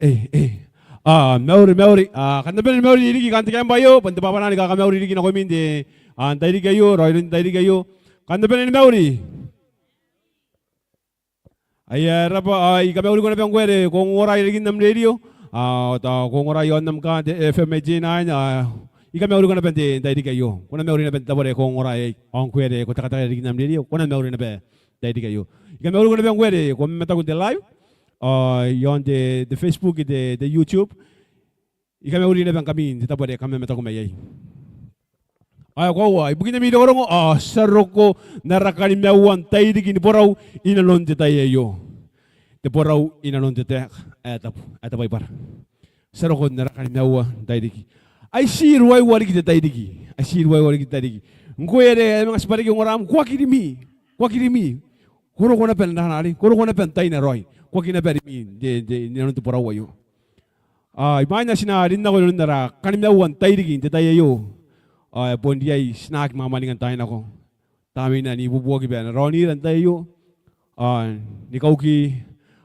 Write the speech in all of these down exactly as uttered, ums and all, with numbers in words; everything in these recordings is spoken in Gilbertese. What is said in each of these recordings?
Ei, ei. A, mauri, mauri. A, kam na bane ni mauri riki kaain te kaembwa aio, bwa n te bwabwana ni kakamauri riki nakoimi n te, a, n tairiki aio, raoiroin te tairiki aio. Kam na bane ni mauri. Aia, e rab'a, a, I kamauriko naba ngkoe are ko ongongora i rarikin am rerio, a, tao ko ongora i aon am kaa n te F M eighty-nine, a, I kamauriko naba n te, n tairiki aio. Ko na mauri naba n te tabo are ko ongora iai, ao ngkoe are ko tekateka i rarikin am rerio, ko na mauri naba n tairiki aio. I kamauriko naba ngkoe are ko mamataku n te live, a, i aon te, te Facebook, te, te YouTube. I kamauri naba ngkami n te tabo are kam mamataku mai iai. Ao e koaua, ibukin ami rongorongo, ao ti a roko n ara kanimaua n tairiki ni borau i nanon te tai aio. Te borau i nanon te taeka ae tabu, ae te Baibara. Ti a roko n ara kanimaua n tairiki. Ai ti ruaiwa riki te tairiki. Ai ti ruaiwa riki te tairiki. Ngkoe are e a manga tib'a reke ongoram, ko aki rimwi. Ko aki rimwi. Ko roko naba n rarari. Ko roko naba n taina raoi. Ko aki naba rimwi n te, n te, i nanon te borau aio. A, imwain ae ti na rin nako i nanon ara kanimaua n tairiki n te tai aio, a, e bon riai ti na aki mwamwaninga n taai nako. Tamneina n ibuobuoki bwa e na raonira n te tai aio, a, ni kauki,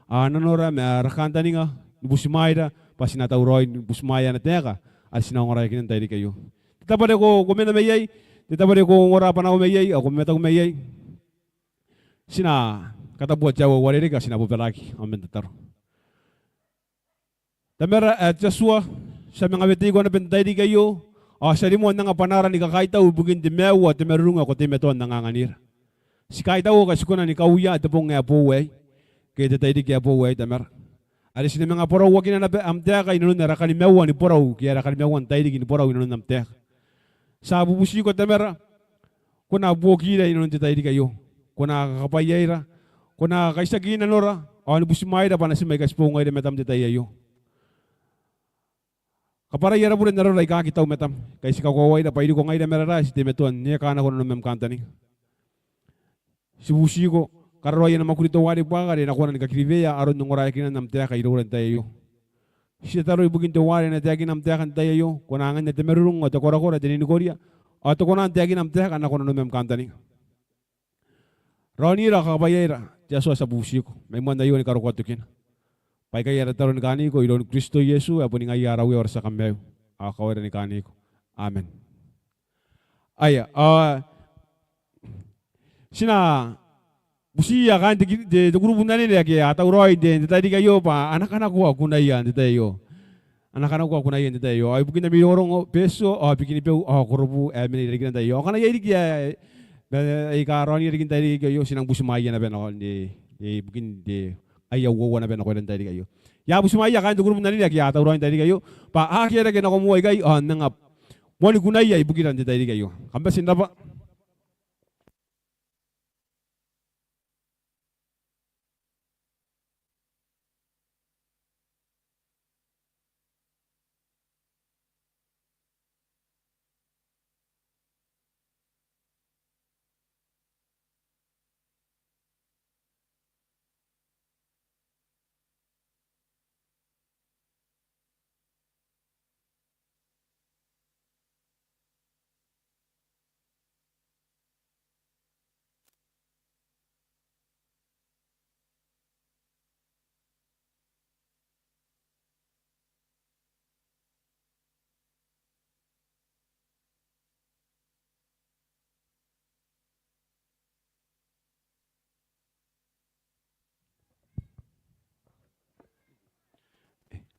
a, nanora ma ara kantaninga, ni butimwaeira, bwa ti na tauraoi ni butimwaea ana taeka are ti na ongoraeakina n tairiki aio. Te tabo are ko, ko mena mai iai, te tabo are ko ongora bwanaau mai iai, ao ko mamataku mai iai. Ti na katabua te aua ae uarereke, ao ti na bobaraki ao man tataro. Tamara ae te Atua, ti a manga weteiko naba n te tairiki aio, ao ti a rimoa n anga bwanaara ni kakaitau ibukin te maiu ao te marurung ae ko teimatoa n anganganira. Ti kaitau ngkai ti kona ni kauia te bong ae boou aei, ke te tairiki ae boou aei, Tamara. Are ti na manga borauakina naba am taeka i nanon ara kanimaua ni borau, ke ara kanimaua n tairiki ni borau i nanon am taeka. Ti a bubutiko, Tamara, ko na buokira i nanon te tairiki aio. Ko na kakabwaiaira, ko na kaitiaki nanora, ao ni butimwaeira bwa natim aika ti boou ngaira i matam n te tai aio. Kabwarai ara bure n arora aika aki tau i matam, ngkai ti kakoauaira bwa iriko ngaira ma raraa ae ti teimatoa n eka nako nanom am kantaninga. Ti bubutiko, kararoai ana mwakuri teuare buaka are e na kona ni kakiriweia aron ongoraeakinan am taeka iroura n te tai aio. Ti tataro ibukin teuare e na taekina am taeka n te tai aio, ko na anganna te marurung ao te korakora, te ninikoria, ao te kona n taekina am taeka nako nanom am kantaninga. Raonira ao kakabwaiaira, te Atua, ti a bubutiko, mai moan aio ni karokoa tokina. Bwa aikai ara tataro ni kaaniko iroun Kristo Iesu ae boni ngaia ara Uea ao ara tia Kamaiu, ao kawaira ni kaaniko. Amen. Aia, ao ti na butiia kaain te, te, te kurubu n anene ake a tauraoi n te, n te tairiki aio bwa a na kanakoa kunaia n te tai aio. A na kanakoa kunaia n te tai aio. Ao ibukin ami rongorongo, Betio, ao Bikenibeu, ao Korobu, ae mena i rarikira n te tai aio. Ao ngkana iai riki ae, ae, aika raonira riki n te tairiki aio, ti nang butimwaeia naba nakon, e, e, ibukin te, aia uoua naba nakoira n te tairiki aio. I a butimwaeia kaain te kurubu n anene ake a tauraoi n te tairiki aio bwa a aki reke nako moa ikai, ao n anga moani kunaia ibukira n te tairiki aio. Kam bati n rabwa.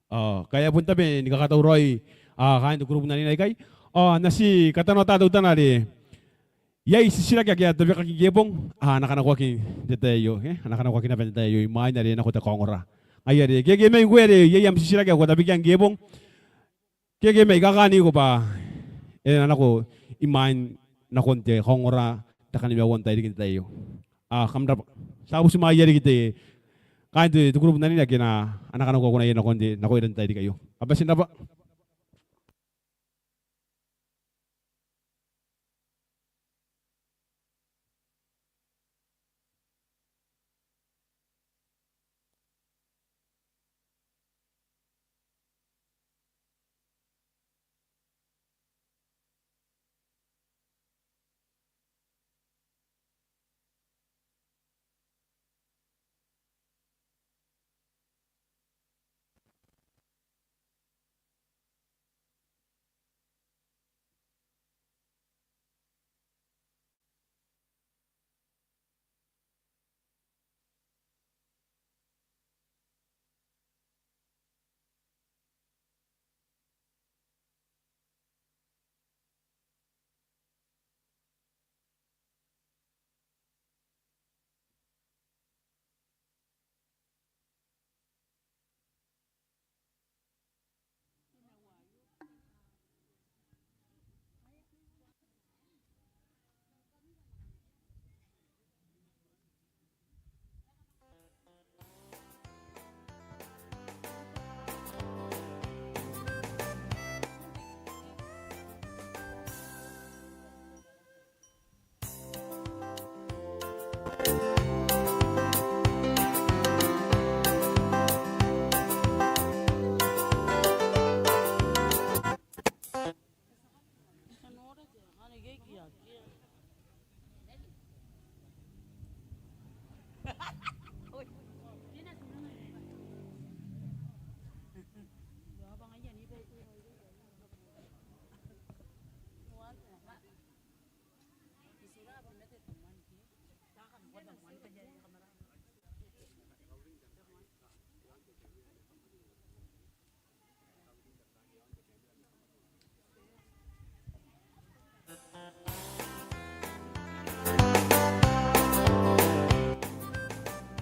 Ao ngkai e a bon tabe ni kakatauraoi, a, kaain te kurubu n anene aikai, ao N na ti katanoata teutana are iai titiraki ake a tabekaki ngke bong, a, a na kanakoaki n te tai aio, e, a na kanakoaki naba n te tai aio, imwain are e nako te kaongora. Ngaia are, ke, ke mai ngkoe are iai am titiraki ae ko tabekia ngke bong, ke, ke mai, kakaaniko bwa e na nako imwain nakon te kaongora, te kanimaua n tairiki n te tai aio. A, kam rabwa. Ti a butimwaeia riki te, kaain te, te kurubu n anene ake a na, a na kanakoa kunaia nakon te, nakoira n te tairiki aio. Kam bati n rabwa.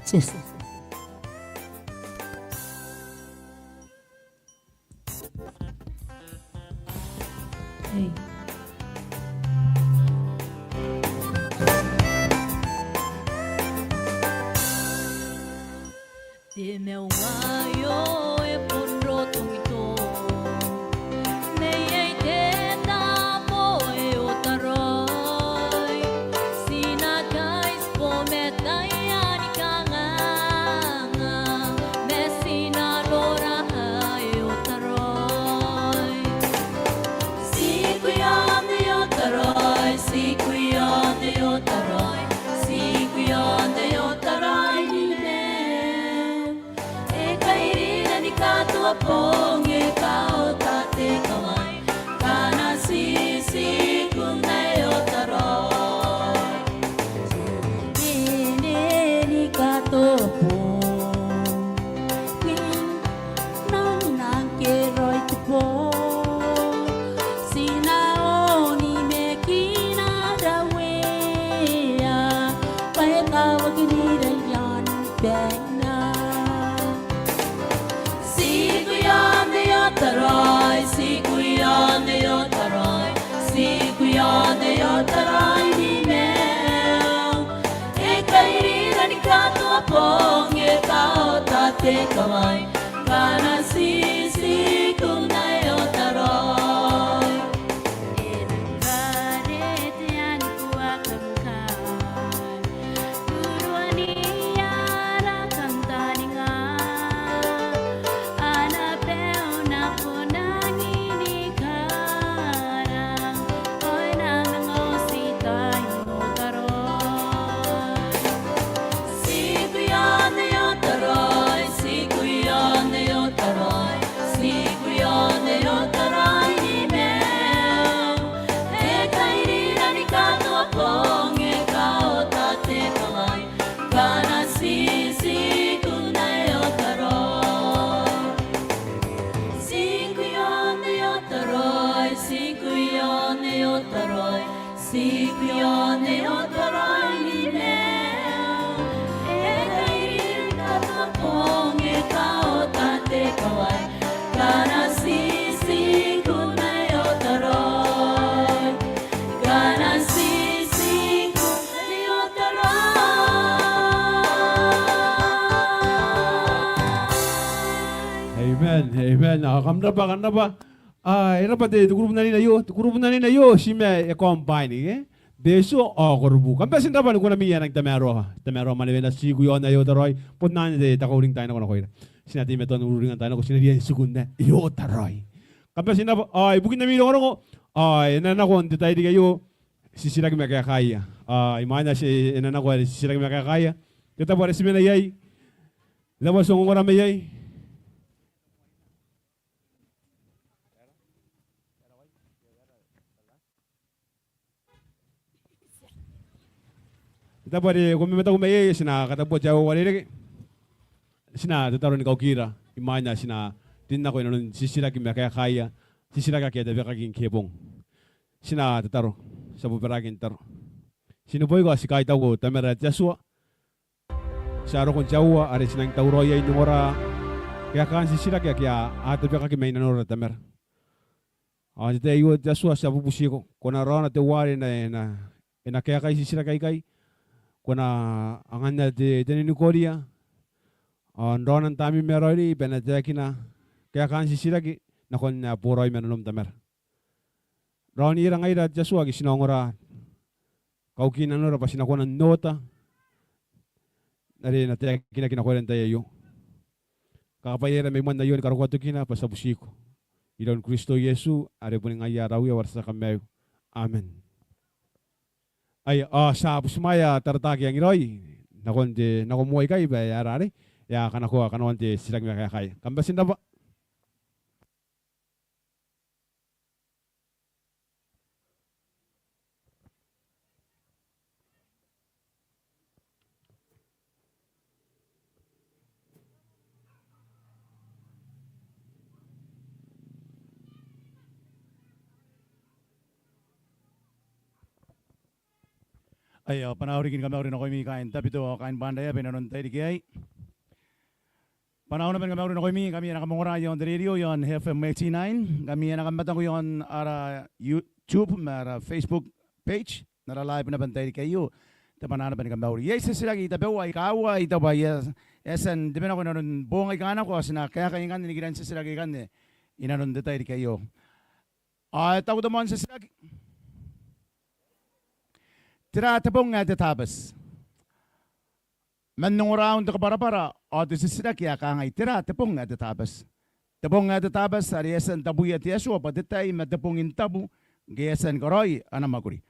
Jesu. Ei. Te maiu aio e bon rotongito. Maiai te tabo ae Otaroi. Ti na kaitibo ma taiani kanganga, ma ti na nora ae Otaroi. Tiku i aon te Otaroi, tiku i aon te Otaroi, tiku i aon te Otaroi ni maiu. E kairira ni katoa bong, e kaota te kawai, ngkana ti tiku n ae Otaroi. Te nene ni katoa bong, ke nang nang keroi te bong. Ti na onimakina ara Uea, bwa e kawakinira i aon baina. Tiku i aon te Otaroi, tiku i aon te Otaroi, tiku i aon te Otaroi ni maiu. E kairira ni katoa bong, e kaota te kawai, ngkana ti tiku n ae Otaroi. E nang rarei te ani kuaka ngkai, kuruan ara kantaninga. Ana baiu nako nangi ni karang, ao e na manga oti tain Otaroi. Tiku i aon te Otaroi, tiku i aon te Otaroi, tiku i aon te Otaroi ni maiu. E kairira ni katoa bong, e kaota te kawai, ngkana ti tiku n ae Otaroi. Tiku i aon te Otaroi, tiku i aon te Otaroi, tiku i aon te Otaroi ni maiu. E kairira ni katoa bong, e kaota te kawai, ngkana ti tiku n ae Otaroi. Ngkana ti tiku n ae Otaroi. Amen, amen. Ao kam rabwa, kam rabwa. Ao e rabwa te, te group n anene aio, te group n anene aio, ti ma e combine, e? Betio ao Korobu. Kam bati n rabwa ni kuanami ae rangi n tamaroa. Tamaroa mwanewena, tiku i aon ae Otaroi. Bon anne te kauring n taai nako nakoira. Ti na teimatoa n ururinga n taai nako, ti na riai n tiku n ae Otaroi. Kam bati n rabwa, ao ibukin ami rongorongo, ao e na nako n te tairiki aio titiraki ma kaekaia. Ao imwain ae ti, e na nako are titiraki ma kaekaia, te tabo are ti mena iai, te tabo are ti ongongora mai iai. Te tabo are ko mamataku mai iai, ti na katabua te Aoa Uarereke. Ti na tataro ni kaukira imwain ae ti na rin nako inanon titiraki ma kaekaia, titiraki ake a tabekaki ngke bong. Ti na tataro, ti a bobaraaki n tataro. Ti neboiko ao ti kaitauko Tamara ae te Atua. Ti a roko n te aoa are ti nangi tauraoi iai n ongora kaekaan titiraki ake a tabekaki mai nanora Tamara. Ao n te tai aio te Atua ti a bubutiko, ko na raona teuare e na, e na, e na kaekai titiraki aikai. Ko na anganna te, te ninikoria. Ao n raona n Tamneim ae Raoiroi bwa e na taekina kaekaan titiraki nakon ae boraoi ma nanom Tamara. Raoniira ngaira te Atua ake ti na ongora, kauki nanora bwa ti na kona n oota are e na taekinaki nakoira n te tai aio. Kakabwaiaira mai mwain aio ni karokoa tokina bwa ti a butiko iroun Kristo Iesu are boni ngaia ara Uea ao ara tia kamaiu. Amen. Aia, ao ti a butimwaea tarataaki angiraoi nakon te, nako moa ikai bwa e aera arei e a kanakoa kanoan te titiraki ma kaekaia. Kam bati n rabwa. Aio, bwanau riki ni kamauri nakoimi kaain Tabiteuea ao kaain Banraeaba inanon te tairiki aei. Bwanau naba ni kamauri nakoimi ngkami ae na kamongora iaon te rerio iaon F M eighty-nine, ngkami ae na kammataku iaon ara YouTube ma ara Facebook page n ara live naba n te tairiki aio. Te bwanaa naba ni kamauri. Iai titiraki tabeua aika uaa, I taku bwa e a tia n tebenako inanon boong aika nako, ao ti na kaekai ngkanne nikiran titiraki akanne inanon te tairiki aio. Ao e taku te moan titiraki: Tera te bong ae te Tabati? Man ongoraun te kabwarabwara ao te titiraki ae kangai: Tera te bong ae te Tabati? Te bong ae te Tabati are e a tia n tabuia te Atua bwa te tai ma te bong n tabu ngke e a tia ni karaoi ana mwakuri.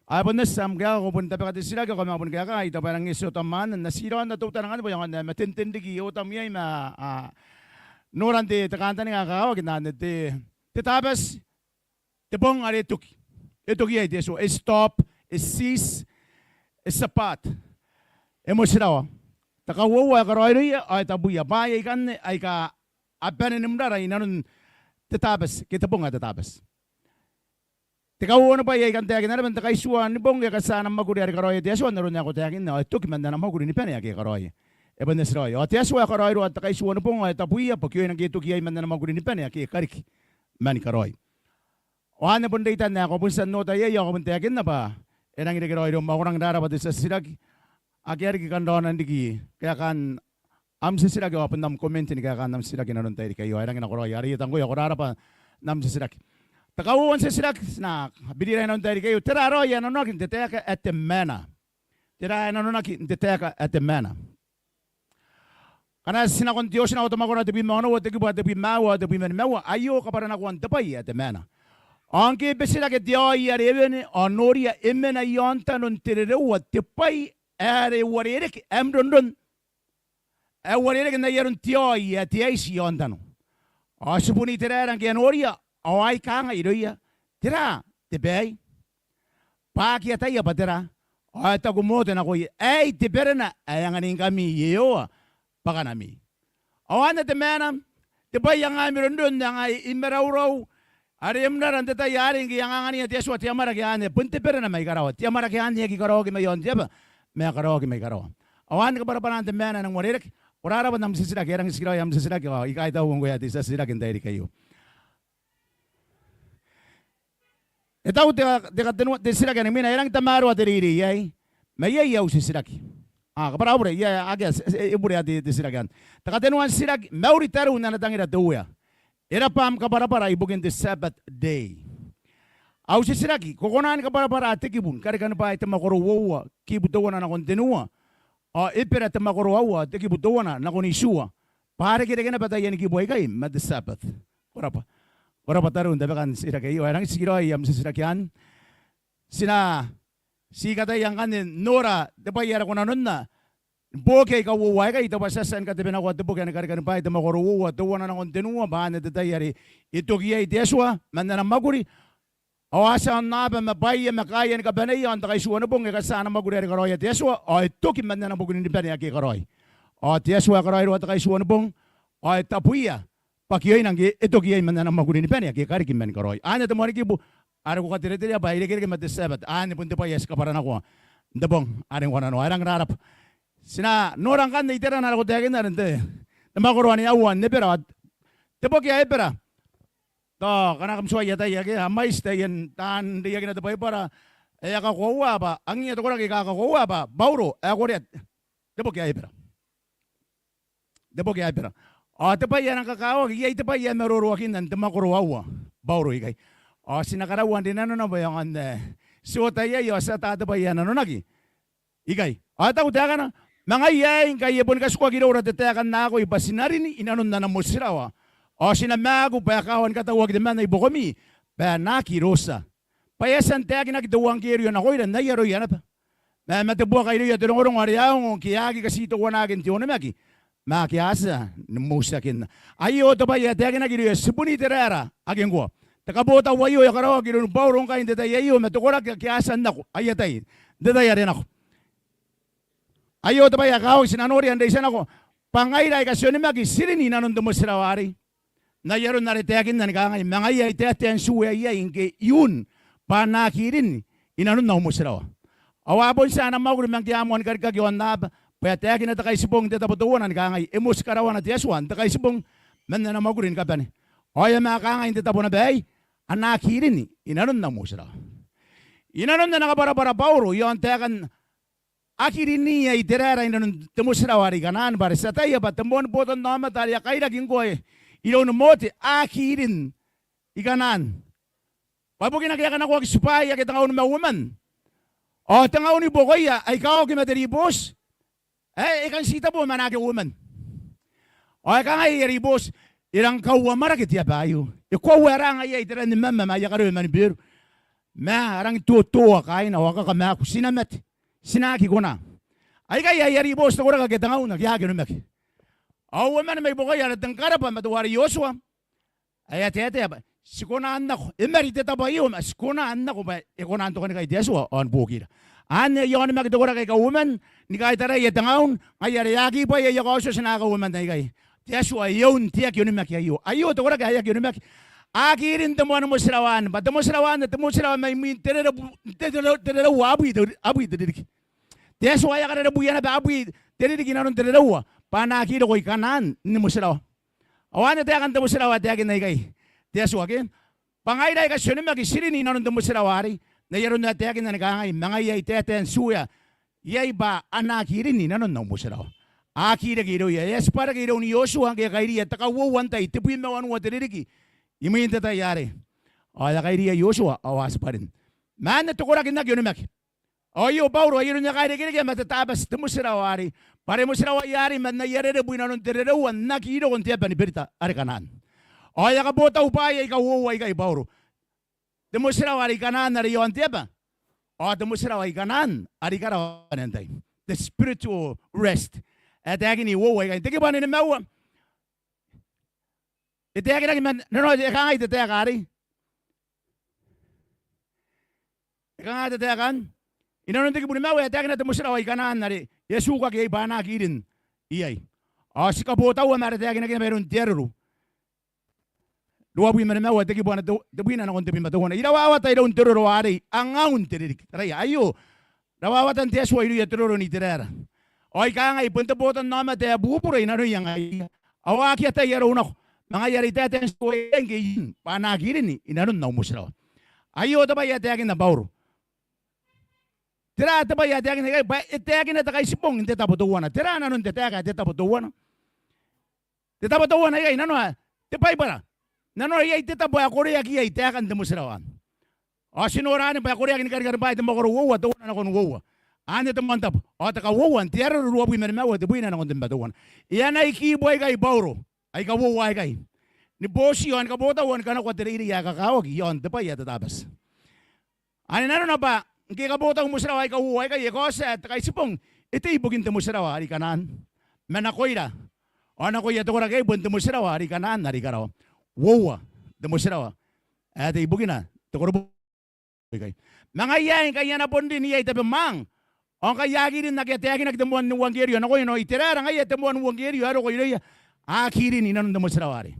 Ao e bon eti am kaeka, ko bon tabeka te titiraki ao ko manga bon kaeka. I taku bwa e nang eti otam anne, N na tii raonna teutana ngkanne bwa e aonga n matenten riki otam iai ma, a, noran te, te kantaninga ae kakawaki n anne. Te, te Tabati, te bong are e toki, e toki iai te Atua, e stop, e cease, e Sabbath, e motirawa. Te kauoua e karaoiroia ao e tabuia. Bwaai aikanne aika a bane ni mwaraa inanon te Tabati ke te bong ae te Tabati. Te kauoua ni bwai ae I kan taekinna naba n te kaitiua ni bong e katia ana mwakuri are karaoia te Atua n aron ae ko taekinna, ao e toki man ana mwakuri ni bane ake e karaoia. E bon eti raoi. Ao te Atua e karaoiroa te kaitiua ni bong ao e tabuia, bwa kioina ngke e toki iai man ana mwakuri ni bane ake e kariki mani karaoi. Ao anne bon reitan ae ko bon tia n ota iai ao ko bon taekinna bwa e rangi n reke raoi iroum. Ma ko rangi n rarabwa te tia titiraki. Akea riki kan raona n riki kaekaan am titiraki ao bon am comment ni kaekaan am titiraki inanon te tairiki aio. E rangi n nakoraoi are I a tangkoia, ko rarabwa n am titiraki. Te kauoua n titiraki ti na birira inanon te tairiki aio: Tera raoi ae nanonaki n te taeka ae te manna? Tera ae nanonaki n te taeka ae te manna? Ngkana ti nakon te Otinako, te mwakoro ae tebwi ma onoua, te kibu ae tebwi ma aua ao tebwi ma nimaua, aio kabwaranakoan te bwai ae te manna. Ao ngke e betirake te aoi are e wene, ao noria, e mena i aontano n te rereua te bwai ae are e uarereke, ae mronron, ae uarereke n ai aron te aoi ae te aiti i aontano. Ao tibun Iteraera ngke a noria, ao ai kanga irouia: Tera te bwai aei? Bwa a aki ataia bwa tera. Ao e taku Mote nakoia: Aei te berena ae anganingkami Iehova bwakanami. Ao anne te manna, te bwai ae ngai mironron, ae ngai i maraurau, are e mwanara n te tai arei ngke e angangania te Atua te amwarake anne. Bon te berena mai karawa. Te amwarake anne e aki karaoaki mai aon te aba, ma e karaoaki mai karawa. Ao anne kabwarabwaraan te manna ae nang uarereke. Ko rarabwa n am titiraki, e rangi n tikiraoi am titiraki, ao I kaitaua ngkoe ae te tia titiraki n te tairiki aio. E taku te, te katenua, te titiraki ae nang mena: E rangi n tamaroa te reirei aei, ma iai au titiraki. A, kabwara au bure, iai, akea, e, e bure ae te, te titiraki anne. Te katenua n titiraki: Mauri tariu n ana tangira te Uea. E rabwa am kabwarabwara ibukin te Sabbath day. Au titiraki: Ko kona ni kabwarabwara te kibu ni Karikani Bwaai te mwakoro uoua, kibu teuana nakon tenua, ao Ebera te mwakoro aua, te kibu teuana nakon itiua, bwa a irekereke naba taiani kibu aikai ma te Sabbath? Ko rabwa. Ko rabwa tariu n tabekan titiraki aio. E rangi n tikiraoi am titiraki anne. Ti na tii kataia ngkanne n nora te bwai are ko nanonna ni boki aika uoua aikai. I taku bwa ti a tia ni katebenakoa te boki ae Karikani Bwaai te mwakoro uoua, teuana nakon tenua, bwa anne te tai are e toki iai te Atua man ana mwakuri. Ao a tia aonnaba ma bwaia ma kaaia ni kabaneia, ao n te kaitiua ni bong e katia ana mwakuri are karaoia te Atua, ao e toki man ana mwakuri ni bane ake e karaoi. Ao te Atua e karaoiroa te kaitiua ni bong, ao e tabuia, bwa kioina ngke e toki iai man ana mwakuri ni bane ake e kariki mani karaoi. Anne te moan kibu are ko katereterea bwa e irekereke ma te Sabbath. Anne bon te bwai ae ti kabwaranakoa n te bong are ngkoananoa. E rangi n rarabwa. Ti na nora ngkanne iterana are ko taekinna are n te, te mwakoro ae aua n Ebera. Te boki ae Ebera. Tao ngkana kam tuai ataia ke a mwaiti taian taan reiakina te Baibara ae a kakoaua bwa angiia te koraki aika a kakoaua bwa Bauro ae korea te boki ae Ebera. Te boki ae Ebera. Ao te bwai ae nang kakawaki, iai te bwai ae maroroakinna n te mwakoro aua Bauro ikai. Ao ti na karaua n rinanona bwa e aonga n, e, ti ota iai ao ti ata te bwai ae nanonaki ikai. Ao e taku taekana: Ma ngaia aei, ngkai e boni katukaki iroura te taeka n akoi, bwa ti na rin i nanon ana motirawa, ao ti na maaku bwa e kawa ni katauaki temanna i buakomi, bwa e na aki rotia. Bwa e a tia n taekinaki te euangkerio nakoira n ai aroia naba, ma e matebuaka irouia te rongorongo are a ongo, ngke a aki katiteuanaki n te onimaki, ma ake a tia ni moutiakinna. Aio te bwai ae taekinaki irouia tibun Iteraera ake ngkoa. Te kabotau aio e a karaoaki iroun Bauro ngkai n te tai aio, ma te koraki ake a tia n nako, aia tai, n te tai are nako. Aio te bwai ae kakawaki ti na noria n reitia nako, bwa ngaira aika ti onimaki ti rin i nanon te motirawa arei. N ai aron are taekinna ni kangai: Ma ngaia, I taetae n tiua iai ngke I un, bwa N na aki rin i nanon au motirawa. Ao a bon tia ana mwakuri ma ngke a moani karikaki aonnaba, bwa e taekina te Kaitibong n te tabo teuana ni kangai, e moti karawana te Atua n te Kaitibong man ana mwakuri ni kabane. Ao e a manga kangai n te tabo naba aei, a na aki irin i nanon au motirawa. I nanon ana kabwarabwara Bauro i aon taekan aki irin iai Iteraera i nanon te motirawa are i Kanaan, bwa are ti ataia bwa te moani botannaomata are a kairaki ngkoa iroun Mote, a aki irin i Kanaan. Bwa ibukina ake a kanakoaki tibwaai ake tengaun ma uoman, ao tengaun i buakoia aika oki ma te ribooti ae e kan titebo ma naake uoman. Ao e kangai aia ribooti, e rang kauamwarake te aba aio. E koaua ae rang aia iteran ni mama ma aia karewe mani Beru, ma a rangi n totoa kaaina ao a kakamaaku, ti na mate, ti na aki kona. Aikai aia ribooti te koraki ake tengaun ake a aki onimaki. Ao uoman mai buakoia ara tia karabwa ma teuare Iotua ae a taetae bwa ti kona n nako. E mari te tabo aio ma ti kona n nako bwa e kona n tokanikai te Atua ao ni buokira. Anne aia onimaki te koraki aika uoman ni kaitaraia tengaun, ngaia are a aki bwai aia kaotioti n aeka uoman aikai. Te Atua e un te aki onimaki aio. Aio te koraki ae aki onimaki. A aki irin te moani motirawa anne, bwa te motirawa anne te motirawa mai mwin te rerebu-, te rere-, te rereua, abwi te, abwi te ririki. Te Atua e a karerebwia naba abwi te ririki i nanon te rereua bwa a na aki roko i Kanaan ni motirawa. Ao anne taekan te motirawa ae taekinna ikai te Atua ke, bwa ngaira aika ti onimaki ti rin i nanon te motirawa arei, n ai aron ae taekinna ni kangai, ma ngaia I taetae n ti uea iai bwa a na aki irin i nanon au motirawa. A aki reke irouia, e a tibwa reke iroun Iotua ngke e kairiia te kauoua n tai, tebwi ma wanua te ririki imwin te tai arei. Ao e a kairiia Iotua ao a tibwa rin. Ma anne te koraki n aki onimaki. Ao aio Bauro, ai aron ae e kairekerekea ma te Tabati te motirawa arei, bwa are motirawai arei man aia rerebu i nanon te rereua n aki roko n te aba ni berita are Kanaan. Ao e a kabotau bwaai aika uoua ikai Bauro. Te motirawa are i Kanaan are i aon te aba, ao te motirawa i Kanaan are i karawa n tai. The spiritual rest. Ae taekin uoua ikai. Te kibu ae nimaua. E taekinaki man, nano, e kangai te taeka arei. E kangai te taeka anne. I nanon te kibu nimaua e taekina te motirawa i Kanaan are e a tukaki iai bwa a na aki irin iai. Ao ti kabotaua ma are taekinaki naba iroun te Areru ruabwi ma nimaua, te kibu ae te, tebwina nakon tebwi ma teuana. I rawawata iroun te roro arei angaun te ririki. Taraia, aio rawawatan te Atua irouia te roro n Iteraera. Ao I kangai, bon te botannaomata ae bubura i nanoia ngaiia, ao a aki atai arou nako. Ma ngaia are I taetae n ti uea ngke I rin bwa a na aki irin i nanon au motirawa. Aio te bwai ae taekinna Bauro. Tera te bwai ae taekinna ikai? Bwa e taekina te Kaitibong n te tabo teuana. Tera nanon te taeka ae te tabo teuana? Te tabo teuana ikai, nanoa te Baibara. Nanoa iai te tabo ae koreaki iai taekan te motirawa. Ao ti nora anne bwa e koreaki ni Karikani Bwaai te mwakoro uoua, teuana nakon uoua. Anne te moan tabo. Ao te kauoua n te Areru ruabwi ma nimaua, tebwina nakon tebwi ma teuana. E anai kibu aikai Bauro, aika uoua aikai, ni boti ao ni kabotau ao ni kanakoa te reirei ae kakawaki i aon te bwai ae te Tabati. Anne nanona bwa ngke e kabotau motirawa aika uoua aikai, e kaotia ae te Kaitibong e tei ibukin te motirawa are i Kanaan ma nakoira. Ao nakoia te koraki aei bon te motirawa are i Kanaan are i karawa. Uoua te motirawa ae tei ibukina te koroboki aikai. Ma ngaia ae ngkai a na bon rin iai tabemwaang, ao ngkai a aki rin ake a taekinaki te moan euangkerio nakoina ao Iteraera, ngaia te moan euangkerio ae roko irouia, a aki rin i nanon te motirawa arei.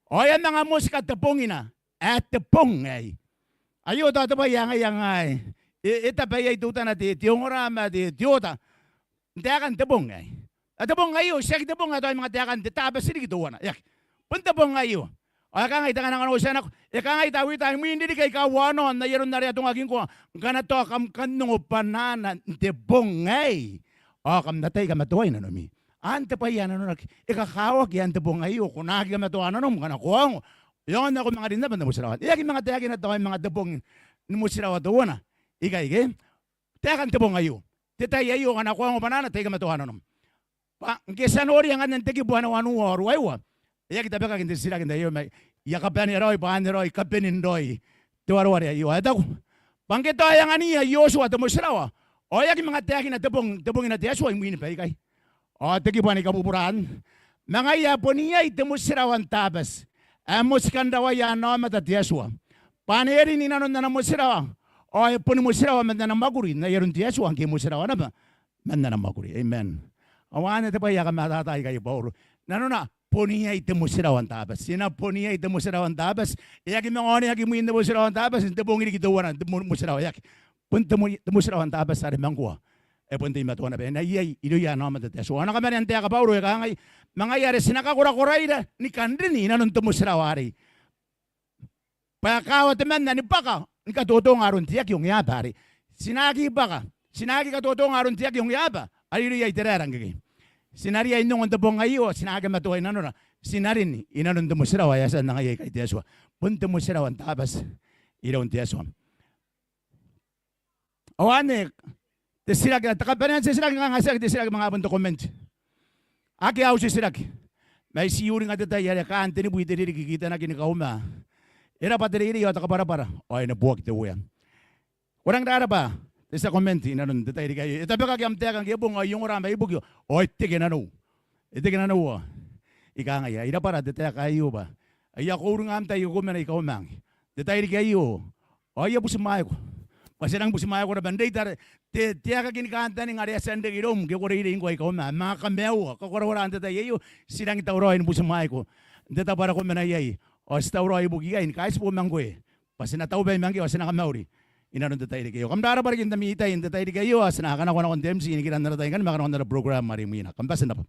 Ao e a manga motika te bongina ae te bong aei. Aio tao te bwai ae ngaia ngkai e, e tabe iai teutana te, te ongora ma te, te oota n taekan te bong aei. Ao te bong aio tiaki te bong ae tao I manga taekan te Tabati riki teuana. E aki. Bon te bong aio. Ao e kangai te kangaanga n otia nako, e kangai Tawita, imwin ririki aika uanao n ai aron are atongaki ngkoa, ngkana tao kam kan ongo bwanaana n te bong aei, ao kam na tai kamatoai nanomi. Anne te bwai ae nanonaki, e kakawaki anne te bong aio, ko na aki kamatoa nanom ngkana ko a ongo. E aonga ko manga rin naba n te motirawa. E aki manga taekina tao e manga te bong ni motirawa teuana ikai ke, taekan te bong aio. Te tai aio ngkana ko a ongo bwanaana, tai kamatoa nanom. Bwa ngke ti a noria ngkanne n te kibu ae wanua ao ruaiwa, e aki tabekaki n te titiraki n tai aio, ma I a kabanea raoi bwa anne raoi kabenin raoi te wareware aio ae taku bwa ngke tao e anganiia Iotua te motirawa, ao e aki manga taekina te bong, te bongina te Atua imwin baikai. Ao te kibu ae I kabubura anne, ma ngaia ae bon iai te motirawa n Tabati ae motikan rawaia ana aomata te Atua, bwa ane e rin i nanon ana motirawa, ao e boni motirawa man ana mwakuri n ai aron te Atua ngke e motirawa naba man ana mwakuri. Amen. Ao anne te bwai ae kamatata ikai Bauro. Nanona bon iai te motirawa n Tabati. E na bon iai te motirawa n Tabati. E aki manga oneaki imwin te motirawa n Tabati n te bong riki teuana n te mo-, motirawa, e aki. Bon te mo-, te motirawa n Tabati are ma ngkoa e bon teimatoa naba. E na iai irouia ana aomata te Atua. Ao e na kamanea n taeka Bauro, e kangai, ma ngaia are ti na kakorakoraira ni kan rin inanon te motirawa arei, bwa e kawa temanna ni bwaka ni katotonga aron te aki ongeaba arei. Ti na aki bwaka, ti na aki katotonga aron te aki ongeaba are irouia Iteraera ngkekei. Ti na riai n ongo n te bong aio, ti na aki matoa i nanora, ti na rin inanon te motirawa ae a tia n angaia ikai te Atua. Bon te motirawa n Tabati iroun te Atua. Ao anne te titiraki, te kabanean te titiraki, kanga tiaki te titiraki ma ngaia bon te comment. Akea au titiraki. Ma I ti uringa te tai are kaan tenibu i te ririki kitanaki ni kauma. E rabwa te reirei ao te kabwarabwara ao e neboaki te Uea. Ko rangi n rabwa te tia comment inanon te tairiki aio. E tabekaki am taeka ngke e bong ao I ongora mai buakio ao e teke nanou. E teke nanou ao I kangai, ai rabwa te taeka aio bwa aia ko uringa am tai iko mena i Kauma ngke n te tairiki aio. Ao aia butimwaeko bwa ti rangi butimwaeko naba n reita te, te aekaki ni kantaninga are a tia n reke iroum ngke ko reirei ngkoa i Kauma. Ma kamaiua, kakorakoraa n te tai aio, ti rangi tauraoi ni butimwaeko n te tabo are ko mena iai. Ao ti tauraoi ibukia ikai ti bo ma ngkoe bwa ti na taubai ma ngkoe ao ti na kamauri inanon te tairiki aio. Kam rabwa riki n ami tai n te tairiki aio, ao ti na kanakoa nakon te MC nikiran ara tai ngkanne ma kanakoan ara program are imwina. Kam bati n rabwa.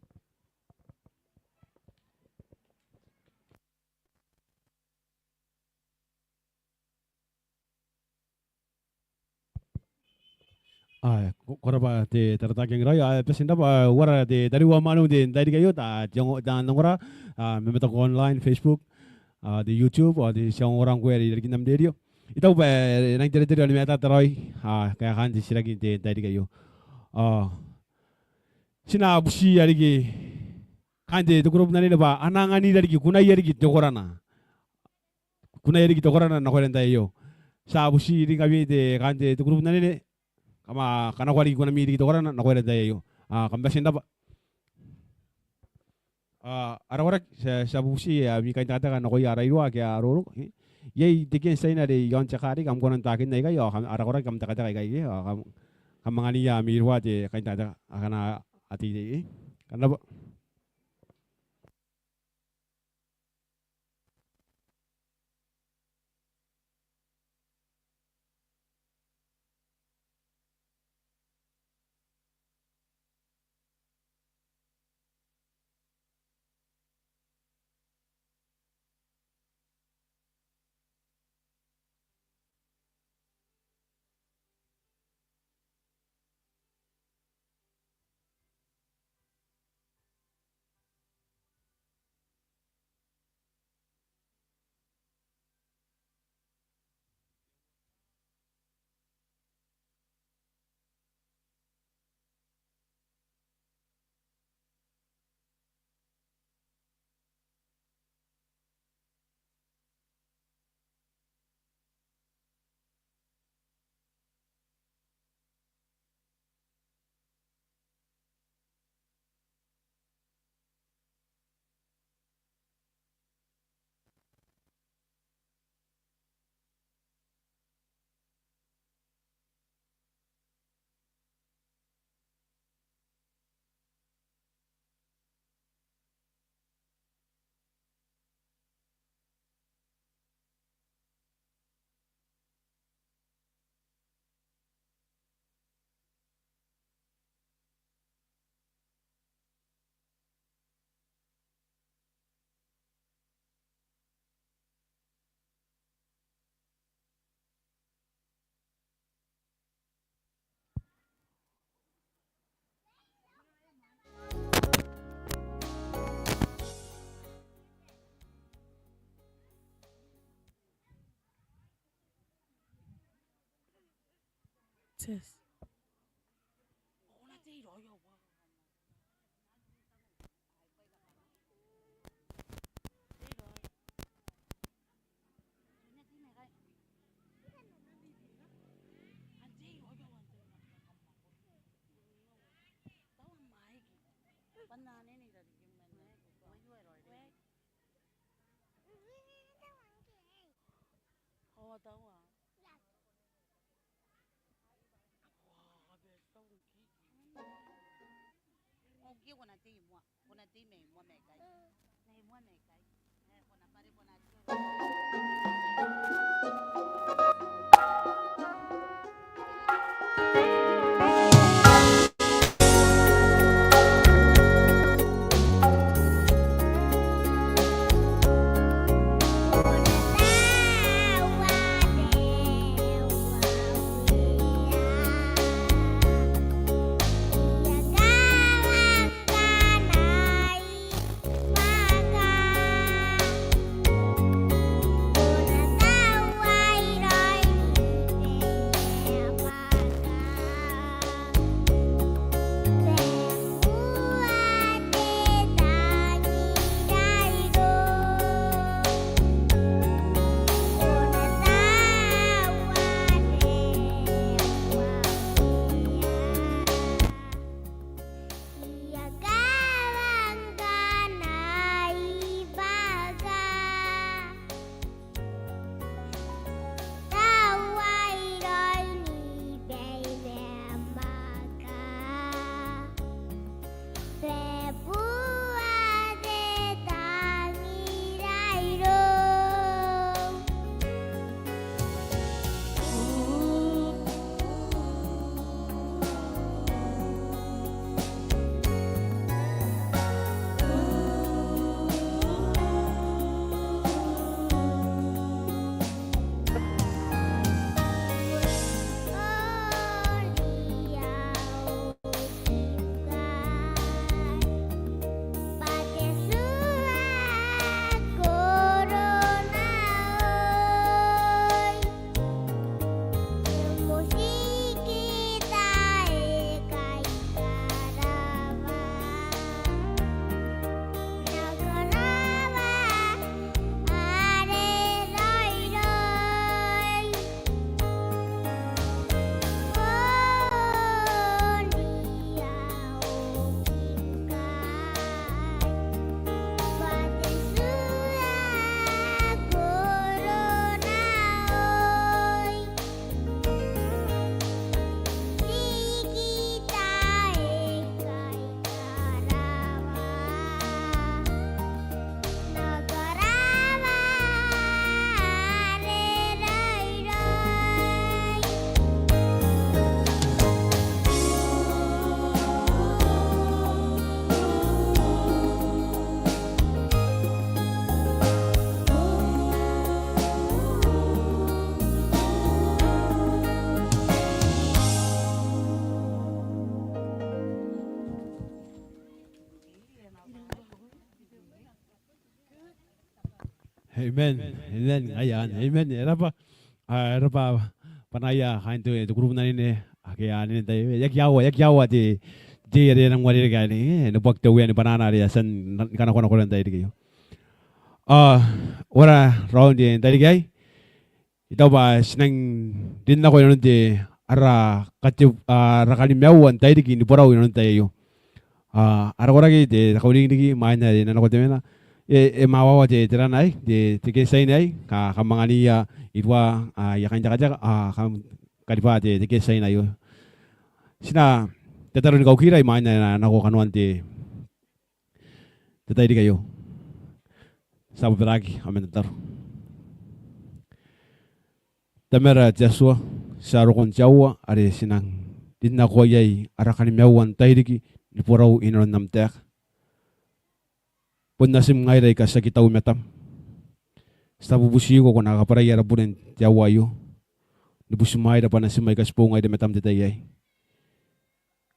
Ae ko, ko rabwa te taratara Kengiraoi. Ae bati n rabwa, uara te tariu ao mwaneu n te tairiki aio, ta, ti ongo, ta n ongora, a, ma mataku online, Facebook, a, te YouTube, ao ti ongora ngkoe are i rarikin am rerio. I taku bwa e rangi n teretere ao ni matata raoi, a, kaekaan te titiraki n te tairiki aio. A, ti na butiia riki kaain te kurubu n anene bwa a na anganira riki, kunaia riki te korana. Kunaia riki te korana nakoira n te tai aio. Ti a buti ringkami te, kaain te kurubu n anene, kam a kanakoa riki kunami riki te korana nakoira n te tai aio. A, kam bati n rabwa. A, ara koraki, ti a, ti a bubuti ami kaintekateka nakoia ara iruwa ake a roroko, e. Iai te kian tiaina are i aon te kaa are kam kona n taekinna ikai, ao kam, ara koraki kam tekateka ikai, e. Ao kam, kam angania ami iruwa te kaintekateka akana a teitei, e. Kam rabwa. Yes. Amen. Amen. Aia, amen. E rab'a. A, e rab'a banaia kaain te, te kurubu n anene ake a anene n tai. E aki aua, e aki aua te, te are e nang uarereke anne, e, neboaki te Uea ni banaana are e a tia ni kanakoa nakoira n tairiki aio. A, ora raoi n te, n tairiki aei, I taku b'a ti nang rin nako inanon te ara kate, a, ara kanimaua n tairiki ni borau inanon te tai aio. A, ara koraki te, te kauringiriki imwain ae e na nako te mena. E, e mawawa te, te rana aei, te, te ketiaine aei, ka, kam angania iruwa, a, aia kaintekateka, a, kam karibwa te, te ketiaine aio. Ti na tataro ni kaukira imwain ae e na nako kanoan te, te tairiki aio. Ti a bobaraaki ao man tataro. Tamara te Atua, ti a roko n te aoa are ti nang rin nako iai ara kanimaua n tairiki ni borau inanon am taeka. Bon natim ngaira aika ti aki tau i matam. Ti a bubutiko ko na kabwarai ara bure n te aoa aio. Ni butimwaeira bwa natim aika ti boou ngaira i matam n te tai aei.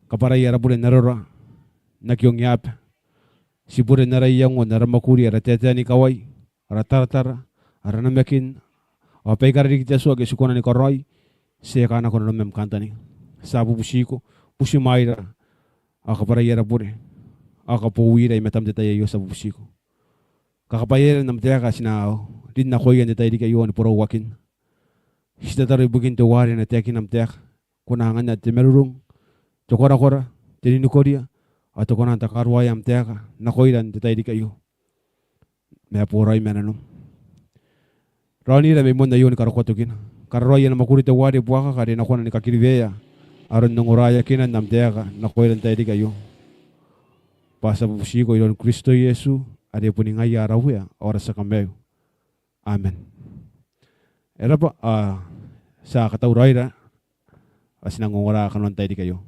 Kabwarai ara bure n arora n aki ongeaba. Ti bure n ara iango, n ara mwakuri, ara taetae ni kawai, ara taratara, ara namakin, ao baikara riki te Atua ake ti kona ni karaoi, ti a kanako nanom am kantaninga. Ti a bubutiko, butimwaeira, ao kabwarai ara bure, ao kabouira i matam n te tai aio, ti a bubutiko. Kakabwaiaira n am taeka ae ti na rin nakoia n te tairiki aio ni borau waakina. Ti tataro ibukin teuare e na taekina am taeka, ko na anganna te marurung, te korakora, te ninikoria, ao te kona n takaruaea am taeka nakoira n te tairiki aio. Ma e boraoi ma nanom. Raonira mai moan aio ni karokoa tokina. Kararoa ana mwakuri teuare buakaka are e na kona ni kakiriwea aron ongoraeakina n am taeka nakoira n tairiki aio. Bwa ti a bubutiko iroun Kristo Iesu, are boni ngaia ara Uea ao ara tia Kamaiu. Amen. E rab'a, a, ti a katauraoira, a, ti nang ongora kanoan tairiki aio.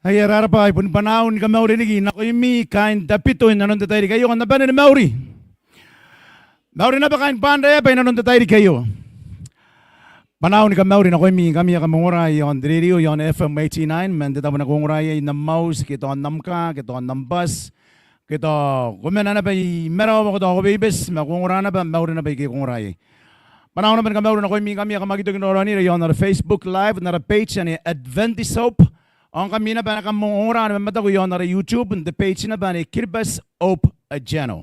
Aia, e rarabwa, I bon bwanau ni kamauri riki nakoimi kaain Tabiteuea inanon te tairiki aio, kam na bane ni mauri. Mauri naba kaain Banraeaba inanon te tairiki aio. Bwanaau ni kamauri nakoimi ngkami ae kam ongora iaon te rerio, iaon F M eighty-nine, man te tabo ae ko ongora iai, n am auti ke tao n am kaa ke tao n am bus ke tao ko mena naba i marawa ke tao ko beibeti ma ko ongora naba, mauri naba ike ko ongora iai. Bwanaau naba ni kamauri nakoimi ngkami ae kam aki toki n raoraonira iaon ara Facebook Live n ara page anne Adventist Hope. Ao ngkami naba ae kam ongora ni mamataku iaon ara YouTube n te page naba anne Kiribati Hope Channel.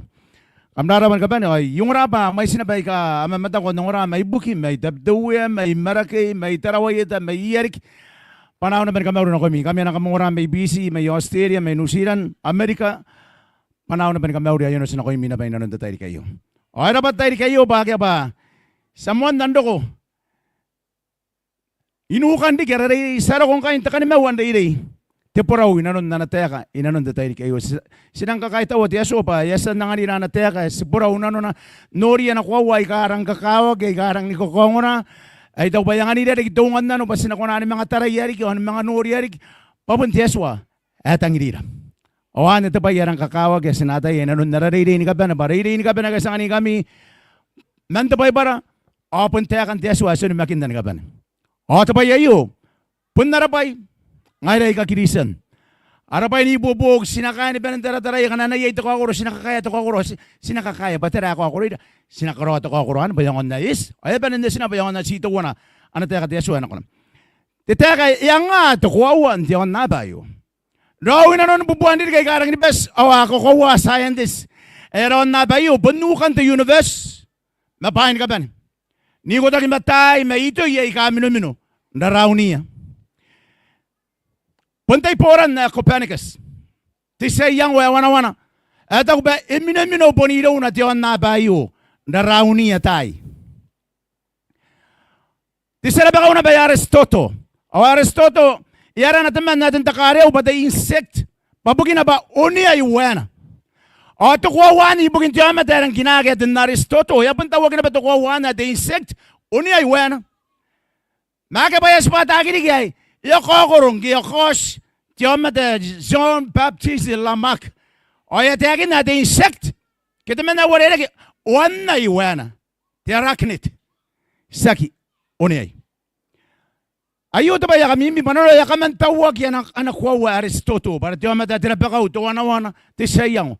Kam rarabwa ni kabane, ao I ongora bwa a mwaiti naba aika a mamataku n ongora mai buki, mai Tabiteuea, mai Marakei, mai Tarawa Ieta, mai ia riki. Bwanaau naba ni kamauri nakoimi. Ngkami ae kam ongora mai Biti, mai Australia, mai New Zealand, Amerika. Bwanaau naba ni kamauri, aio naba nakoimi naba i nanon te tairiki aio. Ao e rabwa te tairiki aio bwa akea bwa ti a moan roko i nukan riki ara reirei, ti a roko ngkai n te kanimaua n reirei. Te borau i nanon ana taeka i nanon te tairiki aio. Ti, ti nang kakaitaua te Atua bwa e a tia n anganira ana taeka ae ti borau nanona, noria ana koaua aika a rang kakawaki, aika a rang ni kakaongora, ae I taku bwa e anganira riki te ungannano bwa ti na kona ni manga taraia riki ao ni manga noria riki, bwa bon te Atua ae tangirira. Ao anne te bwai ae rang kakawaki ae ti na ataia i nanon ara reirei ni kabane, bwa reirei ni kabane ake ti anganingkami man te Baibara, ao bon taekan te Atua ae ti onimakinna ni kabane. Ao te bwai aio bon ara bwai ngaira aika Kristian. Ara bwai n ibuobuoki, ti na kaea ni bane n tarataraia ngkana iai te kaokoro, ti na kakaea te kaokoro, ti, ti na kakaea bwa tera ae kaokoroira, ti na karaoa te kaokoro anne bwa e aonga n eti, ao e bane n eti naba bwa e aonga n eti teuana ana taeka te Atua ae na kona. Te taeka ae e anga te koaua n te aonnaba aio. Raou i nanon bubuan ririki aika rangi ni bati, ao a kakoaua scientist ae ara aonnaba aio bon nukan te universe ma bwaai ni kabane, n ikotaki ma taai ma itoi aika minomino n raraunia. Bon te iboran ae Copernicus, te tia iango ae wanawana, ae taku bwa e minomino bon irouna te aonnaba aio n raraunia taai. Te tia rabakau naba ae Aristotle. Ao Aristotle, e arana temanna ae ten te kareu bwa te insect, bwa bukina bwa oneai waena. Ao te koaua anne ibukin te aomata ae rang kinaaki ae ten Aristotle. E a bon tauaki naba te koaua anne ae te insect, oneai waena. Ma akea bwa e a tibwa ataaki riki aei, e a kaokoro ngke e a kaoti te aomata ae John Baptist Lamarck. Ao e a taekinna ae te insect ke temanna ae uarereke, oannai waena. Te arachnid. Tiaki oneai. Aio te bwai ae kamimi, bwa nanona e a kaman tauaki ana, ana koaua Aristotle, bwa are te aomata ae te rabakau, te wanawana, te tia iango.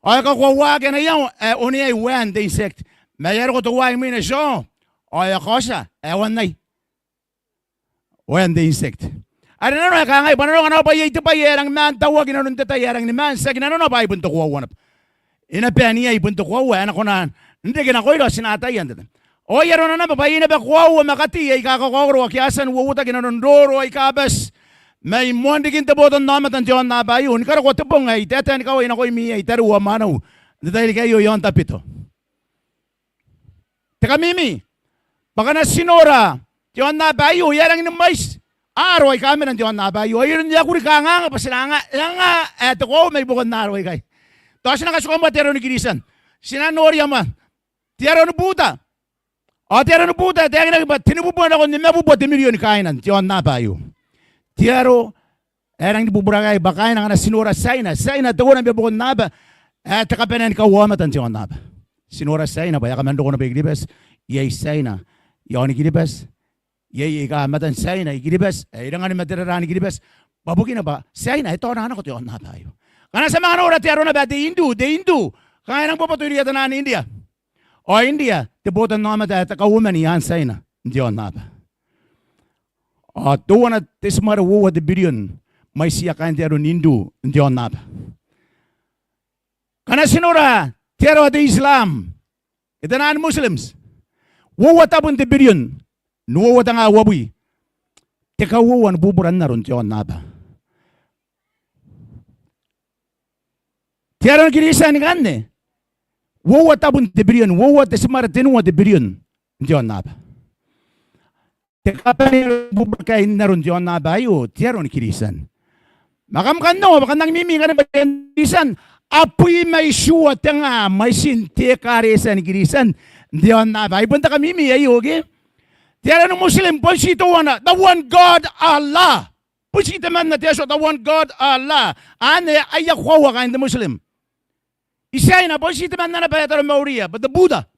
Ao e kakoauaki ana iango ae oneai waen te insect. Ma e a roko teuaei imwina John, ao e a kaotia ae oannai waen te insect. Are nanona e kangai, bwa nanona ngkana bwa iai te bwai ae rang maan tauaki i nanon te tai ae rang ni maan, tiaki nanona bwa ai bon te koaua naba. E na bae n iai bon te koaua ae na kona n reke nakoira ao ti na ataia n te tai. Ao ai arona naba bwa iai naba koaua ma katei aika kakaokoro ake a tia n uouotaki i nanon roro aika bati mai moan rikin te botannaomata n te aonnaba aio, ni karokoa te bong ae I taetae ni kawai nakoimi iai tariu ao mwaneu n te tairiki aio iaon Tabiteuea. Te kamimi, bwa ngkana ti nora te aonnaba aio, e a rangi ni mwaiti aaro aika mena n te aonnaba aio. Ai aron ae kuri kanganga bwa ti na anga, e anga ae te koaua mai buakon aaro aikai. Tao ti na katikua moa te aro ni Kristian. Ti na noria moa te aro ni Buta. Ao te aro ni Buta e taekinaki bwa tenibubua nakon nimabubua te mirion kaaina n te aonnaba aio. Te aro ae rangi ni bubura ngkai bwa kaaina ngkana ti nora Tiaina. Tiaina teuana mai buakon aaba ae te kabanea ni kauaomata n te aonnaba. Ti nora Tiaina bwa e a kaman roko naba i Kiribati, iai Tiaina i aoni Kiribati, iai aika matan Tiaina i Kiribati ae irangan ma te rara ni Kiribati, bwa bukina bwa Tiaina e taona nako te aonnaba aio. Ngkana ti a manga nora te aro naba ae te Indu, te Indu, kanga e nang boboto irouia taian India. Ao India te botannaomata ae te kauoman i aan Tiaina n te aonnaba. Ao teuana te timare uoua te birion mwaitiia kaain te aro n Indu n te aonnaba. Ngkana ti nora te aro ae te Islam, e taian Muslims, uoua tabun te birion n uoua tenga uabwi te kauoua ni bubura n aro n te aonnaba. Te aro ni Kristian ngkanne, uoua tabun te birion, uoua te timare tenua te birion n te aonnaba. Te kabanea ni bubura ngkai n aro n te aonnaba aio, te aro ni Kristian. Ma kam kan ongo bwa kam nang mimi ngkanne bwa te aro ni Kristian, abwi ma itiua tenga mwaitin te ekaretia ni Kristian n te aonnaba. Ai bon te kamimi aio ke? Te aro ni Muslim bon ti teuana, the one God Allah. Bon ti temanna te Atua, the one God Allah. Anne aia koaua kaain te Muslim. I Tiaina bon ti temanna naba ae taromauriia, bwa te Buddha.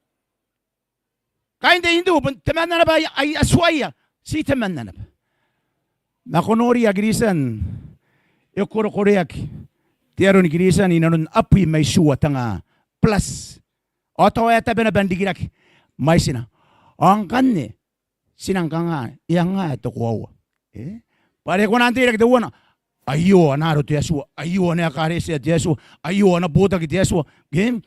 Kaain te Hindu bon temanna naba aia, aia tua aia, ti temanna naba. Ma ko noria Kristian, e korokoreaki te aro ni Kristian inanon abwi ma itiua tenga plus. Ao tao e a tabe naba n rikirake mwaitina. Ao ngkanne ti nang kanga, e anga ae te koaua? E? Bwa are ko na antai rake teuana? Aio ana aro te Atua, aio ana ekaretia te Atua, aio ana botaki te Atua. Ke?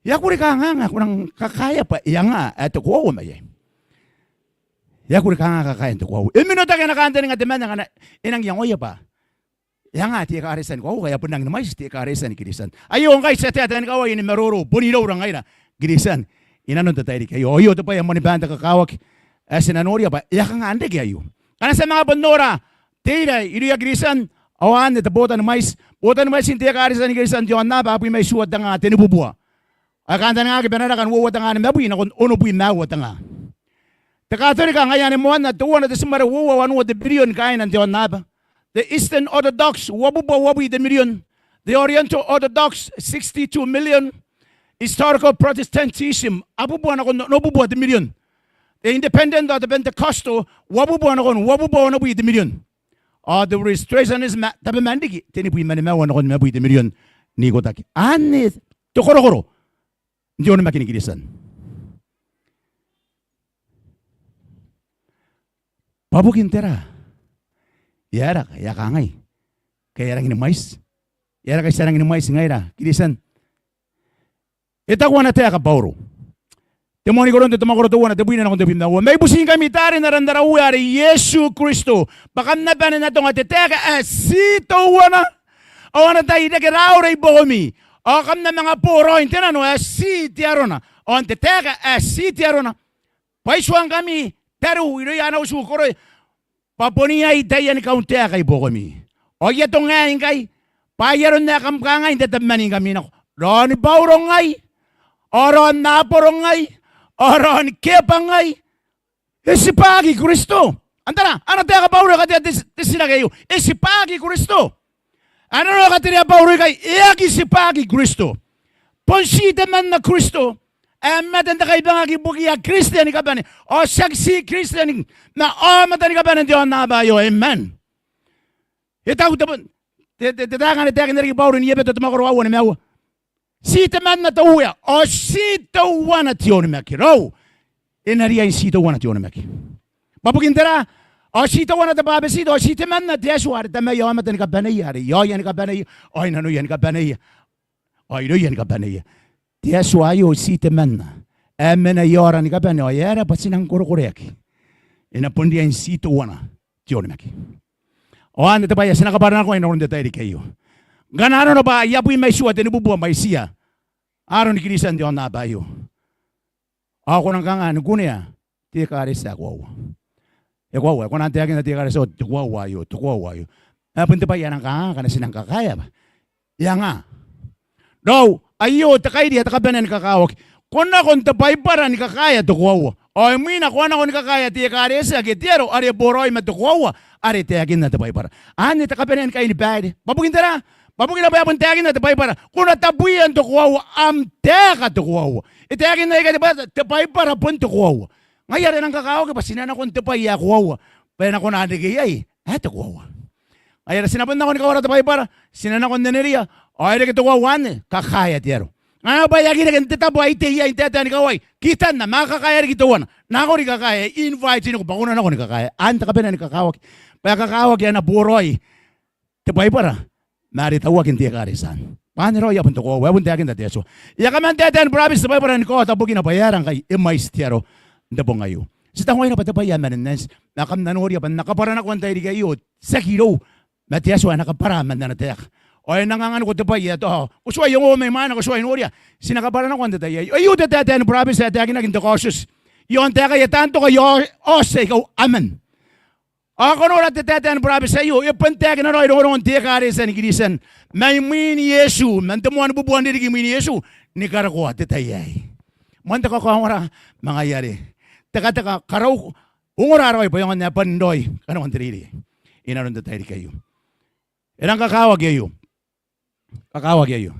E a kuri kanganga, ko nang kakaea bwa e anga ae te koaua mai iai. E a kuri kanganga kakaean te koaua. E minotaki ana kantaninga temanna ngkana e nang iangoia bwa e anga te ekaretia ni koaua, ngkai e a bon rangi ni mwaiti te ekaretia ni Kristian. Aio ngkai ti a taetae ni kawai ni maroro, bon iroura ngaira Kristian inanon te tairiki aio. Aio te bwai ae moan baan te kakawaki ae ti na noria bwa e a kanga n reke aio. Ngkana ti a manga bon nora teira irouia Kristian, ao anne te bota ni mwaiti, bota ni mwaitin te ekaretia ni Kristian n te aonnaba, abwi ma itiua tenga tenibubua. Ao e kantaningaaki bwa e na raka n uoua tenga nimabwi nakon onobwi ma aua tenga. Te Katorika ngaia anne moanna, teuana te timare uoua wanua te mirion kaaina n te aonnaba. Te Eastern Orthodox, uabubua uabwi te mirion. Te Oriental Orthodox, sixty-two million. Historical Protestantism, abubua nakon onobubua te mirion. Te Independent ao te Pentecostal, uabubua nakon uabubua wanibwi te mirion. Ao te Restorationism, tabeman riki, tenibwi ma nimaua nakon nimabwi te mirion n ikotaki. Anne te korokoro n te onimaki ni Kristian. Bwa bukin tera? E aera, e a kangai? Ke e a rangi ni mwaiti? E aera ngkai ti a rangi ni mwaiti ngaira Kristian? E taku ana taeka Bauro. Te moan I-Korinto, te mwakoro teuana, tebwina nakon tebwi ma uoua. Ma I butiingkami taari n aran ara Uea are Iesu Kristo, bwa kam na bane n atonga te taeka ae ti teuana, ao ana tai reke raora i buakomi, ao kam na manga boraoi n te nano ae ti te arona, ao n te taeka ae ti te arona. Bwa I tuangkami tariu irouia ana utu koroia, bwa bon iai taiani kauntaeka i buakomi. Ao I atonga aei ngkai, bwa ai aron ae kam kangai n tatabemaningkami nako. Raoni Bauro ngai, ao raon Aboro ngai, ao raoni Keba ngai, e tibwaki Kristo. Antai? Ana taeka Bauro e katea te, te titiraki aio. E tibwaki Kristo? Ae nanona e katerea Bauro ikai, e aki tibwaki Kristo. Bon ti temanna Kristo ae matan te kaibangaki ibukiia Kristian ni kabane. Ao tiaki ti Kristian, ma aomata ni kabane n te aonnaba aio. Amen. E taku te bon, te, te, te taeka anne e taekinna riki Bauro n Ebeto, te mwakoro aua, nimaua. Ti temanna te Uea, ao ti teuana te onimaki. Raou, e na riai n ti teuana te onimaki. Bwa bukin tera? Ao ti teuana te bwabetito, ao ti temanna te Atua are tamaia aomata ni kabaneia, are i aoia ni kabaneia, ao i nanoia ni kabaneia, ao irouia ni kabaneia. Te Atua aio ti temanna ae mena i aora ni kabane, ao e aera bwa ti nang korokoreaki? E na bon riai n ti teuana te onimaki. Ao anne te bwai ae ti na kabwara nako inanon te tairiki aio. Ngkana arona bwa ai abwi ma itiua tenibubua mwaitiia aroni Kristian n te aonnaba aio, ao ko nang kanga ni kunea te ekaretia ae koaua? E koaua, e kona n taekinna te ekaretia, te koaua aio, te koaua aio. Ma bon te bwai ae nang kanga ngkana ti nang kakaea bwa e anga? Raou, aio te kairi ae te kabanea ni kakawaki. Ko nako n te Baibara ni kakaea te koaua, ao imwina ko a nako ni kakaea te ekaretia ke te aro are e boraoi ma te koaua are e taekinna te Baibara. Anne te kabanea ni kainibaire. Bwa bukin tera? Bwa bukina bwa e a bon taekinna te Baibara, ko na tabwiia n te koaua am taeka te koaua. E taekinna ikai te Baibara, te Baibara bon te koaua. Ngaia are e nang kakawaki bwa ti na nako n te bwai ae koaua, bwa e na kona n reke iai ae te koaua. Ngaia are ti na bon nako ni kawara te Baibara, ti na nako n neneria, ao e reke te koaua anne, kakaea te aro. Ngaia bwa e aki reke n te tabo ae I tei iai n taetae ni kawai, kitanna, ma kakaea riki teuana. Nako ni kakaea, I invite-niko bwa ko na nako ni kakaea. Anne te kabanea ni kakawaki. Bwa e kakawaki ae na boraoi te Baibara ma are tauaki n te ekaretia. Bwa anne raoi, e a bon te koaua, e a bon taekinna te Atua. E a kaman taetae ni burabeti te Baibara ni kaota bukina bwa e aera ngkai e mwaiti te aro n te bong aio. Ti tangoira bwa te bwai ae mena n anti, ma kam na noria bwa N na kabwara nako n tairiki aio, tiaki irou, ma te Atua ae na kabwara man ana taeka. Ao e nang anganiko te bwai ae tao ko tuai ongo mai mwaina, ko tuai noria. Ti na kabwara nako n te tai aio. Aio te taetae ni burabeti ae taekinaki n te Kaotioti, i aon taekaia taan toka i Ao-, Aotia aika uaman. Ao ko nora te taetae ni burabeti aio, e bon taekina raoi rongorongon te ekaretia ni Kristian mai mwin Iesu, man te moan bubua n ririki imwin Iesu, ni karokoa te tai aei. Moan te kakaongora ma ngaia are tekateka, karauko, ongora raoi bwa e aonga n ae bwanin raoi kanoan te reirei inanon te tairiki aio. E rang kakawaki aio. Kakawaki aio.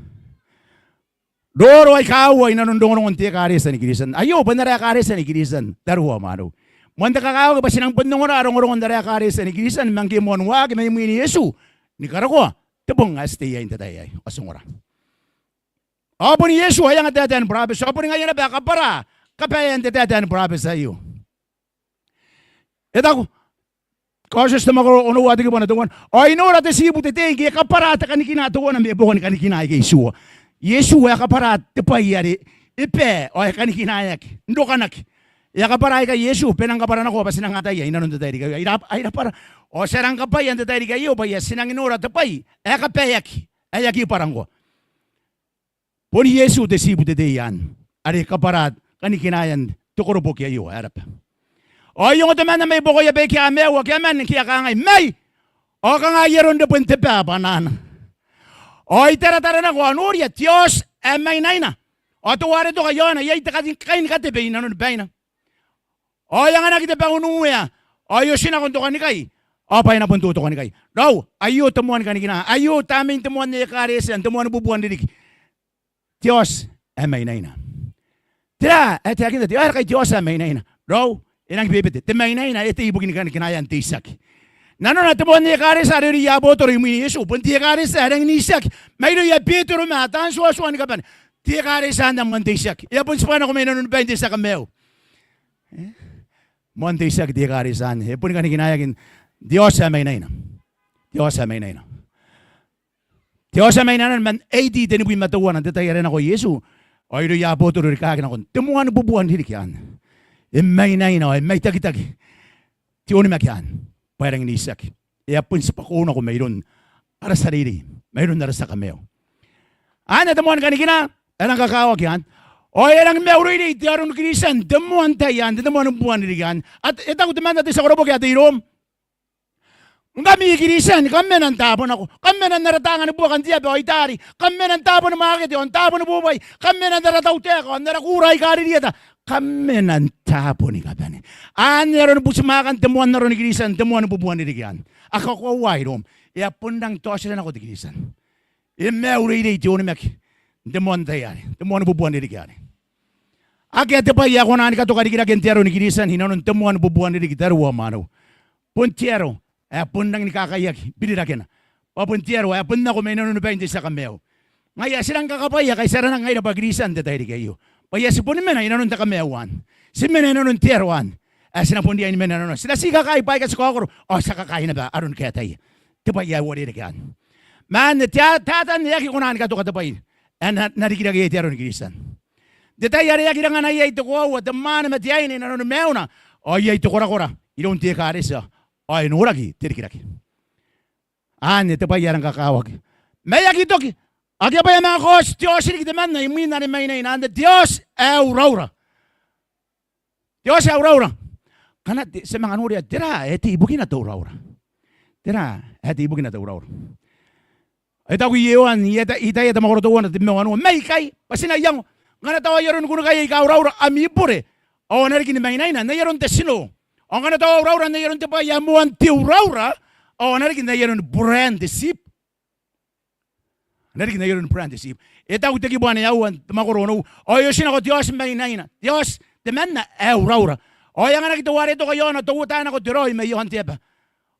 roro aika aua inanon rongorongon te ekaretia ni Kristian. Aio bon ara ekaretia ni Kristian, tariu ao mwaneu. Moan te kakawaki bwa ti nang bon ongora rongorongon ara ekaretia ni Kristian, ma ngke moan waaki mai imwin Iesu ni karokoa te bong ae ti tei iai n te tai aei ao ti ongora. Ao bon Iesu ae anga taetae ni burabeti, ao boni ngaia naba ae kabwara kabaean te taetae ni burabeti aio. E taku Kaotioti te mwakoro onoua te kibu ae teuana: Ao I nora te tiibu te tei ngke e kabwara te kanikina teuana mai buakon kanikina aike itiua. Iesu ae kabwara te bwai are e bae ao e kanikinaeaki n rokanaki. E a kabwara aikai Iesu, bwa e nang kabwara nako bwa ti nang ataia inanon te tairiki aio. Ai ra, ai ra bwara. Ao ti a rang kabwaia n te tairiki aio bwa ti a nang nora te bwai ae kabaeaki ae aki bwara ngkoa. Bon Iesu te tiibu te tei anne are kabwara kanikinaean te koroboki aio ae raba. Ao I ongo temanna mai buakoia baike a maiu ake a mani, ngke a kangai: Mai ao kanga ai aron rebwen te baa bwa N na anaa. Ao I taratara nako ao noria, te aoti ae mainaina, ao teuare toka i aona iai te kaini katebe inanoni baina. Ao e anganaki te bang n uea, ao e oti nako n tokanikai, ao bwa e na bon tokanikai. Raou, aio te moani kanikina, aio tamnein te moan ekaretia n te moan bubua n ririki. Te aoti ae mainaina. Tera ae taekinna te, ae raka te aoti ae mainaina? Raou, e nangi bebete. Te mainaina e tei ibukin kanikinaean te itiaki. Nanona te moan ekaretia are e ori abotoro imwin Iesu bon te ekaretia ae rangi n itiaki mairouia Betero ma taan tuatua ni kabane. Te ekaretia anne ae moan te itiaki. E a bon tibwa nako mai nanoni bain te tia kamaiu. E? Moan te itiaki te ekaretia anne. E boni kanikinaeaki n te aoti ae mainaina. Te aoti ae mainaina. Te aoti ae mainaina man A D tenibwi ma teuana n te tai are e nako Iesu ao irouia abotoro rikaaki nakon te moan bubua n ririki anne. E mainaina ao e maitakitaki te onimaki anne bwa e rangi n itiaki. E a bon tibwa kou nako mairoun ara tia reirei, mairoun ara tia kamaiu. Anne te moani kanikina ae rang kakawaki anne. Ao e rangi ni maiureirei te aro ni Kristian n te moan tai anne, te moan bubua n ririki anne. Ao e taku temanna te tia koroboki ae te I-Rom: Ngkami Kristian, kam mena n taabo nako. Kam mena n ara taanga ni buaka n te aba ao i taari. Kam mena n taabo ni mwakete ao n taabo ni bobwai. Kam mena n ara tautaeka ao n ara kuura aika ririeta. Kam mena n taabo ni kabane. Anne aroni butimwaakan te moan aro ni Kristian n te moan bubua n ririki anne. A kakoaua i Rom. E a bon rangi n taotira nako te Kristian. E maiureirei te onimaki n te moan tai arei, te moan bubua n ririki arei. Akea te bwai ae kona ni katoka rikiraken te aro ni Kristian inanon te moan bubua n ririki, tariu ao mwaneu. Bon te aro ae bon rangi ni kakaiaki birirakena, bwa bon te aro ae bon nako mai nanoni bain te tia kamaiu. Ngaia ti rangi ni kakabwaia ngkai ti aranaki ngaira bwa Kristian n te tairiki aio, bwa ti boni mena inanon te kamaiu anne. Ti mena inanon te aro anne ae ti na bon riai ni mena inanona. Ti na ti kakaai bwaai aika ti kaokoro ao ti a kakaai naba aroni kaetaia te bwai ae uarereke anne. Ma anne te a, Tatan e aki kona ni katoka te bwai ae na, na rikirake iai te aro ni Kristian. N te tai are e aki rangana iai te koaua, te mwaane ma te aine inanoni maiuna, ao iai te korakora iroun te ekaretia ao e noraki te rikirake. Anne te bwai ae rang kakawaki. Ma e aki toki. Akea bwai ae manga kaoti, te aoti riki temanna imwin are mainaina anne, te aoti ae uraura. Te aoti ae uraura. Ngkana ti a manga noria tera ae tei ibukina te uraura. Tera ae tei ibukina te uraura. E taku Ioan, I-Ataia, I-Ataia te mwakoro teuana te kibu ae wanua: Mai ikai bwa ti na iango. Ngkana tao ai aron kunnikai aika uraura ami bure, ao a na riki ni mainaina n ai aron te snow. Ao ngkana tao a uraura n ai aron te bwai ae moan te uraura, ao a na riki n ai aron buraan te tiibu. A na riki n ai aron buraan te tiibu. E taku te kibu ae aua n te mwakoro onoua: Ao e oti nako te aoti mainaina, te aoti temanna ae uraura. Ao e anganaki teuare toka i aona te uota nako te raoi mai aon te aba,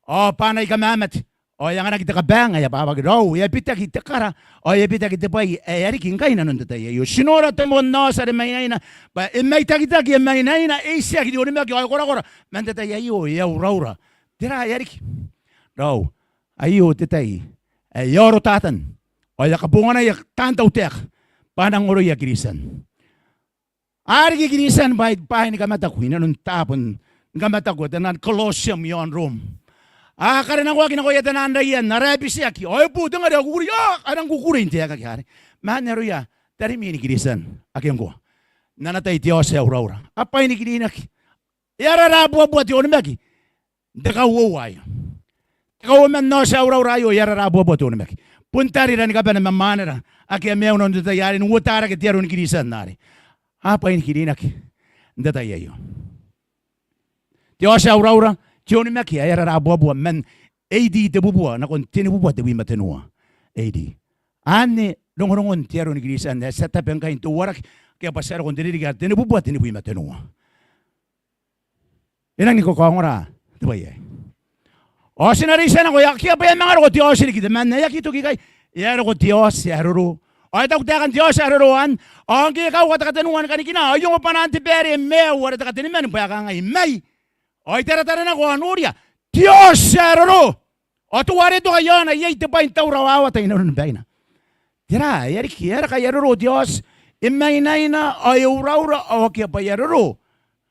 ao bwa a na ikamamate. Ao e anganaki te kabang ae abwabwaki. Raou, e a bitaki te kara ao e a bitaki te bwai ae a riki ngkai inanon te tai aio. Ti nora te moan aoti are mainaina bwa e maitakitaki, e mainaina, e itiaki te onimaki ao e korakora. Ma n te tai aio e a uraura. Tera ae a riki? Raou, aio te tai ae e aoro Tatan ao e a kabonganaia taan tautaeka bwa a nang oroia Kristian. A riki Kristian bwaai, bwaai ni kamataku inanon taabo ni kamataku, taian Colosseum i aon Rom. A karenakoaki nakoia taian raian, ara bitiaki, ao e bo te ngare ao kukurei, ao a nang kukurei n te aekaki arei. Ma anne aroia tarimwin Kristian ake ngkoa n ana tai te aoti ae uraura. A bwainikirinaki. E a rarabuabua te onimaki n te kauoua aio. Te kauoman aoti ae uraura aio, e a rarabuabua te onimaki. Bon tarira ni kabane ma mwaanera ake a maiu inanon te tai arei n uota rake te aro ni Kristian arei. A bwainikirinaki n te tai aio. Te aoti ae uraura, te onimaki ae e a rarabuabua man A D tebubua nakon tenibubua tebwi ma tenua A D. Anne rongorongon te aro ni Kristian ae ti a tabe ngkai n teuaraki, ke bwa ti a roko n te ririki are tenibubua tenibwi ma tenua. E rangi ni kakaongora te bwai aei. Ao ti na reitia nako, e akea bwa e a manga roko te aoti riki temanna, e aki toki ikai. E a roko te aoti ae roro. Ao e taku taekan te aoti ae roro anne, ao ngke e kauka te katenua ni kanikina, ao e ongo bwanaan te baere maiu are te kateniman bwa e kangai, Mai! Ao I taratara nako ao noria, te aoti ae roro. Ao teuare toka i aona iai te bwai n taura wawata i nanoni baina. Tera ae riki? E aera ngkai e a roro te aoti? E mainaina ao e uraura ao akea bwa e a roro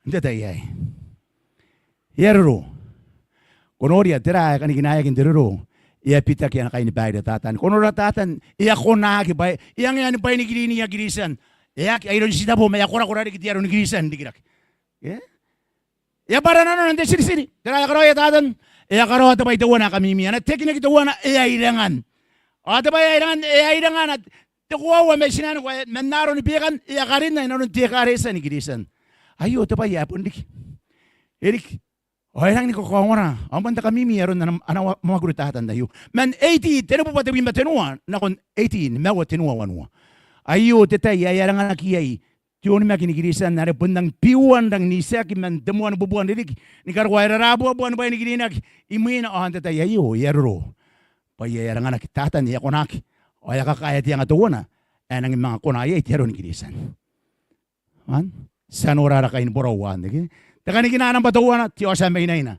n te tai aei. E a roro. Ko noria tera ae kanikinaeaki n te roro? E a bitaki ana kainibaire Tatan. Ko nora Tatan, e a konaki bwa e angiia ni bwai ni kirinia Kristian. E aki, ai aron titebo ma e a korakora riki te aro ni Kristian rikirake. E? E a bwara nanona n te tiritiri. Tera ae karaoia Tatan? E a karaoa te bwai teuana ae kamimi. Ana tekiniki teuana, e a irengan. Ao te bwai ae irengan, e a irengana te koaua mai tinaniku ae man aroni bekan, e a karinna i nanon te ekaretia ni Kristian. Aio te bwai ae bon riki. E riki. Ao e rangi ni kakaongora. Ao bon te kamimi aron ana, ana wa-, mwakuri Tatan aio. Man A D tenibubua tebwi ma tenua nakon A D nimaua tenua wanua. Aio te tai ae e aranganaki iai te onimaki ni Kristian are bon rang biua n rang n itiaki man te moan bubua n ririki ni karokoa ae rarabuabua ni bwai ni kirinaki imwina. Ao n te tai aio e a roro bwa e aranganaki Tatan, e a konaki ao e a kakaea te anga teuana ae nangi manga kona iai te aro ni Kristian. Ao ti a nora ara kainiborau anne ke. Te kanikina nambwa teuana, te aoti ae mainaina.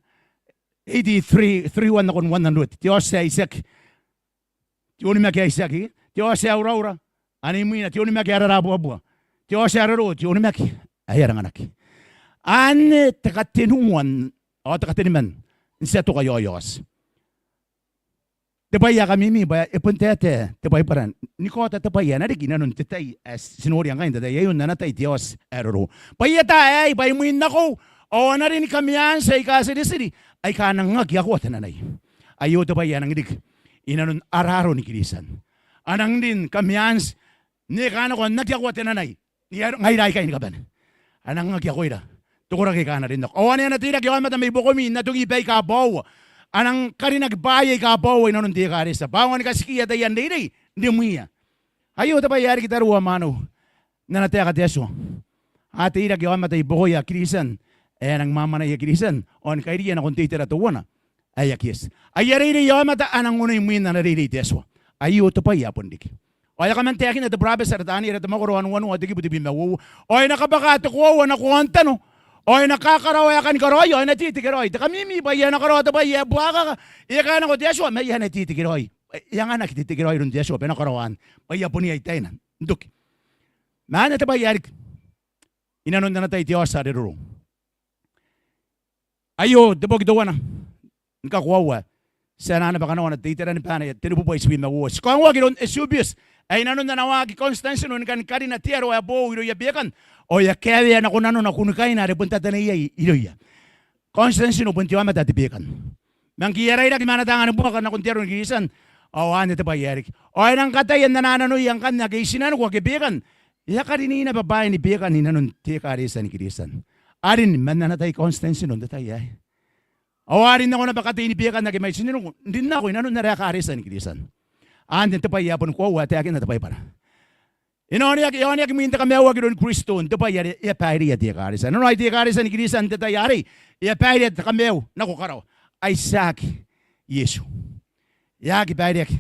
A D three, three one nakon one hundred. Te aoti ae itiaki, te onimaki ae itiaki, te aoti ae uraura, ane imwina te onimaki ae rarabuabua, te aoti ae roro, te onimaki ae aranganaki. Anne te katenua ao te kateniman n tia toka i aoia aoti. Te bwai ae kamimi bwa e bon taetae te Baibara ni kaota te bwai ae na riki i nanon te tai ae ti noria ngkai n te tai aio, n ana tai te aoti ae roro. Bwa e ata aei bwa imwin nakou ao a na rin kameantiti aika tiritiri aika a nang aki akoa te nanai. Aio te bwai ae nangi riki i nanon ara aro ni Kristian. A nang rin kameantiti n eka nako n aki akoa te nanai. Ngaira aikai ni kabane. A nang aki akoira te koraki aika a na rin nako. Ao ane a na teirake aomata mai buakomi n atongi baika baoua. A nang karinaki bwaai aika baoua i nanon te ekaretia. Bwa aonga ni katikiia taian reirei n rimwiia. Aio te bwai ae riki tariu ao mwaneu. N ana taeka te Atua, a teirake aomata i buakoia Kristian ae a nang mwamwanaia Kristian ao ni kairiia nakon te itera teuana ae aki eti. Ai a reirei aomata a nang onoi mwin ana reirei te Atua. Aio te bwai ae bon riki. Ao e a kaman taekinna te burabeti are Taniera, te mwakoro ae wanua, te kibu tebwi ma uoua. Ao e na kabwaka te koaua nako aontano. Ao e na kakaraoa ae kani karaoia, ao e na tetekeraoi. Te kamimi bwa e a na karaoa te bwai ae buakaka, e kaea nako te Atua, ma e a na tetekeraoi. E anganaki te tekeraoi iroun te Atua bwa e na karaoa anne. Bwa e a bon iai taina n toki. Ma anne te bwai ae riki i nanon ana tai te aoti are roro. Aio te boki teuana ni kakoaua. Ti a anaa naba kanoana te iteraniba ae tenibubua itibwi ma uoua. Ti kaongoaki iroun Eusebius ae i nanon ana waaki Constantino ni kan karina te aro ae boou irouia bekan. Ao e a kaewea nako nanona kunikaina are bon tataneiai irouia. Constantino bon te aomata ae te bekan. Ma ngke e a rairaki ma ana taanga ni buaka nakon te aro ni Kristian, ao anne te bwai ae riki. Ao e nang kataia n anaa nanoia ngkanne ake i tinaniku ake bekan. E a karini naba bwaai ni bekan i nanon te ekaretia ni Kristian. A rin man ana tai Constantino n te tai aei. Ao a rin nako naba katei ni bekan ake mai tinaniku n rin nako i nanon ara ekaretia ni Kristian. Anne te bwai ae boni koaua ae taekinna te Baibara. E na oneaki, e oneaki mwin te kamaiuaki iroun Kristo n te bwai are e a baireia te ekaretia. Nanoai te ekaretia ni Kristian n te tai arei e a baireia te kamaiu nako karawa. Ai tiaki Iesu. E aki baireaki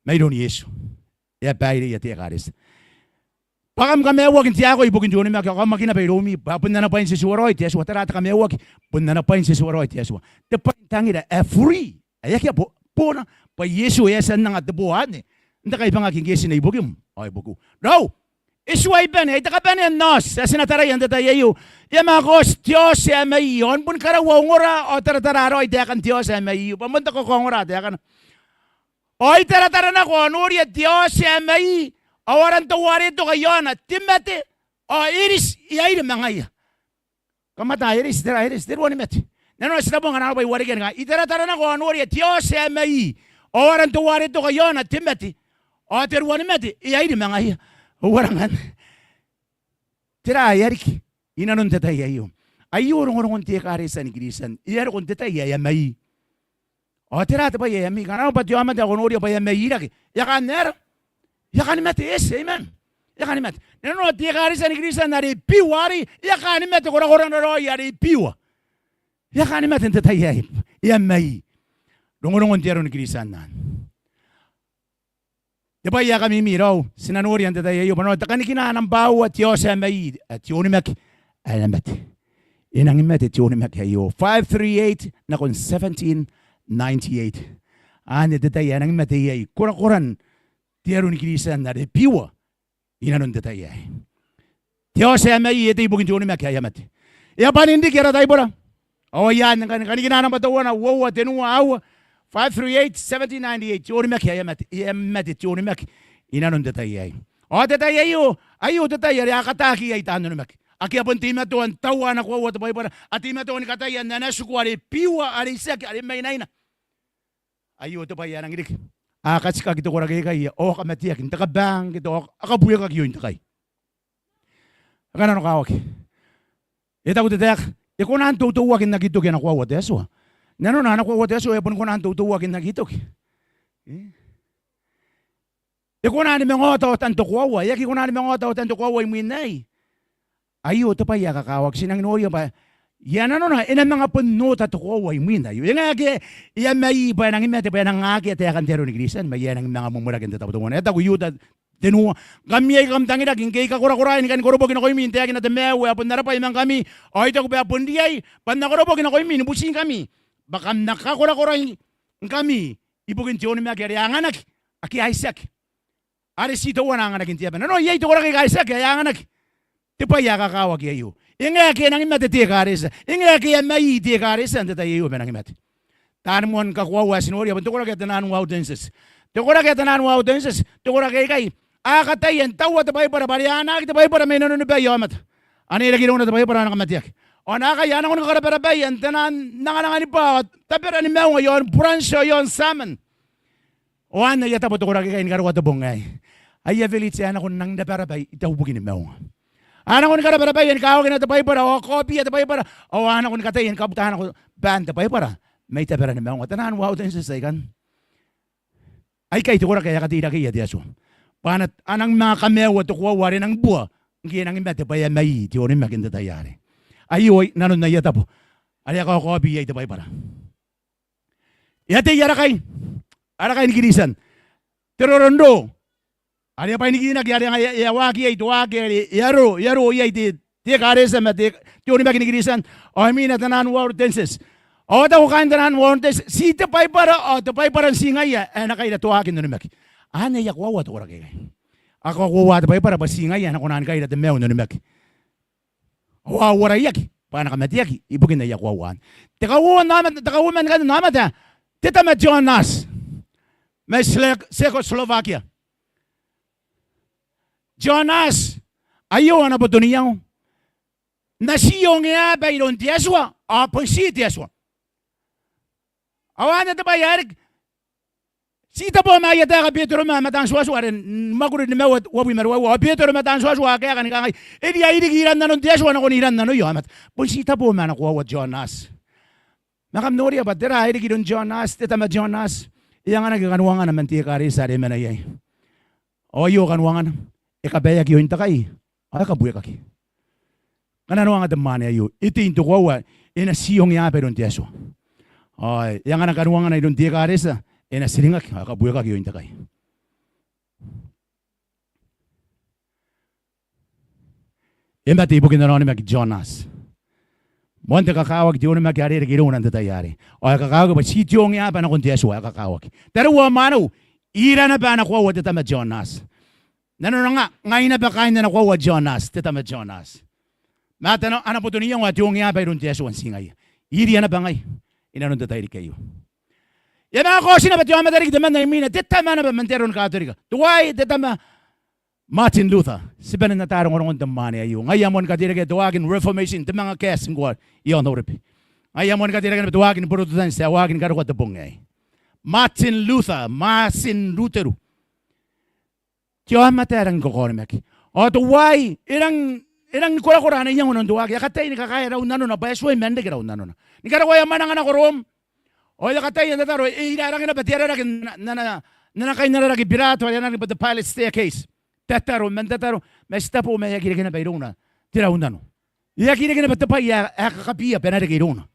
mairoun Iesu. E a baireia te ekaretia. Bwa kam kamaiuaki n te aekoi ibukin te onimaki, ao kam aki naba iroumi, bwa bon ana bwai n tituaraoi te Atua. Tara te kamaiuaki, bon ana bwai n tituaraoi te Atua. Te bwai n tangira ae free, ae akea bo-, boona, bwa Iesu e a tia n anga te boo anne n te kaibangaki ngke ti na ibukim ao ibukiu. Raou, e tuai bane, ai te kabanea n aoti ae ti na taraia n te tai aio. E a manga kaoti te aoti ae mai, ao n boni karaua ongora ao taratara raoi taekan te aoti ae mai, bwa bon te kakaongora taekana. Ao I taratara nako ao noria te aoti ae mai, ao aran teuare toka i aona te mate, ao e riti, e airi ma ngaia. Kam ata, e riti, tera, e riti, te ruanimate. Nanona ti tabonga nanona bwa I warekia ni kangai, I taratara nako ao noria te aoti ae mai, ao aran teuare toka i aona te mate, ao te ruanimate e airi ma ngaia. Uaranga anne. Tera ae riki i nanon te tai aio? Aio rongorongon te ekaretia ni Kristian. E a roko n te tai ae mai. Ao tera te bwai ae mai? Ngkana arona bwa te aomata ae ko noria bwa e a mai rake, e a kaan aera? E a kani mate, yes, amen. E a kani mate. Nanona te ekaretia ni Kristian are biu arei, e a kani mate korakorana raoi are biu. E a kani mate n te tai aei. E a mai. Rongorongon te aro ni Kristian anne. Te bwai ae kamimi raou, ti na noria n te tai aio bwa nanona te kanikina nambwa aua, te aoti ae mai, ae te onimaki ae e a mate. E nangi mate te onimaki aio. Five thirty-eight nakon seventeen ninety-eight. Anne te tai ae e nangi mate iai korakoran te aro ni Kristian are biu i nanon te tai aei. Te aoti ae mai e tei ibukin te onimaki ae e a mate. E a bane n riki ara taibora. Ao ai anne ngkanne, kanikina nambwa teuana, uoua, tenua, aua, five thirty-eight, seventeen ninety-eight, te onimaki ae e a mate, e a mate te onimaki i nanon te tai aei. Ao te tai aio, aio te tai are a kataaki iai taan onimaki. Ake a bon teimatoa n taua ana koaua te Baibara, a teimatoa ni kataia n ana tiku are biu, are itiaki, are mainaina. Aio te bwai ae nangi riki. A katikaki te koraki aikai ao a kamateaki n te kabangke, ao a kabuekaki ioin te kai. A kananokawaki. E taku te taeka, e kona n toutouaki n aki toki ana koaua te Atua. Nanona ana koaua te Atua e boni kona n toutouaki n aki toki. E? E kona ni manga otaota n te koaua, e aki kona ni manga otaota n te koaua imwin aei. Aio te bwai ae kakawaki, ti nangi noria bwa e a nanona e na manga bon ota te koaua imwin aio. E ngae ngke e a mai bwa e nangi mate, bwa e nang akea taekan te aro ni Kristian, ma e a nangi manga mwemwerake n te tabo teuana. E taku Iuta tenua, ngkami aika kam tangiraki, ngke I kakorakoraai ni kani koroboki nakoimi n taekina te maiu ae bon ara bwai ma ngkami, ao I taku bwa e bon riai bwa N na koroboki nakoimi ni butingkami bwa kam na kakorakoraingkami ibukin te onimaki are a anganaki ake a itiaki, are ti teuana a anganaki n te aba. Nanona iai te koraki aika a itiaki ae a anganaki. Te bwai ae kakawaki aio. E ngae ngke e nangi mate te ekaretia, e ngae ngke e a mai te ekaretia n te tai aio ma e nangi mate. Taani moan kakoaua ae ti noria bon te koraki ae te Nanuwautenses. Te koraki ae te Nanuwautenses, te koraki aikai a kataia n taua te Baibara bwa are a anaaki te Baibara mai nanoni baia aomata. Ane e reke irouna te Baibara ao a na kamateaki. Ao naakai a nako ni kakarabarabaia n te nang, nangananga ni bwaa, ao tabera ni maunga i aon buranti ao i aon Tiaman. Ao anne aia tabo te koraki aikai ni karokoa te bong aei. Aia village ae nako n nang rabarabai i taubuki ni maunga. A nako ni karabarabaia ni kawakina te Baibara, ao a kaobia te Baibara, ao a nako ni kataia ni kabuta nako baan te Baibara mai tabera ni maunga. Te Nanuwautenses aikanne. Aikai te koraki ae e kateirakeia te Atua. Bwa a na, a nang manga kamaiua te koaua are e nang bua ngke e nangi mate bwa e a mai te onimaki n te tai arei. Aio nanon aia tabo are a kaokaobi iai te Baibara. E a tei ara kai, ara kai ni Kristian, te roronroo are e a bwainikinaki, are ngaia e a waaki iai te waaki are e a roro, e a roro iai te, te ekaretia ma te, te onimaki ni Kristian. Ao imwina te Nanuwautenses. Ao a taku kaain te Nanuwautenses, ti te Baibara, ao te Baibara n ti ngaia ae na kaira te waaki n onimaki. Anne aia koaua te koraki aikai. A kakoaua te Baibara bwa ti ngaia ae na kona ni kaira te maiu n onimaki. Ao a uaraiaki bwa a na kamateaki ibukin aia koaua anne. Te kauoua n aomata, te kauoua man kanoan aomata, te tama Jonas mai Czech-, Czechoslovakia. Jonas, aio ana boto n iango. N na ti ongeaba iroun te Atua, ao bon ti te Atua. Ao anne te bwai ae riki. Ti tabo ma aia taeka Betero ma Matan Tuatua are ni mwakuri nimaua uabwi ma ruaiwa. Ao Betero ma Matan Tuatua a kaeka ni kangai, e riai riki iran nanon te Atua nakon iran nanoia aomata. Bon ti tabo ma ana koaua Jonas. Ma kam noria bwa tera ae riki iroun Jonas, te tama Jonas. E anganaki kaniwangana man te ekaretia are e mena iai. Ao aio kaniwangana, e kabaeaki ioin te kai, ao e kabuekaki. Kanoanoanga te mwaane aio, e tei n te koaua, e na ti ongeaba iroun te Atua. Ao e anganaki kaniwangana iroun te ekaretia, e na tiringaki, ao e kabuekaki ioin te kai. E mate ibukin ana onimaki Jonas. Moan te kakawaki te onimaki are e reke irouna n te tai arei. Ao e kakawaki bwa ti te ongeaba nakon te Atua, e kakawaki. Tariu ao mwaneu, ira naba ana koaua te tama Jonas. Nanona nga, ngai naba kaain ana koaua Jonas, te tama Jonas. Ma tana, ana boto n iango ae te ongeaba iroun te Atua n ti ngaia. Iria naba ngai inanon te tairiki aio. E a manga kaoti naba te aomata riki temanna imwina, te tama naba man te aro ni Katorika. Teuaei te tama Martin Luther, ti bane n ata rongorongon te mwaane aio. Ngaia moan kateirakea te waaki n Reformation, te manga kaeti ngkoa i aon Aoraba. Ngaia moan kateirakea naba te waaki ni Borotetanti ae waaki ni karokoa te bong aei. Martin Luther, Martin Ruteru. Te aomata ae rangi ni kakaonimaki. Ao teuaei, e rang, e rangi ni korakora ana iango n te waaki, e kataia ni kakaea raun nanona, bwa e tuai man reke raun nanona. Ni karokoa e a mwananga nako Rom, ao e a kataia n tataro, e ira ae rangi naba te ararake n ana, n ana, n ana kainararaki Birato are a na aranaki bwa te Pilate Staircase. Tataro, man tataro, ma ti tabo ma e aki reke naba irouna te rau n nano. E aki reke naba te bwai ae, ae kakabwaia bwa e na reke irouna.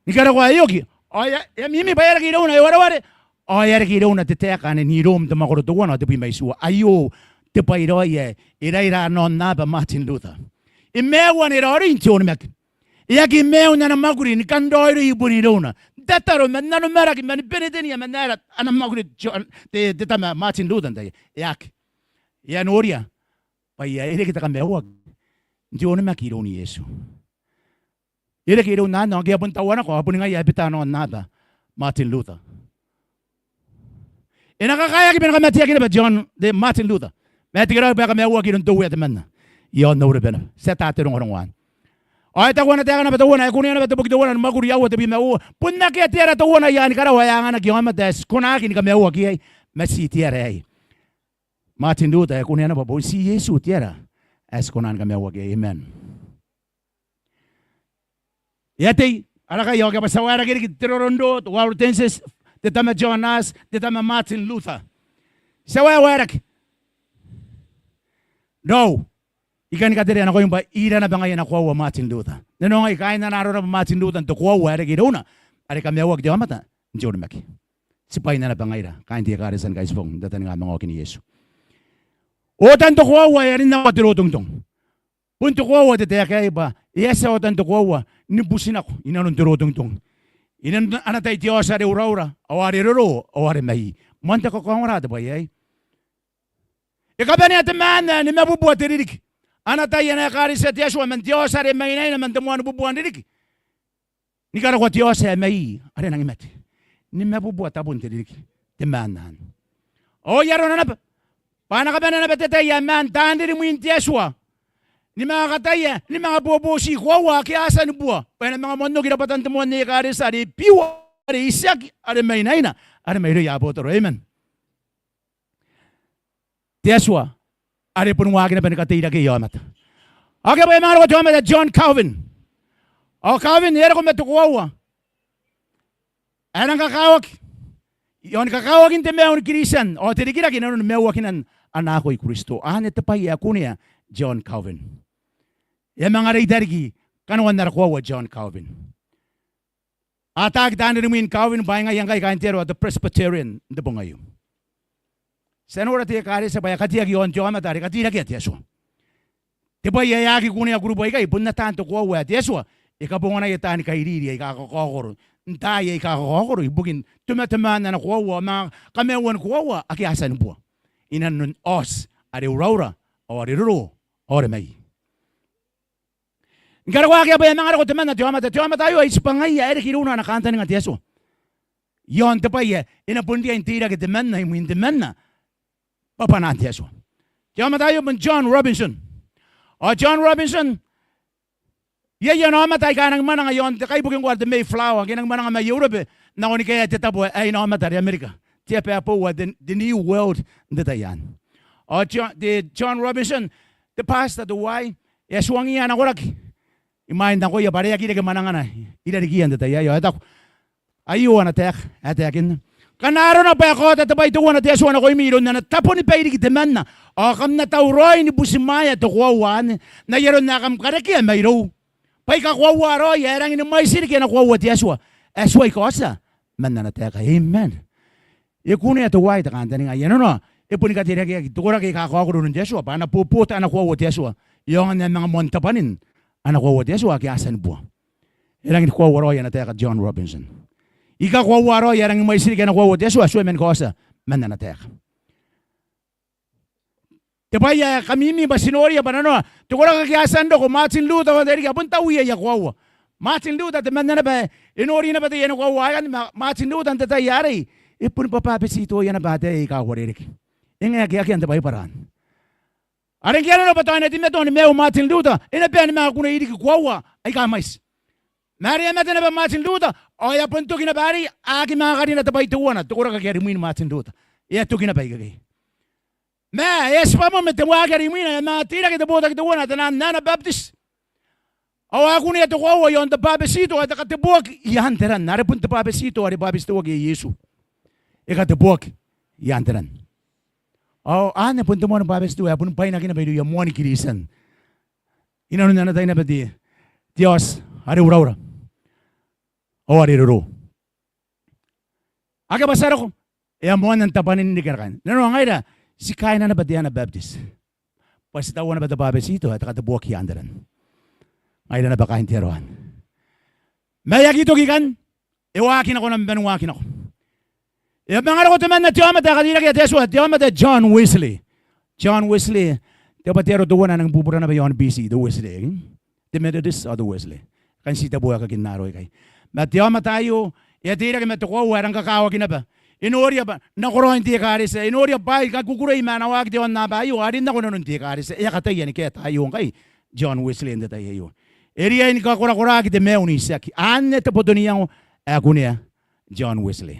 Ni karokoa e oki, ao e a, e a mimi bwa e a reke irouna, e wareware, ao e a reke irouna te taeka anne n Rom te mwakoro teuana ao tebwi ma itiua. Aio te bwai raoi ae e raira ana aonnaba Martin Luther. E maiu anne raoiroi n te onimaki. E aki maiu n ana mwakuri ni kan raoiroi i bon irouna. N tataro, man nanomaraki, man benetenia, man aera ana mwakuri John, te, te tama Martin Luther n tai aei. E aki. E a noria bwa e a reke te kamaiuaki n te onimaki iroun Iesu. E reke irouna anne, ao ngke e a bon tauanako, ao boni ngaia ae bita ana aonnaba Martin Luther. E na kakaeaki bwa e na kamateaki naba John, te Martin Luther. Ma e tikiraoi bwa e kamaiuaki iroun te Uea temanna i aon Eurobe naba. Ti ata te rongorongo anne. Ao e taku ana taeka naba teuana, e kunea naba te boki teuana ni Mwakuri aua tebwi ma uoua. Bon akea te ara teuana i aani karawa ae anganaki aomata ae ti kona aki ni kamaiuaki iai, ma ti te ara aei. Martin Luther e kunea naba bwa bon ti Iesu te ara ae ti kona ni kamaiuaki iai. Amen. E a tei, ara kai, ao ke bwa ti a waerake riki te Reverend Waldenses, te tama John Huss, te tama Martin Luther. Ti a waewaerake. Raou, I kani katerea nakoim bwa ira naba ngaia ana koaua Martin Luther. N nano ngai kaain ana aro naba Martin Luther n te koaua ae reke irouna, are kamaiuaki te aomata n te onimaki. Tibwaina naba ngaira kaain te ekaretia ni Kaitibong n tataninga manga okin Iesu. Otan te koaua ae arin aoa te rotongitong. Bon te koaua te taeka aei bwa e a tia otan te koaua ni butinako i nanon te rotongitong, i nanon ana tai te aoti are uraura, ao are roro, ao are mai. Moan te kakaongora te bwai aei. E kabanea te maan ae nimabubua te ririki. Ana tai ana ekaretia te Atua man te aoti are mainaina man te moan bubua n ririki, ni karokoa te aoti ae mai are nangi mate. Nimabubua tabon te ririki te maan anne. Ao ai arona naba bwa a na kabanea naba te tai ae maan taan riri mwin te Atua ni manga kataia, ni manga boboti koaua ake a tia ni bua, bwa e na manga moan oki rabwatan te moan ekaretia are biua, are itiaki, are mainaina, are mairouia abotoro. Amen. Te Atua are bon waaki naba ni kateirakei aomata. Ao ke bwa e manga roko te aomata John Calvin. Ao Calvin e a roko ma te koaua ae e rang kakawaki i aon kakawakin te maiu ni Kristian ao te rikirake i nanoni maiuakinan ana akoi Kristo. Anne te bwai ae kunea John Calvin. E a manga reita riki kanoan ara koaua John Calvin. A ataaki taan riri mwin Calvin bwa ai ngaia ngkai kaain te aro ae te Presbyterian n te bong aio. Ti a nora te ekaretia bwa e a kateaki i aon te aomata are katirakea te Atua. Te bwai ae aki kunea kurubu aikai bon ataan te koaua ae te Atua e kabonganaia taani kairiri aika kakaokoro n taai aika kakaokoro ibukin tematemaan ana koaua ao manga kamaiuan koaua ake a tia ni bua i nanon aoti are uraura ao are roro ao are mai. Ni karokoa akea bwa e a manga roko temanna te aomata, te aomata aio ai tibwa ngaia ae reke irouna ana kantaninga te Atua i aon te bwai ae e na bon riai n teirake temanna imwin temanna bwa bwanaan te Atua. Te aomata aio bon John Robinson. Ao John Robinson iai ana aomata aika a nangi mwananga i aon te kaibuke ngkoa are te Mayflower, ake a nangi mwananga mai Eurobe n nako ni kaea te tabo ae inaomata are Amerika, te aba ae boou ae te, te New World n te tai anne. Ao John, te John Robinson, te pastor teuaei, e a tuangiia ana koraki imwain nakoia bwa are e aki reke mwanangana i rarikiia n te tai aei. Ao e taku, aio ana taeka ae taekinna: Ngkana arona bwa e kaota te bwai teuana te Atua nakoimi iroun ana tabo ni bairiki temanna, ao kam na tauraoi ni butimwaea te koaua anne n ai aron ae kam karekea mairou, bwa I kakoaua raoi ae e rangi ni mwaiti riki ana koaua te Atua ae tuai kaotia man ana taeka. Amen. E kunea teuaei te kantaninga ae e nanoa e boni katerakeaki te koraki aika kakaokoro iroun te Atua bwa a na bobota ana koaua te Atua, e aonga n ae manga moan tabwanin ana koaua te Atua ake a tia ni bua. E rangi ni koaua raoi ana taeka John Robinson. I kakoaua raoi ae e rangi ni mwaiti riki ana koaua te Atua ae tuai man kaotia man ana taeka. Te bwai ae kamimi bwa ti noria bwa nanoa te koraki ake a tia n roko, Martin Luther ao n tairiki a bon taui aia koaua. Martin Luther temanna naba ae e nori naba taiani koaua aikai, ma Martin Luther n te tai arei e boni bwabwabetitoia naba ataei aika uarereke. E ngae ake akea n te Baibara anne. Are ngke arona bwa tao e na teimatoa ni maiu Martin Luther, e na bae ni manga kuneai riki koaua aika mwaiti. Ma are e a mate naba Martin Luther ao e a bon toki naba arei, a aki manga karina te bwai teuana te koraki ake a rimwin Martin Luther. E a toki naba ikekei. Ma e a tibwa moa ma te waaki are imwina, e a manga teirake te botaki teuana ae te Naan Anabaptist. Ao a kunea te koaua i aon te bwabetito ae te kateboaki i aan te ran, are bon te bwabetito are bwabetitoaki Iesu. e kateboaki i aan te ran. Ao anne bon te moan burabeti teuae ae bon bwainaki naba irouia moani Kristian inanon ana tai naba te, te aoti are uraura ao are roro. Ake bwa ti a roko, e a moanna n tabwanin riki ara kain. Nanona ngaira ti kaaina naba te Anabaptist bwa ti taua naba te bwabetito ae te kateboaki i aan te ran. Ngaira naba kaain te aro anne. Ma e aki toki ikanne, e waaki nako naba man waaki nako. E a manga roko temanna te aomata ae kateirakeia te Atua, te aomata ae John Wesley. John Wesley, te bwa te aro teuana ae nangi bubura naba i aon B C, te Wesley, te Methodist ao te Wesley. Kan ti tabo ae kakinna arou ikai. Ma te aomata aio, e a teirake ma te koaua ae rang kakawaki naba. E noria bwa nakoraoin te ekaretia, e noria bwaai aika kukurei ma ana waaki te aonnaba aio, a rin nako inanon te ekaretia. E a kataia ni kaeta aio ngkai John Wesley n te tai aio. E riai ni kakorakoraki te maiu n itiaki. Anne te boto n iango ae kunea John Wesley.